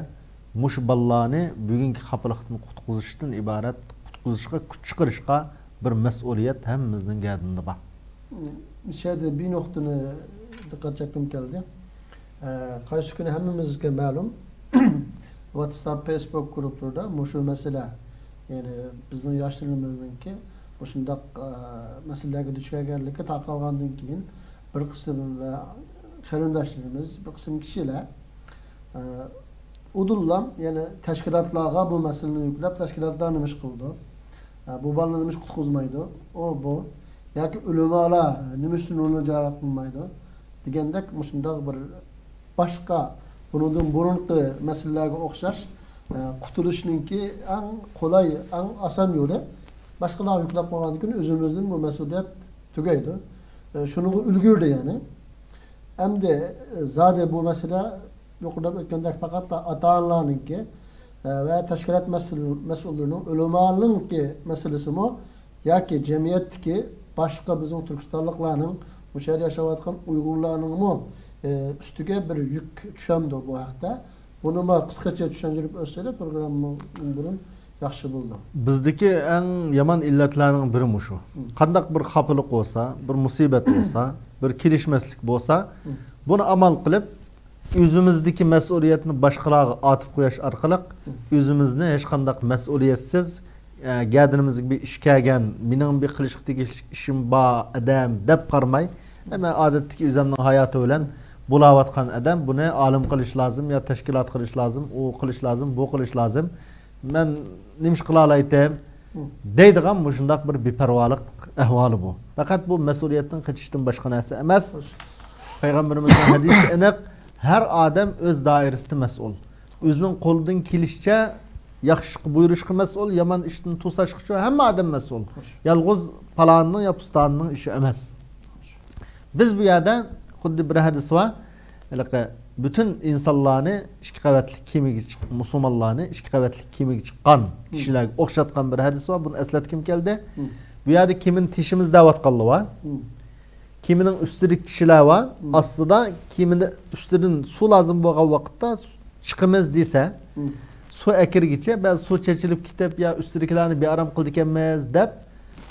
مۇشۇ بالىلارنى بۈگۈنكى خاپىلىقتىن قۇتقۇزۇشتىن ئىبارەت، قۇتقۇزۇشقا كۈچ چىقىرىشقا بىر مەسئۇلىيەت ھەممىمىزنىڭ گەدىنىدە بار. مۇشۇ يەردە بىر نۇقتىنى دىققەت چەككۈم كەلدى. ئە، قايسى كۈنى ھەممىمىزگە مەلۇم، ۋاتساپ، فېيسبۇك گۇرۇپپىلىرىدا مۇشۇ مەسىلە، يەنى بىزنىڭ ياشلىرىمىزنىڭكى مۇشۇنداق، ئە، مەسىلىلەرگە دۇچ كەلگەنلىكى تارقالغاندىن كېيىن، بىر قىسىم ۋە قېرىنداشلىرىمىز، بىر قىسىم كىشىلەر، ئە، ئۇدۇللام، يەنى تەشكىلاتلارغا بۇ مەسىلىنى يۈكلەپ، تەشكىلاتلار نېمە ئىش قىلىدۇ؟ ئە، بۇ بالىنى نېمە ئىش قۇتقۇزمايدۇ؟ ئۇ، بۇ. ياكى ئۆلىمالار نېمە ئۈچۈن ئۇنى جارى قىلمايدۇ؟ دېگەندەك مۇشۇنداق بىر باشقا، بۇنىڭدىن بۇرۇنقى مەسىلىلەرگە ئوخشاش، ئە، قۇتۇلۇشنىڭكى ئەڭ قولاي، ئەڭ ئاسان يولى، باشقىلارغا يۈكلەپ قويغاندىن كېيىن ئۆزىمىزدىن بۇ مەسئۇلىيەت تۈگەيدۇ. ئە، شۇنىڭغا ئۈلگۈردى يەنى. ئەمدى، ئە، زادى بۇ مەسىلە يۇقىرىدا ئۆتكەندەك پەقەتلا ئاتا-ئانىلارنىڭكى، ئە، ۋە تەشكىلات مەسئۇل-، مەسئۇللىرىنىڭ، ئۆلىمالارنىڭكى مەسىلىسىمۇ ياكى جەمئىيەتتىكى باشقا بىزنىڭ تۈركىستانلىقلارنىڭ، مۇشۇ يەردە ياشاۋاتقان ئۇيغۇرلارنىڭمۇ، ئە، ئۈستىگە بىر يۈك چۈشەمدۇ بۇ ھەقتە؟ بۇنىمۇ قىسقىچە چۈشەندۈرۈپ ئۆتسىلە، پروگراممىدىن بۇرۇن ياخشى بولىدۇ. بىزدىكى ئەڭ يامان ئىللەتلەرنىڭ بىرى مۇشۇ. مم. قانداق بىر خاپىلىق بولسا، بىر مۇسىبەت بولسا، بىر كېلىشمەسلىك بولسا، مم، بۇنى ئامال قىلىپ، ئۆزىمىزدىكى مەسئۇلىيەتنى باشقىلارغا ئارتىپ قويۇش ئارقىلىق، مم، ئۆزىمىزنى ھېچقانداق مەسئۇلىيەتسىز، ئە، گەدىنىمىزگە بىر ئىش كەلگەن، مېنىڭ بىر قىلىشقا تېگىشلىك ئىشىم بار، ئادەم، دەپ قارىماي، مەن ئادەتتىكى ئۆزۈمنىڭ ھاياتى بىلەن بولاۋاتقان ئادەم، بۇنى ئالىم قىلىش لازىم، يا تەشكىلات قىلىش لازىم، ئۇ قىلىش لازىم، بۇ قىلىش لازىم. مەن نېمە ئىش قىلالايتتىم؟ مم. دەيدىغان مۇشۇنداق بىر بىپەرۋالىق ئەھۋالى بۇ. پەقەت بۇ مەسئۇلىيەتتىن قېچىشتىن باشقا نەرسە ئەمەس. خوش. پەيغەمبىرىمىزنىڭ ھەدىسى ئېنىق، ھەر ئادەم ئۆز دائىرىسىدە مەسئۇل. ئۆزىنىڭ قولىدىن كېلىشىچە ياخشى ئىشقا بۇيرۇشقا مەسئۇل، يامان ئىشتىن توساشقىچۇ ھەممە ئادەم مەسئۇل. خوش. يالغۇز پالاننىڭ يا پۇستاننىڭ ئىشى ئەمەس. خوش. بىز بۇ يەردە خۇددى بىر ھەدىس بار. ھېلىقى پۈتۈن ئىنسانلارنى ئىككى قەۋەتلىك كېمىگە چىق-، مۇسۇلمانلارنى ئىككى قەۋەتلىك كېمىگە چىققان، مم، كىشىلەرگە ئوخشاتقان بىر ھەدىس بار. بۇنى ئەسلەتكۈم كەلدى. مم. بۇ يەردە كېمىنى تېشىمىز دەۋاتقانلار بار. مم. كېمىنىڭ ئۈستىدىكى كىشىلەر بار. مم. ئاستىدا كېمىنى ئۈستىدىن سۇ لازىم بولغان ۋاقىتتا چىقىمىز دېسە، مم، سۇ ئەكىرگىچە بەزى سۇ چېچىلىپ كېتىپ، يا ئۈستىدىكىلەرنى بىئارام قىلىدىكەنمىز دەپ،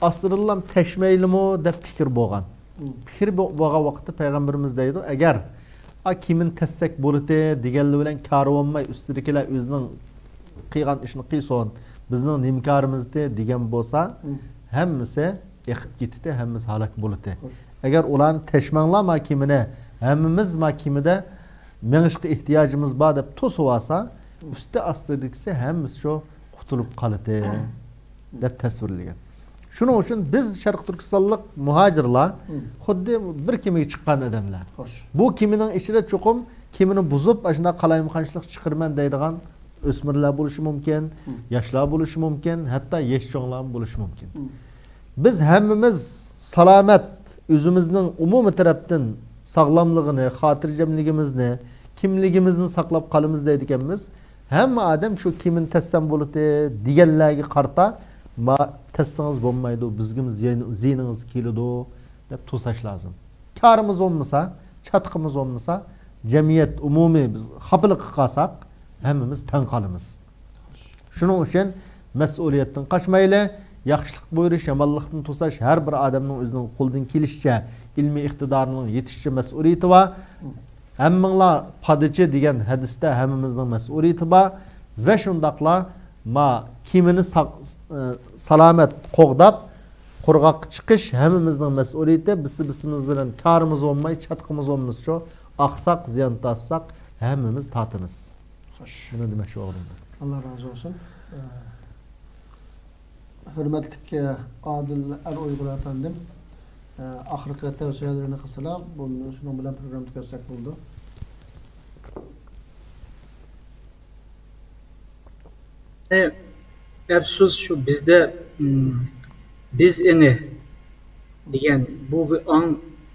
ئاستىدىنلا تەشمەيلىمۇ دەپ پىكىر بولغان. مم. پىكىر بو-، بولغان ۋاقىتتا پەيغەمبىرىمىز دەيدۇ، ئەگەر، «ئا، كېمىنى تەشسەك بولىتى» دېگەنلىرى بىلەن كارى بولماي، ئۈستىدىكىلەر ئۆزىنىڭ قىلغان ئىشىنى قىلسۇن، بىزنىڭ نېمە كارىمىزتى دېگەن بولسا، مم، ھەممىسى ئېقىپ كېتىتى، ھەممىسى ھالاك بولىتى. خوش. ئەگەر ئۇلارنى تەشمەڭلار ما كېمىنى، ھەممىمىز ما كېمىدە مېڭىشقا ئېھتىياجىمىز بار دەپ توسۇۋالسا، مم، ئۈستى ئاستىدىكىسى ھەممىسى شۇ قۇتۇلۇپ قالىتى، دەپ تەسۋىرلىگەن. شۇنىڭ ئۈچۈن بىز شەرقىي تۈركىستانلىق مۇھاجىرلار، مم، خۇددى بىر كېمىگە چىققان ئادەملەر. خوش. بۇ كېمىنىڭ ئىچىدە چوقۇم كېمىنى بۇزۇپ، ئاشۇنداق قالايمىقانچىلىق چىقىرىمەن دەيدىغان ئۆسمۈرلەر بولۇشى مۇمكىن، مم، ياشلار بولۇشى مۇمكىن، ھەتتا يېشى چوڭلارمۇ بولۇشى مۇمكىن. مم. بىز ھەممىمىز سالامەت، ئۆزىمىزنىڭ ئومۇمىي تەرەپتىن ساغلاملىقىنى، خاتىرجەملىكىمىزنى، كىملىكىمىزنى ساقلاپ قالىمىز دەيدىكەنمىز. ھەممە ئادەم شۇ كىيىمنى تەسسەم بولىدۇ دېگەنلەرگە قارىتا، ما تەسسىڭىز بولمايدۇ، بىزگىمۇ زىيان-، زىيىنىڭىز كېلىدۇ دەپ توساش لازىم. كارىمىز بولمىسا، چاتىقىمىز بولمىسا، جەمئىيەت ئومۇمىي بىز خاپىلىققا قالساق، ھەممىمىز تەڭ قالىمىز. شۇنىڭ ئۈچۈن مەسئۇلىيەتتىن قاچمايلى، ياخشىلىق بۇيرۇش، يامانلىقتىن توساش ھەر بىر ئادەمنىڭ ئۆزىنىڭ قولىدىن كېلىشىچە، ئىلمىي ئىقتىدارىنىڭ يېتىشىچە مەسئۇلىيىتى بار. ھەممىڭلار پادىچى دېگەن ھەدىستە ھەممىمىزنىڭ مەسئۇلىيىتى بار. ۋە شۇنداقلا ما كىيىمىنى ساق-، سالامەت قوغداپ، قۇرغاققا چىقىش ھەممىمىزنىڭ مەسئۇلىيىتى. بىز بىسىمىز بىلەن كارىمىز بولماي، چاتىقىمىز بولمىسىچۇ، ئاقساق، زىيان تارتساق، ھەممىمىز تارتىمىز. خوش. بۇنى دېمەكچى بولغىنىم. ئاللا رازى بولسۇن. ئە، ھۆرمەتلىك، ئە، ئادىل ئەر ئۇيغۇر ئەپەندىم، ئە، ئاخىرقى تەۋسىيەلىرىنى قىلسىلا، بۇ، شۇنىڭ بىلەن پروگراممىنى تۈگەتسەك بولىدۇ. ئەپسۇس، شۇ بىزدە، ئىم، بىز ئېڭى دېگەن بۇ بىر ئاڭ،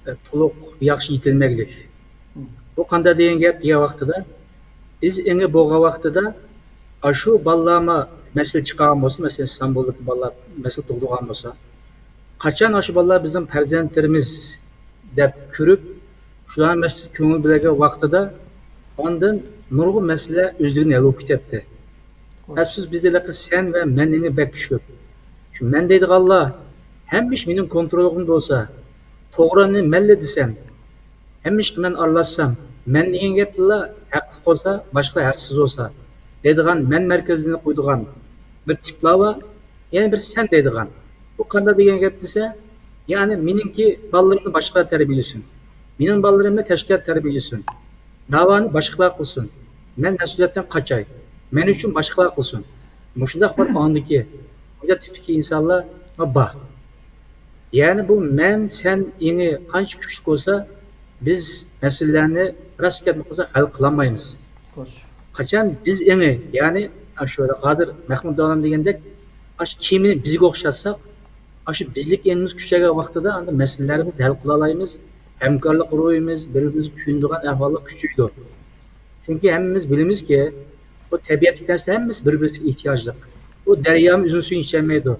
ئە، تولۇق ياخشى يېتىلمەگلىك. بۇ قانداق دېگەن گەپ دېگەن ۋاقتىدا، بىز ئېڭى بولغان ۋاقتىدا، ئاشۇ بالىلارمۇ مەسىلە چىقارغان بولسا، مەسىلەن، ئىستانبۇلدىكى بالىلار مەسىلە تۇغدۇرغان بولسا، قاچان ئاشۇ بالىلار بىزنىڭ پەرزەنتلىرىمىز دەپ كۆرۈپ، شۇلارنىڭ مەسىلىسىگە كۆڭۈل بۆلگەن ۋاقتىدا، ئاندىن نۇرغۇن مەسىلە ئۆزلۈكىدىن ھەل بولۇپ كېتەتتى. ئەپسۇس، بىز ھېلىقى سەن ۋە مەن ئېڭى بەك كۈچلۈك. شۇ مەن دەيدىغانلار، ھەممە ئىش مېنىڭ كونترولۇمدا بولسا، توغرىنى مەنلا دېسەم، ھەممە ئىشقا مەن ئارىلاشسام، مەن دېگەن گەپلا ھەقلىق بولسا، باشقىلار ھەقسىز بولسا دەيدىغان، مەن مەركەزىنى قويىدىغان بىر تىپلار بار. يەنە بىر سەن دەيدىغان. بۇ قانداق دېگەن گەپ دېسە، يەنى مېنىڭكى بالىلىرىمنى باشقىلار تەربىيەلىسۇن. مېنىڭ بالىلىرىمنى تەشكىلات تەربىيەلىسۇن. داۋانى باشقىلار قىلسۇن. مەن مەسئۇلىيەتتىن قاچاي. مەن ئۈچۈن باشقىلار قىلسۇن. مۇشۇنداق بىر ئاڭدىكى، مۇشۇنداق تىپتىكى ئىنسانلار بار. يەنى بۇ مەن، سەن ئېڭى قانچە كۈچلۈك بولسا، بىز مەسىلىلەرنى راست گەپنى قىلساق ھەل قىلالمايمىز. خوش. قاچان بىز ئېڭى، يەنى ئاشۇ ھازىر مەھمۇت داۋان دېگەندەك، ئاشۇ كىيىمنى بىزگە ئوخشاتساق، ئاشۇ بىزلىك ئېڭىمىز كۈچەيگەن ۋاقتىدا ئاندا مەسىلىلەرنى بىز ھەل قىلالايمىز، ھەمكارلىق روھىمىز، بىر-بىرىمىزگە چۈشىنىدىغان ئەھۋاللار كۈچىيىدۇ. چۈنكى ھەممىمىز بىلىمىزكى، بۇ تەبىئەتتىكى نەرسىلەر ھەممىسى بىر-بىرىگە ئېھتىياجلىق. بۇ دەريامۇ ئۆزىنىڭ سۈيىنى ئىچەلمەيدۇ.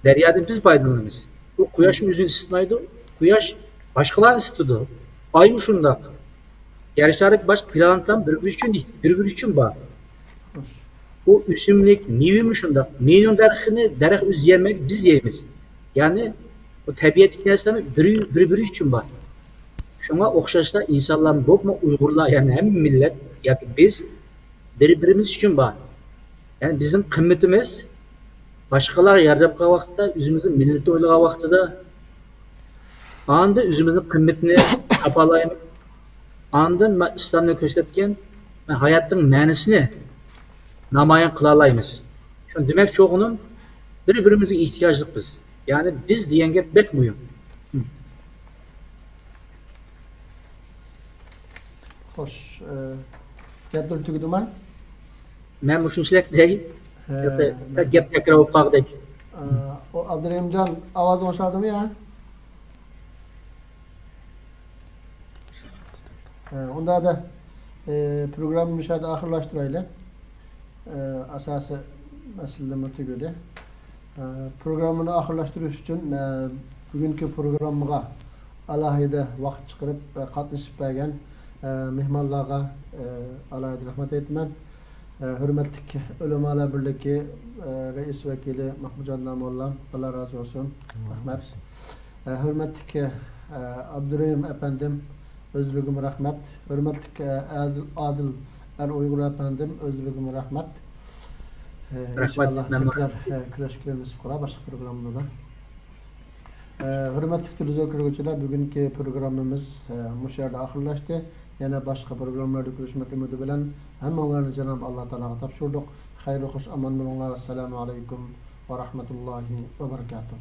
دەريادىن بىز پايدىلىنىمىز. بۇ قۇياشمۇ ئۆزىنى ئىسسىتمايدۇ. قۇياش باشقىلارنى ئىسسىتىدۇ. ئايمۇ شۇنداق. يەر شارىدىكى باشقا پلانېتلارمۇ بىر-بىرى ئۈچۈن، بىر-بىرى ئۈچۈن بار. ئۇ ئۆسۈملۈك، مېۋىمۇ شۇنداق. مېۋىنىڭ دەرىخىنى دەرەخ ئۆزى يېمەيدۇ، بىز يەيمىز. يەنى بۇ تەبىئەتتىكى نەرسىلەرمۇ بىر-، بىر-بىرى ئۈچۈن بار. شۇڭا ئوخشاشلا ئىنسانلار بولۇپمۇ ئۇيغۇرلار، يەنى ھەممە مىللەت ياكى بىز بىر-بىرىمىز ئۈچۈن بار. يەنى بىزنىڭ قىممىتىمىز باشقىلارغا ياردەم قىلغان ۋاقىتتا، ئۆزىمىزنىڭ مىللىتىنى ئويلىغان ۋاقتىدا، ئاندىن ئۆزىمىزنىڭ قىممىتىنى تاپالايمىز. ئاندىن مەن ئىسلامنى كۆرسەتكەن، مەن ھاياتنىڭ مەنىسىنى نامايان قىلالايمىز. شۇنى دېمەكچى بولغىنىم، بىر-بىرىمىزگە ئېھتىياجلىق بىز. يەنى بىز دېگەن گەپ بەك مۇھىم. خوش، ئە، گەپلىرى تۈگىدىما؟ مەن مۇشۇنچىلىك دەي. ھە، يوق، مەن گەپ تەكرار بولۇپ قالغۇدەك. ئە، ئۇ ئابدۇرېھىمجان، ئاۋازىڭ ئوخشادىمۇ يا؟ ھە، ئۇنداقتا، ئە، پروگراممىنى مۇشۇ يەردە ئاخىرلاشتۇرايلى. ئە، ئاساسىي مەسىلىمۇ تۈگىدى. ئە، پروگراممىنى ئاخىرلاشتۇرۇش ئۈچۈن، ئە، بۈگۈنكى پروگراممىغا ئالاھىدە ۋاقىت چىقىرىپ، ئە، قاتنىشىپ بەرگەن، ئە، مېھمانلارغا، ئە، ئالاھىدە رەھمەت ئېيتىمەن. ئە، ھۆرمەتلىك ئۆلىمالار بىرلىكى، ئە، رەئىس ۋەكىلى مەھمۇتجان داموللام، ئاللا رازى بولسۇن. رەھمەت. ئە، ھۆرمەتلىك، ئە، ئابدۇرېھىم ئەپەندىم، ئۆزلىرىگىمۇ رەھمەت. ھۆرمەتلىك، ئە، ئادىل، ئادىل ئەر ئۇيغۇر ئەپەندىم، ئۆزلىرىگىمۇ رەھمەت. ئە، رەھمەت، ئىنشاللا مەمنۇن. تەكرار، ئە، كۆرۈشكىلى نېسىپ قىلا باشقا پروگراممىدا. ئە، ھۆرمەتلىك تېلېۋىزور كۆرگۈچىلەر، بۈگۈنكى پروگراممىمىز، ئە، مۇشۇ يەردە ئاخىرلاشتى. يەنە باشقا پروگراممىلاردا كۆرۈشمەك ئۈمىدى بىلەن ھەممىڭلارنى جانابى ئاللا تائالاغا تاپشۇردۇق. خەيرلىك، خوش ئامان بولۇڭلار. ۋەسسالامۇ ئەلەيكۇم ۋە رەھمەتۇللاھى ۋە بەرىكاتۇھ.